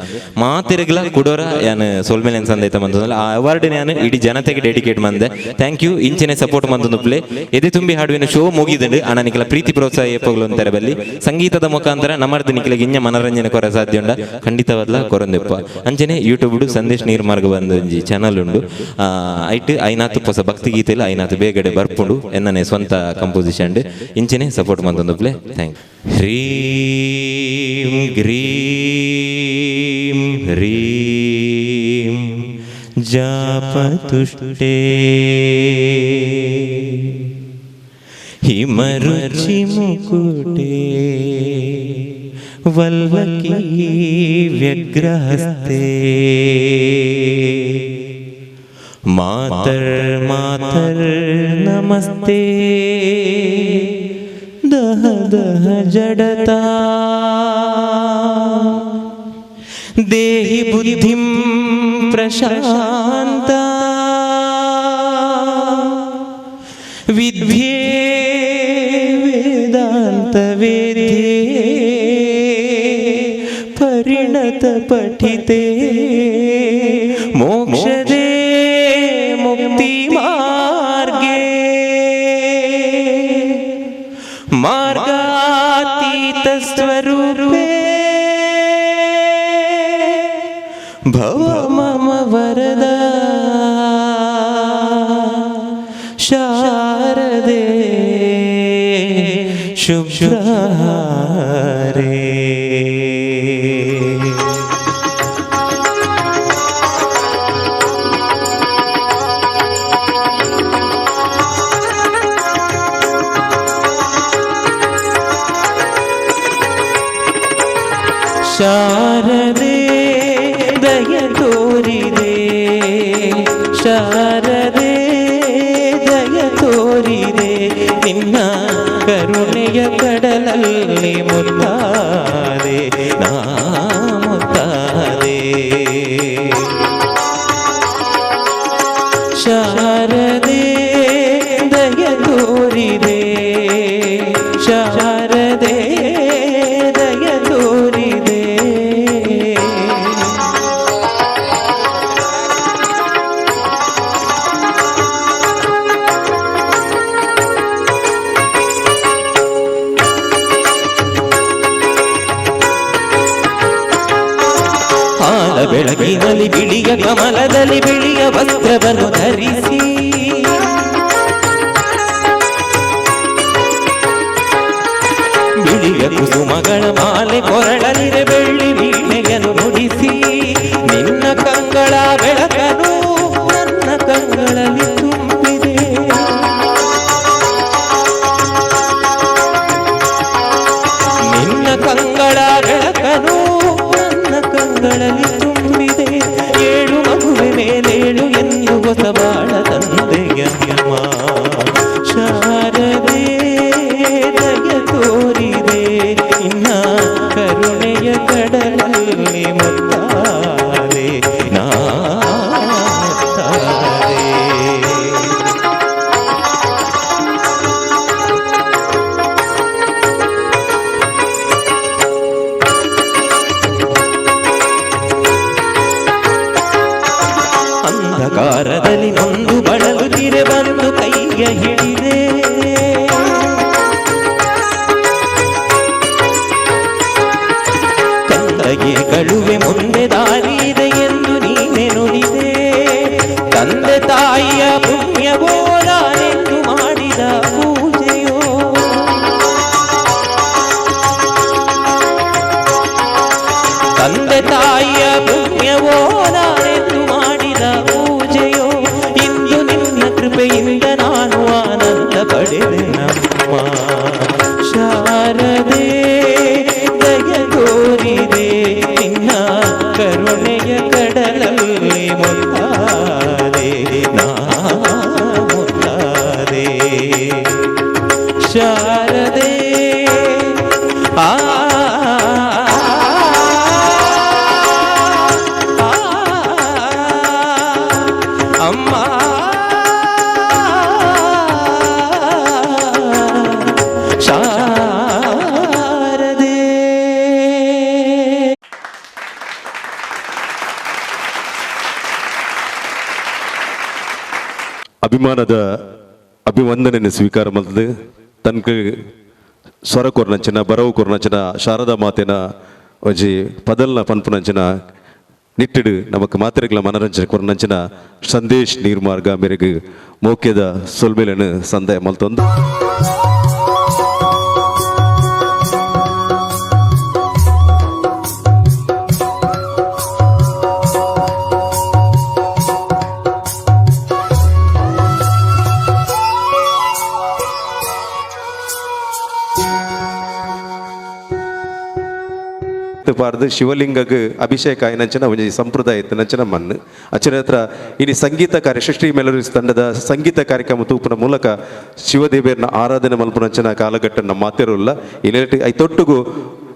ಮಾತಿರಗ್ಲ ಕುಡೋರ ಯಾನ್ ಸೋಲ್ಮೇಲೆ ಸಂದೈತ ಮಂತಂದಲ್ಲ ಆ ಅವಾರ್ಡ್ ಯಾನ್ ಇಡೀ ಜನತೆಗೆ ಡೆಡಿಕೇಟ್ ಮಂದೆ thank you ಇಂಚಿನ ಸಪೋರ್ಟ್ ಮಂತೊಂದು ಪ್ಲೇ ಎದೆ ತುಂಬಿ ಹಾಡುವಿನ ಶೋ ಮುಗಿದಂಡು ಅಣ್ಣ ನಿಖಲ ಪ್ರೀತಿ ಪ್ರೋತ್ಸಾಹ ಏಪೋಗ್ಲು ಅಂತಾರೆ ಬಲ್ಲಿ ಸಂಗೀತದ ಮುಖಾಂತರ ನಮರ್ದ ನಿಖಲಿಗೆ ಇಂಜ ಮನರಂಜನೆ ಕೊರ ಸಾಧ್ಯ ಉಂಡ ಖಂಡಿತವಾದ್ಲ ಕೊರೊಂದೆಪ್ಪ ಅಂಚನೆ ಯೂಟ್ಯೂಬ್ ಸಂದೇಶ್ ನೀರ್ಮಾರ್ಗ ಬಂದ ಒಂಜಿ ಚಾನಲ್ ಉಂಡು ಐಟ್ ಐನಾತ್ ಹೊಸ ಭಕ್ತಿ ಗೀತೆಲ್ಲ ಐನಾತ್ ಬೇಗಡೆ ಬರ್ಪುಂಡು ಎನ್ನನೆ ಸ್ವಂತ ಕಂಪೋಸಿಷನ್ ಇಂಚನೆ ಸಪೋರ್ಟ್ ಮಂತೊಂದು ಪ್ಲೇ thank ಹ್ರೀಂ ಗ್ರೀಂ ಹ್ರೀಂ ಜಾಪತುಷ್ಟೇ ಹಿಮರುಚಿ ಮುಕುಟೇ ವಲ್ವಕೀ ವ್ಯಗ್ರಹಸ್ತೆ ಮಾತರ್ ಮಾತರ್ ನಮಸ್ತೆ ದಹ ದಹ ಜಡತಾ ದೇಹಿ ಬುದ್ಧಿಂ ಪ್ರಶಾಂತ ವಿದ್ಯೆ ವೇದಾಂತ ವೇದ್ಯೆ ಪರಿಣತ ಸ್ವರೂಪೇ ಭವ ಮಮ ವರದ ಶಾರದೆ ಶುಭ್ರಹಾರೇ. ಶಾರದೆ ದಯ ತೋರಿದೆ, ಶಾರದೆ ದಯ ತೋರಿದೆ, ನಿನ್ನ ಕರುಣೆಯ ಕಡಲಲ್ಲಿ ಮುತ್ತಾದೆ ನಾ ಮುತ್ತಾದೆ. ಶಾರದೆ ದಯ ತೋರಿದೆ, ಶಾರದೆ ದಯ ತೋರಿದೆ. ಹಾಲ ಬೆಳಗಿನಲ್ಲಿ ಬಿಳಿಯ ಕಮಲದಲ್ಲಿ ಬಿಳಿಯ ವಸ್ತ್ರವನ್ನು ಧರಿಸಿ, ಬಿಳಿಯ ಕುಸುಮಗಳ ಮಾಲೆ ಕೊರಳಲಿರೆ ಬೆಳ್ಳಿ ವೀಣೆಯನ್ನು ನುಡಿಸಿ, ನಿನ್ನ ಕಂಗಳ ಬೆಳಕನು ನನ್ನ ಕಂಗಳಲ್ಲಿ ತುಂಬಿದೆ. ನಿನ್ನ ಕಂಗಳ ಬೆಳಕನು ನನ್ನ ಕಂಗಳಲ್ಲಿ ತುಂಬಿದೆ. ಏಳು ಮಗುವೆ ಮೇಲೇಳು ಎಂದು ಹೊಸ ಬಾಳ ತಂದೆಯಮ್ಮ. ಶಾರದೆ ದಯ ತೋರಿದೆ, ನಿನ್ನ ಕರುಣೆಯ ಕಡಲಲ್ಲಿ ಮುತ್ತಾದೆ ನಾ ಮುತ್ತಾದೆ. ಅಂಧಕಾರದಲ್ಲಿ ನೊಂದು ಬಳಲುತ್ತಿರೆ ಬಂದು ಕೈಯ ಹಿಡಿದೆ, ತಂದೆಗೆ ಕಳುವೆ ಮುಂದೆ ದಾರಿ ಇದೆ ಎಂದು ನೀನೆ ನುಡಿದೆ. ತಂದೆ ತಾಯಿಯ ಪುಣ್ಯವೋ ನಾನೆಂದು ಮಾಡಿದ ಪೂಜೆಯೋ, ತಂದೆ ತಾಯಿಯ ಪುಣ್ಯವೋ ನಾನೆಂದು ಮಾಡಿದ ಪೂಜೆಯೋ, ಇಂದು ನಿನ್ನ ಕೃಪೆಯಿಂದ ನಾನು ಆನಂದ ಪಡೆದೆ ನಮ್ಮ. ಶಾರದೆ ದಯ ತೋರಿದೆ, ನಿನ್ನ ಕರುಣೆಯ ಕಡಲಲ್ಲಿ ಮುತ್ತಾದೆ ನಾ ಮುತ್ತಾದೆ. ಶಾರದೆ ಆ ಅಮ್ಮ ಶಾರದೆ. ಅಭಿಮಾನದ ಅಭಿವಂದನೆಯನ್ನು ಸ್ವೀಕಾರ ಮಾಡಿದ ತನಕ ಸ್ವರ ಕೊರ್ನಂಚಿನ ಬರವು ಕೊರ್ನಂಚಿನ ಶಾರದಾ ಮಾತೆನ ಒಂಜಿ ಪದಲ್ನ ಪನ್ಪುನಂಚಿನ ನಿಟ್ಟಿಡು ನಮಕ್ ಮಾತೆರೆಗ್ಲ ಮನರಂಜನೆ ಕೊರ್ನಂಚಿನ ಸಂದೇಶ್ ನೀರ್ಮಾರ್ಗ ಮೇರೆಗೆ ಮೋಕ್ಯದ ಸೊಲ್ಮೆಲೆನು ಸಂದಯ ಮಲ್ತೊಂದು. ಪಾರ್ದು ಶಿವಲಿಂಗಗ್ ಅಭಿಷೇಕ ಆಯ್ನಂಚಿನ ಒಂಜಿ ಸಂಪ್ರದಾಯ ಇತ್ತಿನಂಚಿನ ಮಣ್ಣು ಅಚ್ಚಿನ ಹತ್ರ ಇನಿ ಸಂಗೀತ ಕಾರ್ಯ ಸೃಷ್ಟಿ ಮೆಲೋಡಿಸ್ ತಂಡದ ಸಂಗೀತ ಕಾರ್ಯಕ್ರಮ ತೂಪುನ ಮೂಲಕ ಶಿವದೇವಿಯರ್ನ ಆರಾಧನೆ ಮಲ್ಪುನಂಚಿನ ಕಾಲಘಟ್ಟ ನಮ್ಮ ಮಾತಿರೋಲ್ಲ. ಈ I ತೊಟ್ಟುಗು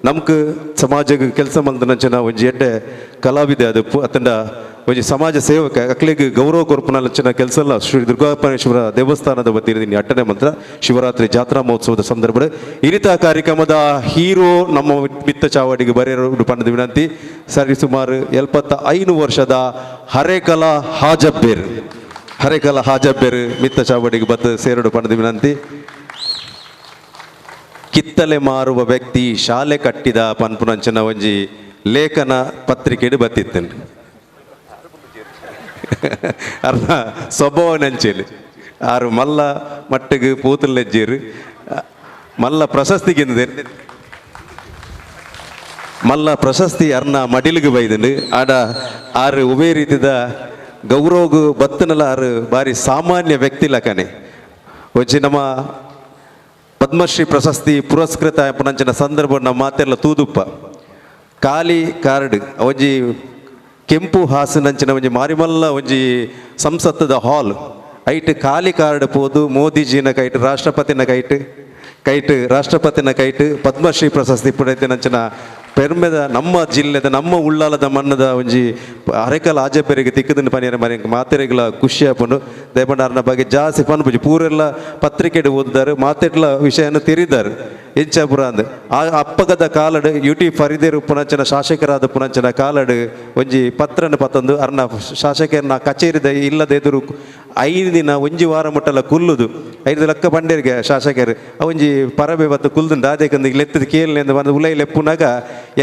ನಮ್ಕ್ ಸಮಾಜಗ್ ಕೆಲಸ ಮಲ್ದನಂಚಿನ ಒಂಜಿ ಎಡ್ಡೆ ಕಲಾವಿದೆ ಅದು ಅತಂಡ ಒಂಜಿ ಸಮಾಜ ಸೇವಕ ಅಕ್ಲೆಗ್ ಗೌರವ ಕೊರ್ಪುನಂಚಿನ ಕೆಲಸ ಎಲ್ಲ ಶ್ರೀ ದುರ್ಗಾಪರಮೇಶ್ವರ ದೇವಸ್ಥಾನದ ವತಿಯಿಂದ ಅಟ್ಟನೆ ಮಂತ್ರ ಶಿವರಾತ್ರಿ ಜಾತ್ರಾ ಮಹೋತ್ಸವದ ಸಂದರ್ಭ ಇರಿತ ಕಾರ್ಯಕ್ರಮದ ಹೀರೋ ನಮ್ಮ ಮಿತ್ತ ಚಾವಡಿಗೆ ಬರೆಯರು ಪಣ್ಣದ ವಿನಂತಿ. ಸರಿ ಸುಮಾರು 75 ವರ್ಷದ ಹರೇಕಲ ಹಾಜಬ್ಬೇರ್, ಹರೇಕಲ ಹಾಜಬ್ಬೇರ್ ಮಿತ್ತ ಚಾವಡಿಗೆ ಬತ್ತ ಸೇರಡು ಪಣ್ಣದ ವಿನಂತಿ. ಕಿತ್ತಲೆ ಮಾರುವ ವ್ಯಕ್ತಿ ಶಾಲೆ ಕಟ್ಟಿದ ಪನ್ಪುನಂಚಿನ ಒಂಜಿ ಲೇಖನ ಪತ್ರಿಕೆಡ್ ಬತ್ತಿತ್ತೇನೆ ಅರ್ನ ಸ್ವಭಾವನಂಚೇಲಿ ಆರು ಮಲ್ಲ ಮಟ್ಟಿಗೆ ಪೂತುಲೆಜ್ಜೇರು ಮಲ್ಲ ಪ್ರಶಸ್ತಿಗೆ ಮಲ್ಲ ಪ್ರಶಸ್ತಿ ಅರ್ನ ಮಡಿಲಿಗೆ ಬೈದಂಡು ಆಡ ಆರು ಉಭಯ ರೀತಿದ ಗೌರವಗು ಬತ್ತನಲ ಆರು ಬಾರಿ ಸಾಮಾನ್ಯ ವ್ಯಕ್ತಿ ಲಕನೆ ಒಂಜಿ ನಮ್ಮ ಪದ್ಮಶ್ರೀ ಪ್ರಶಸ್ತಿ ಪುರಸ್ಕೃತ ಪುನಂಚಿನ ಸಂದರ್ಭ ನಮ್ಮ ಮಾತೆಲ್ಲ ತೂದುಪ್ಪ ಖಾಲಿ ಕಾರ್ಡ್ ಒಂಜಿ ಕೆಂಪು ಹಾಸಿನಂಚಿನ ಒಂಜಿ ಮಾರಿಮಲ್ಲ ಒಂಜಿ ಸಂಸತ್ತದ ಹಾಲ್ ಐಟ್ ಖಾಲಿ ಕಾರ್ಡ್ ಪೋದು ಮೋದಿಜಿನ ಕೈಟ್ ರಾಷ್ಟ್ರಪತಿನ ಕೈಟ್ ಕೈಟ್ ರಾಷ್ಟ್ರಪತಿನ ಕೈಟ್ ಪದ್ಮಶ್ರೀ ಪ್ರಶಸ್ತಿ ಪಡೆದಿನಂಚಿನ ಪೆರ್ಮೆದ ನಮ್ಮ ಜಿಲ್ಲೆದ ನಮ್ಮ ಉಳ್ಳಾಲದ ಮಣ್ಣದ ಒಂಜಿ ಅರೆಕಲ್ ಆಜಪೆರಿಗೆ ತಿಕ್ಕದನ್ನು ಪನಿಯರ ಮನೆ ಮಾತೆರೆಗಳ ಖುಷಿ ಆಪುಂಡು. ದಯಪಂಡ ಅರ್ನ ಬಗ್ಗೆ ಜಾಸ್ತಿ ಪನ್ಪುಜಿ ಪೂರೆಲ್ಲ ಪತ್ರಿಕೆಡ್ ಓದಿದಾರು ಮಾತೆಟ್ಲ ವಿಷಯನ ತೆರಿದಾರು ಎಂಚಾಪುರ ಅಂದ್ ಆ ಅಪ್ಪಗದ ಕಾಲಡ್ ಯು ಟಿ ಫರಿದೇರು ಪುನಂಚನ ಶಾಸಕರಾದ ಪುನಂಚನ ಕಾಲಡ್ ಒಂಜಿ ಪತ್ರನ ಪತ್ತೊಂದು ಅರ್ನ ಶಾಸಕರನ್ನ ಕಚೇರಿದ ಇಲ್ಲದ ಎದುರು 5 ದಿನ ಒಂಜಿ ವಾರ ಮುಟ್ಟಲ ಕುಲ್ಲುದು 5 ಲಕ್ಕ ಬಂಡೇರಿಗೆ ಶಾಸಕರು ಒಂಜಿ ಪರಬೆ ಬತ್ತು ಕುಲ್ದು ದಾದೇಕಂದು ಲೆತ್ತದ ಕೇಳನೆ ಬಂದು ಉಲೈ ಲೆಪ್ಪುನಾಗ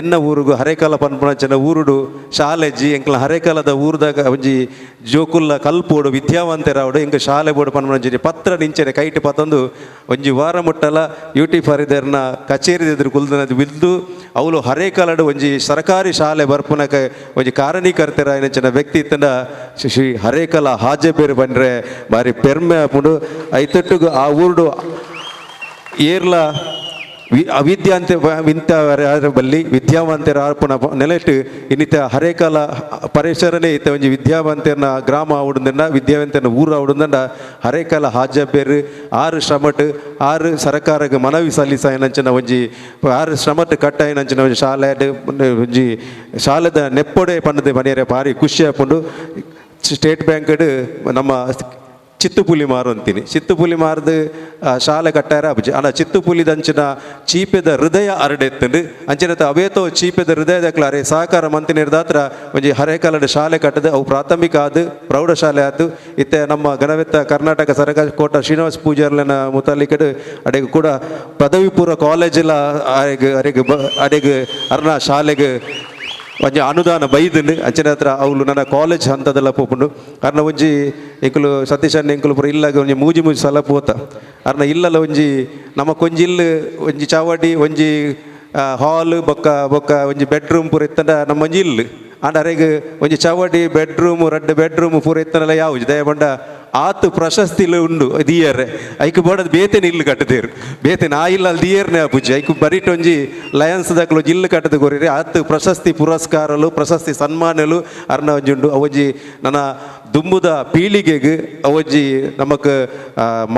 ಎನ್ನ ಊರುಗು ಹರೇಕಾಲ ಪನ್ಪುನಂಚನ ಊರುಡು ಶಾಲೆಜ್ಜಿ ಎಂಕ್ಲ ಹರೇಕಾಲದ ಊರುದಾಗ ಒಂಜಿ ಜೋಕುಲ್ಲ ಕಲ್ಪೋಡು ವಿದ್ಯಾವಂತರಾವಡು ಎಂಕ ಶಾಲೆ ಬೋಡು ಪನ್ಪುನಂಚಿ ಪತ್ರ ನಿಂಚನೆ ಕೈಟ್ ಪತ್ತೊಂದು ಒಂಜಿ ವಾರ ಮುಟ್ಟಲ ಯು ಟಿ ಫರಿದರ್ನ ಕಚೇರಿ ಎದುರು ಕುಲ್ದನದು ಬಿದ್ದು ಅವಳು ಹರೇಕಾಲಡು ಒಂಜಿ ಸರ್ಕಾರಿ ಶಾಲೆ ಬರ್ಪುನಕ ಒಂಜಿ ಕಾರಣೀಕರ್ತರಾಯಿನಂಚಿನ ವ್ಯಕ್ತಿ ಇತ್ತಂಡ ಶ್ರೀ ಹರೇಕಾಲ ಹಾಜಬೇರು ಬಂದ್ರೆ ಬಾರಿ ಪೆರ್ಮೆ ಆಪುಂಡು. ಐತೊಟ್ಟುಗು ಆ ಊರುಡು ಏರ್ಲ ಅವಿದ್ಯಾಂತ ಬಲ್ಲಿ ವಿದ್ಯಾವಂತರ ಆರ್ಪಣ ನೆಲೆಟ್ ಇನ್ನಿತ ಹರೇಕಾಲ ಪರಿಸರನೇ ಇತ್ತ ಒಂಜಿ ವಿದ್ಯಾವಂತರನ ಗ್ರಾಮ ಆವಡುಂದಂಡ ವಿದ್ಯಾವಂತರನ ಊರು ಆವಡುಂದಂಡ ಹರೇಕಾಲ ಹಾಜಬೇರು 6 ಶ್ರಮಟ್ 6 ಸರ್ಕಾರಕ್ಕೆ ಮನವಿ ಸಲ್ಲಿಸಾಯನಂಚಿನ ಒಂಜಿ 6 ಶ್ರಮಟ್ ಕಟ್ಟಾಯನಂಚಿನ ಒಂಜಿ ಶಾಲೆ ಒಂಜಿ ಶಾಲೆದ ನೆಪ್ಪೊಡೆ ಪಂಡದೆ ಮನೆಯರೆ ಭಾರಿ ಖುಷಿ ಆಪುಂಡು. ಸ್ಟೇಟ್ ಬ್ಯಾಂಕ್ಡ್ ನಮ್ಮ ಚಿತ್ತುಪುಲಿ ಮಾರು ಅಂತೀನಿ ಚಿತ್ತುಪುಲಿ ಮಾರ್ದು ಶಾಲೆ ಕಟ್ಟಾರ ಅಬ್ಜಿ ಅಣ್ಣ ಚಿತ್ತುಪುಲಿದಂಚಿನ ಚೀಪೆದ ಹೃದಯ ಅರಡೆತ್ತಂಡು ಅಂಚಿನ ಅವೇತೋ ಚೀಪೆದ ಹೃದಯದ ಅರೆ ಸಹಕಾರ ಮಂತಿನಿರ್ದಾತ್ರ ಒಂಜಿ ಹರೇಕಾಲದ ಶಾಲೆ ಕಟ್ಟದು ಅವು ಪ್ರಾಥಮಿಕ ಆದು ಪ್ರೌಢಶಾಲೆ ಆತು. ಇತ್ತೆ ನಮ್ಮ ಗಣವೆತ್ತ ಕರ್ನಾಟಕ ಸರ್ಕಾರ ಕೋಟ ಶ್ರೀನಿವಾಸ ಪೂಜಾರ್ಲನ ಮುತಾಲಿಕಡು ಅಡೆಗೆ ಕೂಡ ಪದವಿ ಪೂರ್ವ ಕಾಲೇಜೆಲ್ಲ ಅರೆಗ್ ಅರೆಗ್ ಅಡೆಗ್ ಅರ್ನ ಶಾಲೆಗೆ ಒಂಜಿ ಅನುದಾನ ಬೈದುಂಡು. ಅಂಚಿನ ಹತ್ರ ಅವಳು ನನ್ನ ಕಾಲೇಜ್ ಹಂತದೆಲ್ಲ ಪೋಪುಂಡು. ಅರ್ನ ಒಂಜಿ ಎಂಕುಲು ಸತೀಶ್ ಅಣ್ಣ ಎಂಕುಲು ಪೂರ ಇಲ್ಲಾಗ ಒಂಜಿ ಮೂಜಿ ಮೂಜಿ ಸಲ ಪೋತ ಅರ್ನ ಇಲ್ಲಲ್ಲ ಒಂಜಿ ನಮ್ಮ ಕೊಂಜಿ ಇಲ್ಲು ಒಂಜಿ ಚಾವಡಿ ಒಂಜಿ ಹಾಲ್ ಬೊಕ್ಕ ಬೊಕ್ಕ ಒಂಜಿ ಬೆಡ್ರೂಮ್ ಪೂರ ಇತ್ತಂಡ ನಮ್ಮ ಒಂಜಿ ಇಲ್ಲು ಆಂಡ ಅರೆಗ್ ಒಂಜಿ ಚಾವಡಿ ಬೆಡ್ರೂಮ್ ರಡ್ಡು ಬೆಡ್ರೂಮ್ ಪೂರ ಇತ್ತನಲ್ಲ ಯಾವುದು ದಯಪಂಡ ಆತು ಪ್ರಶಸ್ತಿಲು ಉಂಡು ದಿಯರ್ರೆ ಐಕ್ ಬೋಡದ ಬೇತೆನ ಇಲ್ಲು ಕಟ್ಟದೇರು ಬೇತೆನ ಆ ಇಲ್ಲ ಅಲ್ಲಿ ದಿಯರ್ನೆ ಪೂಜೆ ಐಕ್ ಬರಿಟ್ ಒಂಜಿ ಲಯನ್ಸ್ ದಕ್ಲು ಇಲ್ಲು ಕಟ್ಟದ ಕೊರಿರಿ ಆತು ಪ್ರಶಸ್ತಿ ಪುರಸ್ಕಾರಲು ಪ್ರಶಸ್ತಿ ಸನ್ಮಾನಲು ಅರ್ನ ಒಂಜಿ ಉಂಡು. ಅವೊಂಜಿ ನನ್ನ ದುಂಬುದ ಪೀಳಿಗೆಗೆ ಅವೊಂಜಿ ನಮಕ್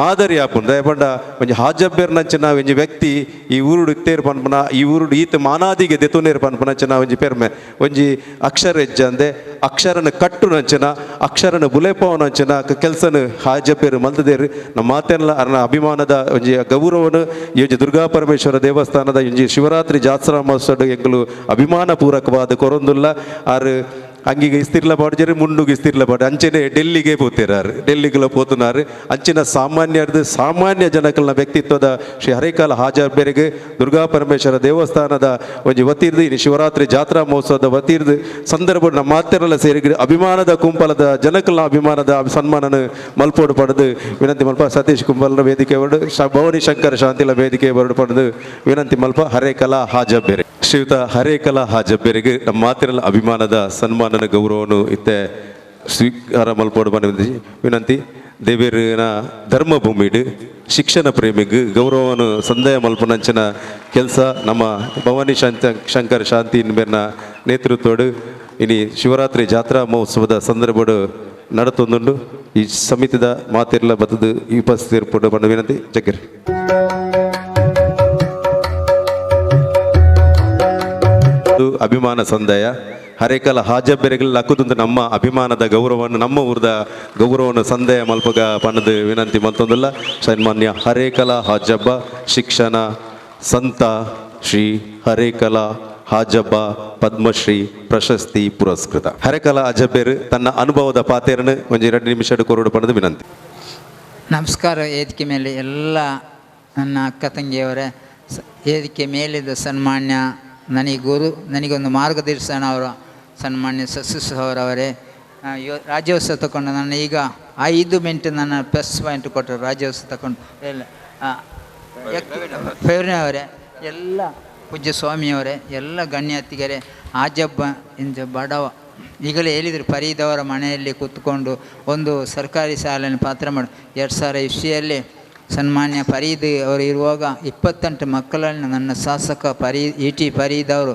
ಮಾದರಿ ಆಪುಂಡು. ದಯಪಂಡ ಒಂಜಿ ಹಾಜಬ್ಬೆರ್ನಂಚಿನ ಒಂಜಿ ವ್ಯಕ್ತಿ ಈ ಊರುಡು ಇತ್ತೇರು ಪನ್ಪುನ ಈ ಊರುಡು ಈತ ಮಾನಾದಿಗೆ ದೆತುನೇರು ಪನ್ಪುನಂಚಿನ ಒಂಜಿ ಪೆರ್ಮೆ ಒಂಜಿ ಅಕ್ಷರ ಹೆಜ್ಜಂದೆ ಅಕ್ಷರನ ಕಟ್ಟುನಂಚಿನ ಅಕ್ಷರನ ಬುಲೆಪವನಂಚಿನ ಕೆಲಸ ಹಾಜಬ್ಬೆರು ಮಲ್ತದೇರು. ನಮ್ಮ ಮಾತೆಲ್ಲ ಅರ್ನ ಅಭಿಮಾನದ ಒಂಜಿ ಗೌರವನು ಈ ಒಂಜಿ ದುರ್ಗಾ ಪರಮೇಶ್ವರ ದೇವಸ್ಥಾನದ ಒಂಜಿ ಶಿವರಾತ್ರಿ ಜಾತ್ರಾ ಮಹೋತ್ಸವ ಎಂಕುಲು ಅಭಿಮಾನ ಪೂರಕವಾದ ಕೊರೊಂದುಲ್ಲ. ಆರು ಅಂಗಿಗೆ ಇಸ್ತಿರ್ಲ ಪಾಡ್ಜರು ಮುಂಡುಗೆ ಇಸ್ತಿರ್ಲ ಪಾಡು ಅಂಚನೆ ಡೆಲ್ಲಿಗೆ ಪೋತಿರಾರು ಡೆಲ್ಲಿಗೆಲ್ಲ ಪೋತುನಾರು. ಅಂಚಿನ ಸಾಮಾನ್ಯರ್ದು ಸಾಮಾನ್ಯ ಜನಕಲ್ನ ವ್ಯಕ್ತಿತ್ವದ ಶ್ರೀ ಹರೇಕಾಲ ಹಾಜಬ್ಬೆರಿಗೆ ದುರ್ಗಾ ಪರಮೇಶ್ವರ ದೇವಸ್ಥಾನದ ಒಂಜಿ ವತಿರ್ದು ಇನ್ನು ಶಿವರಾತ್ರಿ ಜಾತ್ರಾ ಮಹೋತ್ಸವದ ವತಿರ್ದು ಸಂದರ್ಭ ನಮ್ಮ ಮಾತೆರೆಲ್ಲ ಸೇರಿ ಅಭಿಮಾನದ ಕುಂಪಲದ ಜನಕಲ್ನ ಅಭಿಮಾನದ ಸನ್ಮಾನನ ಮಲ್ಪೋಡು ಪಡೆದು ವಿನಂತಿ ಮಲ್ಪ ಸತೀಶ್ ಕುಂಬಲನ ವೇದಿಕೆ ಬರಡು ಭವಾನಿ ಶಂಕರ ಶಾಂತಿಲ ವೇದಿಕೆ ಬರಡು ಪಡೆದು ವಿನಂತಿ ಮಲ್ಪ ಹರೇಕಲಾ ಹಾಜಬ್ಬೆರೆ ಶ್ರೀಯುತ ಹರೇಕಲಾ ಹಾಜಬ್ಬೆರಿಗೆ ನಮ್ಮ ಮಾತಿರಲ್ಲ ಅಭಿಮಾನದ ಸನ್ಮಾನನ ಗೌರವನು ಇತ್ತೆ ಸ್ವೀಕಾರ ಮಲ್ಪೋಡು ಬಂದ ವಿನಂತಿ. ದೇವೇರಿನ ಧರ್ಮಭೂಮಿಡು ಶಿಕ್ಷಣ ಪ್ರೇಮಿಗೆ ಗೌರವವನ್ನು ಸಂದಾಯ ಮಲ್ಪನಂಚಿನ ಕೆಲಸ ನಮ್ಮ ಭವಾನಿ ಶಂಕರ್ ಶಾಂತಿ ಇನ್ಬೇರ್ನ ನೇತೃತ್ವಡು ಇನಿ ಶಿವರಾತ್ರಿ ಜಾತ್ರಾ ಮಹೋತ್ಸವದ ಸಂದರ್ಭಡು ನಡತೊಂದುಂಡು. ಈ ಸಮಿತಿದ ಮಾತಿರ್ಲ ಬತ್ತದು ಉಪಸ್ಥಿತಿರ್ಪೋಡು ಬಂದ ವಿನಂತಿ. ಜಗ್ಗಿರಿ. ಅಭಿಮಾನ ಸಂದಾಯ ಹರೇಕಲ ಹಾಜಬ್ಬೆರೆಗಳ ಲಕ್ಕುದುಂದು ನಮ್ಮ ಅಭಿಮಾನದ ಗೌರವವನ್ನು ನಮ್ಮ ಊರದ ಗೌರವವನ್ನು ಸಂದಾಯ ಮಲ್ಪಗ ಪಣದು ವಿನಂತಿ ಮತ್ತೊಂದಲ್ಲ. ಸನ್ಮಾನ್ಯ ಹರೇಕಲ ಹಾಜಬ್ಬ ಶಿಕ್ಷಣ ಸಂತ ಶ್ರೀ ಹರೇಕಲ ಹಾಜಬ್ಬ ಪದ್ಮಶ್ರೀ ಪ್ರಶಸ್ತಿ ಪುರಸ್ಕೃತ ಹರೇಕಲ ಹಾಜಬ್ಬೆರು ತನ್ನ ಅನುಭವದ ಪಾತೆರನ್ನು ಒಂಜಿ 2 ನಿಮಿಷ ಕೊರಡು ಪಣದು ವಿನಂತಿ. ನಮಸ್ಕಾರ. ವೇದಿಕೆ ಮೇಲೆ ಎಲ್ಲ ನನ್ನ ಅಕ್ಕ ತಂಗಿಯವರೇ, ವೇದಿಕೆ ಮೇಲಿದ್ದ ಸನ್ಮಾನ್ಯ ನನಗೆ ಗುರು, ನನಗೊಂದು ಮಾರ್ಗದರ್ಶನ ಅವರ ಸನ್ಮಾನ್ಯ ಸಸ್ಯ ಅವರವರೇ, ರಾಜ್ಯೋತ್ಸವ ತಗೊಂಡು ನನ್ನ ಈಗ 5 ಮಿನಿಟ್ ನನ್ನ ಪ್ಲಸ್ ಪಾಯಿಂಟ್ ಕೊಟ್ಟರು. ರಾಜ್ಯೋತ್ಸವ ತಗೊಂಡು ಎಲ್ಲ ಫೇವ್ರವರೇ, ಎಲ್ಲ ಪೂಜ್ಯ ಸ್ವಾಮಿಯವರೇ, ಎಲ್ಲ ಗಣ್ಯಾತಿಗರೇ, ಆಜಬ್ಬ ಇಂದ ಬಡವ ಈಗಲೇ ಹೇಳಿದರು, ಫರೀದವರ ಮನೆಯಲ್ಲಿ ಕೂತ್ಕೊಂಡು ಒಂದು ಸರ್ಕಾರಿ ಶಾಲೆಯನ್ನು ಪಾತ್ರ ಮಾಡಿ 2000 ಇಸ್ವಿಯಲ್ಲಿ ಸನ್ಮಾನ್ಯ ಫರೀದ್ ಅವರು ಇರುವಾಗ 28 ಮಕ್ಕಳನ್ನು ನನ್ನ ಶಾಸಕ ಇ ಟಿ ಫರೀದ್ ಅವರು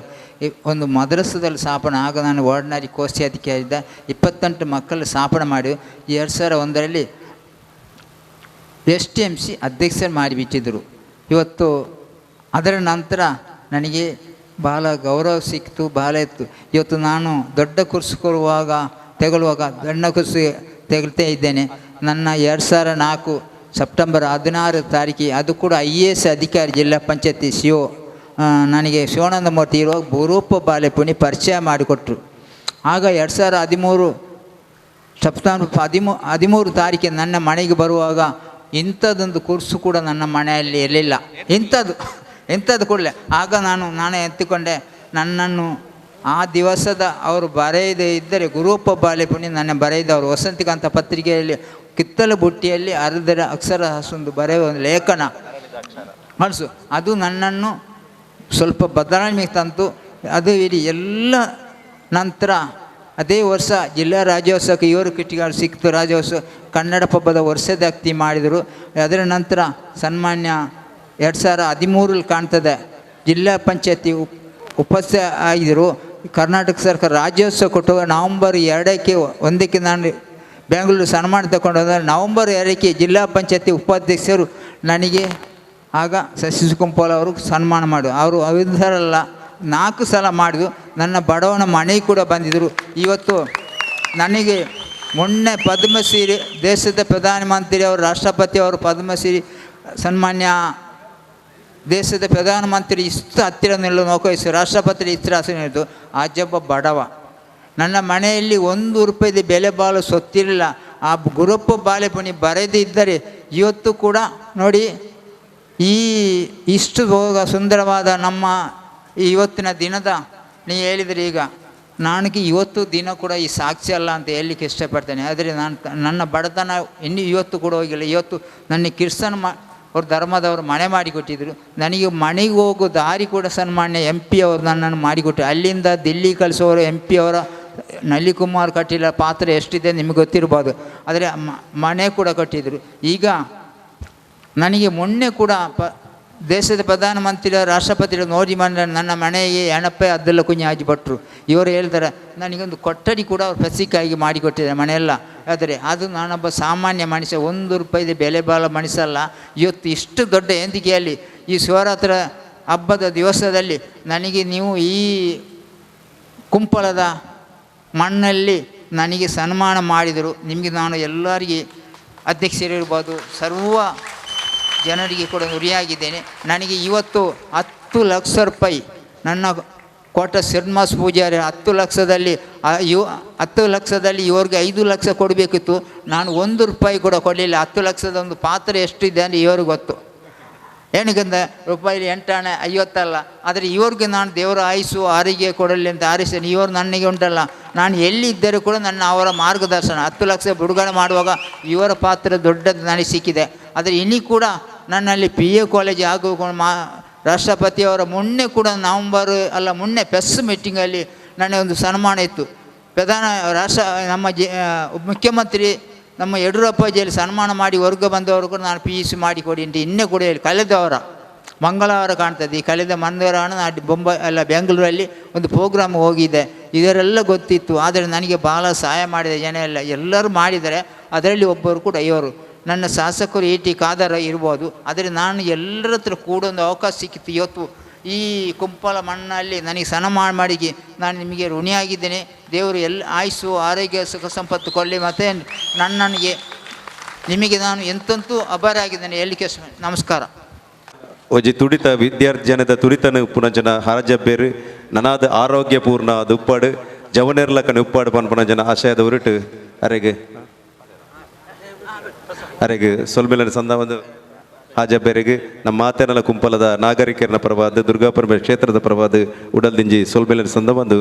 ಒಂದು ಮದ್ರಸದಲ್ಲಿ ಸ್ಥಾಪನೆ, ಆಗ ನಾನು ವಾರ್ಡ್ನರಿ ಕೋಶಾಧಿಕಾರಿ ಇದ್ದ, 28 ಮಕ್ಕಳು ಸ್ಥಾಪನೆ ಮಾಡಿ 2001ರಲ್ಲಿ S T M C ಅಧ್ಯಕ್ಷರು ಮಾಡಿಬಿಟ್ಟಿದ್ದರು. ಇವತ್ತು ಅದರ ನಂತರ ನನಗೆ ಭಾಳ ಗೌರವ ಸಿಕ್ತು, ಭಾಳ ಇತ್ತು. ಇವತ್ತು ನಾನು ದೊಡ್ಡ ಕುರ್ಸು ಕೊಡುವಾಗ ತಗೊಳ್ಳುವಾಗ ದೊಡ್ಡ ಕುರ್ಸು ತೆಗಳ್ತಾ ಇದ್ದೇನೆ. ನನ್ನ 2004 ಸೆಪ್ಟೆಂಬರ್ 16 ತಾರೀಕಿಗೆ, ಅದು ಕೂಡ IAS ಅಧಿಕಾರಿ, ಜಿಲ್ಲಾ ಪಂಚಾಯತಿ ಸಿ ಒ ನನಗೆ ಶಿವಾನಂದ ಮೂರ್ತಿ ಇರುವಾಗ ಗುರೂಪ ಬಾಲೆಪುಣಿ ಪರಿಚಯ ಮಾಡಿಕೊಟ್ರು. ಆಗ 2013 ಸೆಪ್ಟೆಂಬರ್ 13 ತಾರೀಕಿಗೆ ನನ್ನ ಮನೆಗೆ ಬರುವಾಗ ಇಂಥದ್ದೊಂದು ಕುರ್ಸು ಕೂಡ ನನ್ನ ಮನೆಯಲ್ಲಿ ಇರಲಿಲ್ಲ, ಇಂಥದ್ದು ಕೂಡಲೇ. ಆಗ ನಾನೇ ಎತ್ತಿಕೊಂಡೆ. ನನ್ನನ್ನು ಆ ದಿವಸದ ಅವರು ಬರೆಯದೇ ಇದ್ದರೆ ಗುರೂಪ ಬಾಲೆಪುಣಿ ನನ್ನ ಬರೆದವರು ವಸಂತಿಕಾಂತ ಪತ್ರಿಕೆಯಲ್ಲಿ ಕಿತ್ತಲ ಬುಟ್ಟಿಯಲ್ಲಿ ಅರ್ಧರ ಅಕ್ಷರ ಒಂದು ಬರೆಯುವ ಒಂದು ಲೇಖನ ಮನಸ್ಸು, ಅದು ನನ್ನನ್ನು ಸ್ವಲ್ಪ ಬದಲಾವಣೆ ತಂತು. ಅದು ಇಡೀ ಎಲ್ಲ ನಂತರ ಅದೇ ವರ್ಷ ಜಿಲ್ಲಾ ರಾಜ್ಯೋತ್ಸವಕ್ಕೆ ಇವರು ಕಿಟ್ಟಿಗಳು ಸಿಕ್ತು. ರಾಜ್ಯೋತ್ಸವ ಕನ್ನಡ ಪಬ್ಬದ ವರ್ಷದಾಕ್ತಿ ಮಾಡಿದರು. ಅದರ ನಂತರ ಸನ್ಮಾನ್ಯ 2013ರಲ್ಲಿ ಕಾಣ್ತದೆ ಜಿಲ್ಲಾ ಪಂಚಾಯತಿ ಉಪಸ್ಥಿತ ಆಗಿದ್ದರು. ಕರ್ನಾಟಕ ಸರ್ಕಾರ ರಾಜ್ಯೋತ್ಸವ ಕೊಟ್ಟು ನವಂಬರ್ 2ಕ್ಕೆ 1ಕ್ಕೆ ನಾನು ಬೆಂಗಳೂರು ಸನ್ಮಾನ ತಗೊಂಡು ಹೋದರೆ ನವಂಬರ್ 2ಕ್ಕೆ ಜಿಲ್ಲಾ ಪಂಚಾಯತಿ ಉಪಾಧ್ಯಕ್ಷರು ನನಗೆ ಆಗ ಶಶಿ ಕುಂಪಲ್ ಅವರು ಸನ್ಮಾನ ಮಾಡು. ಅವರು ಐದು 4 ಸಲ ಮಾಡಿದ್ರು. ನನ್ನ ಬಡವನ ಮನೆಗೆ ಕೂಡ ಬಂದಿದ್ದರು. ಇವತ್ತು ನನಗೆ ಮೊನ್ನೆ ಪದ್ಮಶ್ರೀ ದೇಶದ ಪ್ರಧಾನಮಂತ್ರಿ ಅವರು, ರಾಷ್ಟ್ರಪತಿ ಅವರು ಪದ್ಮಶ್ರೀ ಸನ್ಮಾನ್ಯ ದೇಶದ ಪ್ರಧಾನಮಂತ್ರಿ ಇಷ್ಟು ಹತ್ತಿರ ನಿಲ್ಲೋ ನೋಕೈಸು, ರಾಷ್ಟ್ರಪತಿ ಇಷ್ಟು ಹತ್ತಿರ ನಿಲ್ಲೋದು. ಆಜಬ್ಬ ಬಡವ, ನನ್ನ ಮನೆಯಲ್ಲಿ 1 ರೂಪಾಯಿದ ಬೆಲೆ ಬಾಳು ಸೊತ್ತಿರಲಿಲ್ಲ. ಆ ಗುರಪ್ಪ ಬಾಲೆಪುಣಿ ಬರೆದಿದ್ದರೆ ಇವತ್ತು ಕೂಡ ನೋಡಿ ಈ ಇಷ್ಟು ಭೋಗ ಸುಂದರವಾದ ನಮ್ಮ ಇವತ್ತಿನ ದಿನದ ನೀವು ಹೇಳಿದರೆ ಈಗ ನನಗೆ ಇವತ್ತು ದಿನ ಕೂಡ ಈ ಸಾಕ್ಷಿ ಅಲ್ಲ ಅಂತ ಹೇಳಲಿಕ್ಕೆ ಇಷ್ಟಪಡ್ತೇನೆ. ಆದರೆ ನಾನು ನನ್ನ ಬಡತನ ಇನ್ನೂ ಇವತ್ತು ಕೂಡ ಹೋಗಿಲ್ಲ. ಇವತ್ತು ನನ್ನ ಕ್ರಿಸ್ತನ್ ಅವ್ರ ಧರ್ಮದವರು ಮನೆ ಮಾಡಿಕೊಟ್ಟಿದ್ದರು. ನನಗೆ ಮನೆಗೆ ಹೋಗೋ ದಾರಿ ಕೂಡ ಸನ್ಮಾನ್ಯ ಎಂ ಪಿ ಅವರು ನನ್ನನ್ನು ಮಾಡಿಕೊಟ್ಟರು. ಅಲ್ಲಿಂದ ದಿಲ್ಲಿ ಕಳಿಸೋರು ಎಂ ಪಿ ಅವರ ನಳಿಕುಮಾರ್ ಕಟೀಲ ಪಾತ್ರ ಎಷ್ಟಿದೆ ನಿಮಗೆ ಗೊತ್ತಿರ್ಬೋದು. ಆದರೆ ಮನೆ ಕೂಡ ಕಟ್ಟಿದರು. ಈಗ ನನಗೆ ಮೊನ್ನೆ ಕೂಡ ದೇಶದ ಪ್ರಧಾನಮಂತ್ರಿ ರಾಷ್ಟ್ರಪತಿ ಮೋದಿ ಮನೆ ನನ್ನ ಮನೆಗೆ ಎಣಪ್ಪೆ ಅಬ್ದುಲ್ಲ ಕುഞ്ഞാಜಿ ಭಟ್ರು ಇವರು ಹೇಳ್ತಾರೆ, ನನಗೊಂದು ಕೊಠಡಿ ಕೂಡ ಅವರು ಪ್ರಸಿಕ್ಕಾಗಿ ಮಾಡಿಕೊಟ್ಟಿದ್ದಾರೆ ಮನೆಯೆಲ್ಲ. ಆದರೆ ಅದು ನಾನೊಬ್ಬ ಸಾಮಾನ್ಯ ಮನುಷ್ಯ, 1 ರೂಪಾಯಿದ ಬೆಲೆ ಬಾಳೋ ಮನುಷ್ಯ ಅಲ್ಲ. ಇವತ್ತು ಇಷ್ಟು ದೊಡ್ಡ ವೇದಿಕೆಯಲ್ಲಿ ಈ ಶಿವರಾತ್ರಿ ಹಬ್ಬದ ದಿವಸದಲ್ಲಿ ನನಗೆ ನೀವು ಈ ಕುಂಪಳದ ಮಣ್ಣಲ್ಲಿ ನನಗೆ ಸನ್ಮಾನ ಮಾಡಿದರು. ನಿಮಗೆ ನಾನು ಎಲ್ಲರಿಗೆ ಅಧ್ಯಕ್ಷರಿರ್ಬೋದು, ಸರ್ವ ಜನರಿಗೆ ಕೂಡ ಋಣಿಯಾಗಿದ್ದೇನೆ. ನನಗೆ ಇವತ್ತು 10 ಲಕ್ಷ ರೂಪಾಯಿ ನನ್ನ ಕೋಟ ಶ್ರೀನಿವಾಸ ಪೂಜಾರಿ 10 ಲಕ್ಷದಲ್ಲಿ 10 ಲಕ್ಷದಲ್ಲಿ ಇವ್ರಿಗೆ 5 ಲಕ್ಷ ಕೊಡಬೇಕಿತ್ತು. ನಾನು 1 ರೂಪಾಯಿ ಕೂಡ ಕೊಡಲಿಲ್ಲ. 10 ಲಕ್ಷದ ಒಂದು ಪಾತ್ರ ಎಷ್ಟಿದೆ ಅಂದರೆ ಇವ್ರಿಗೆ ಗೊತ್ತು. ಏನಕ್ಕಂದ್ರೆ ರೂಪಾಯಿ 8 ಆಣೆ 50 ಆದರೆ ಇವ್ರಿಗೆ ನಾನು ದೇವರ ಆಯುಸ್ಸು ಆರೋಗ್ಯ ಕೊಡಲಿ ಅಂತ ಆರಿಸ್ತೇನೆ. ಇವರು ನನಗೆ ಉಂಟಲ್ಲ, ನಾನು ಎಲ್ಲಿದ್ದರೂ ಕೂಡ ನನ್ನ ಅವರ ಮಾರ್ಗದರ್ಶನ 10 ಲಕ್ಷ ಬಿಡುಗಡೆ ಮಾಡುವಾಗ ಇವರ ಪಾತ್ರ ದೊಡ್ಡದು ನನಗೆ ಸಿಕ್ಕಿದೆ. ಆದರೆ ಇನ್ನೂ ಕೂಡ ನನ್ನಲ್ಲಿ P A college ಆಗುವ ರಾಷ್ಟ್ರಪತಿಯವರ ಮೊನ್ನೆ ಕೂಡ ನವಂಬರ್ ಅಲ್ಲ ಮೊನ್ನೆ ಪ್ರೆಸ್ ಮೀಟಿಂಗಲ್ಲಿ ನನಗೆ ಒಂದು ಸನ್ಮಾನ ಇತ್ತು. ಪ್ರಧಾನ ರಾಷ್ಟ್ರ ನಮ್ಮ ಮುಖ್ಯಮಂತ್ರಿ ನಮ್ಮ ಯಡಿಯೂರಪ್ಪಾಜಿಯಲ್ಲಿ ಸನ್ಮಾನ ಮಾಡಿ ಹೊರಗೆ ಬಂದವರು ಕೂಡ ನಾನು P U C ಮಾಡಿಕೊಡಿ ಅಂತ ಇನ್ನೂ ಕೂಡ ಹೇಳಿ ಕಳೆದವರ ಮಂಗಳವಾರ ಕಾಣ್ತದೆ. ಈ ಕಳೆದ ಮಂಗಳವಾರ ನಾನು ಬೊಂಬೈ ಅಲ್ಲ ಬೆಂಗಳೂರಲ್ಲಿ ಒಂದು ಪ್ರೋಗ್ರಾಮ್ ಹೋಗಿದೆ, ಇದರೆಲ್ಲ ಗೊತ್ತಿತ್ತು. ಆದರೆ ನನಗೆ ಭಾಳ ಸಹಾಯ ಮಾಡಿದ ಜನ ಎಲ್ಲ ಎಲ್ಲರೂ ಮಾಡಿದ್ದಾರೆ. ಅದರಲ್ಲಿ ಒಬ್ಬರು ಕೂಡ ಇವರು ನನ್ನ ಶಾಸಕರು ಎ ಟಿ ಖಾದರ್ ಇರ್ಬೋದು. ಆದರೆ ನಾನು ಎಲ್ಲರ ಹತ್ರ ಕೂಡ ಒಂದು ಅವಕಾಶ ಸಿಕ್ಕಿತ್ತು. ಇವತ್ತು ಈ ಕುಂಪಲ ಮಣ್ಣಲ್ಲಿ ನನಗೆ ಸನ್ಮಾನ ಮಾಡಿ ನಾನು ನಿಮಗೆ ಋಣಿಯಾಗಿದ್ದೇನೆ. ದೇವರು ಎಲ್ಲ ಆಯುಸ್ಸು ಆರೋಗ್ಯ ಸುಖ ಸಂಪತ್ತು ಕೊಡಲಿ. ಮತ್ತು ನನ್ನನಿಗೆ ನಿಮಗೆ ನಾನು ಎಂತೆಂತೂ ಅಭಾರಿಯಾಗಿದ್ದೇನೆ ಹೇಳಲಿಕ್ಕೆ ನಮಸ್ಕಾರ. ಒಂಜಿ ತುಡಿತ ವಿದ್ಯಾರ್ಥಿ ಜನದ ತುಡಿತನ ಉಪ್ಪುನ ಜನ ಹರಜಬ್ಬೇರು ನನಾದ ಆರೋಗ್ಯ ಪೂರ್ಣ ಅದು ಉಪ್ಪಾಡು ಜವನೆರ್ಲಕನ ಉಪ್ಪಾಡು ಪನ್ಪುನ ಜನ ಆಶಯದ ಉರುಟು ಅರೆಗೆ ಅರೆಗೆ ಸೊಲ್ಮೆಲನ ಸಂದ ಒಂದು ಹಾಜಬ್ಬೆರೆಗ್ ನಮ್ಮ ಮಾತೆರ್ನಲ ಕುಂಪಲದ ನಾಗರಿಕರನ ಪರವಾದ್, ದುರ್ಗಾಪರಮೇಶ್ವರ ಕ್ಷೇತ್ರದ ಪರವಾದ್ ಉಡಲ್ದಿಂಜಿ ಸೊಲ್ಮೆಲೆನ್ ಸಂದ ಬಂದು.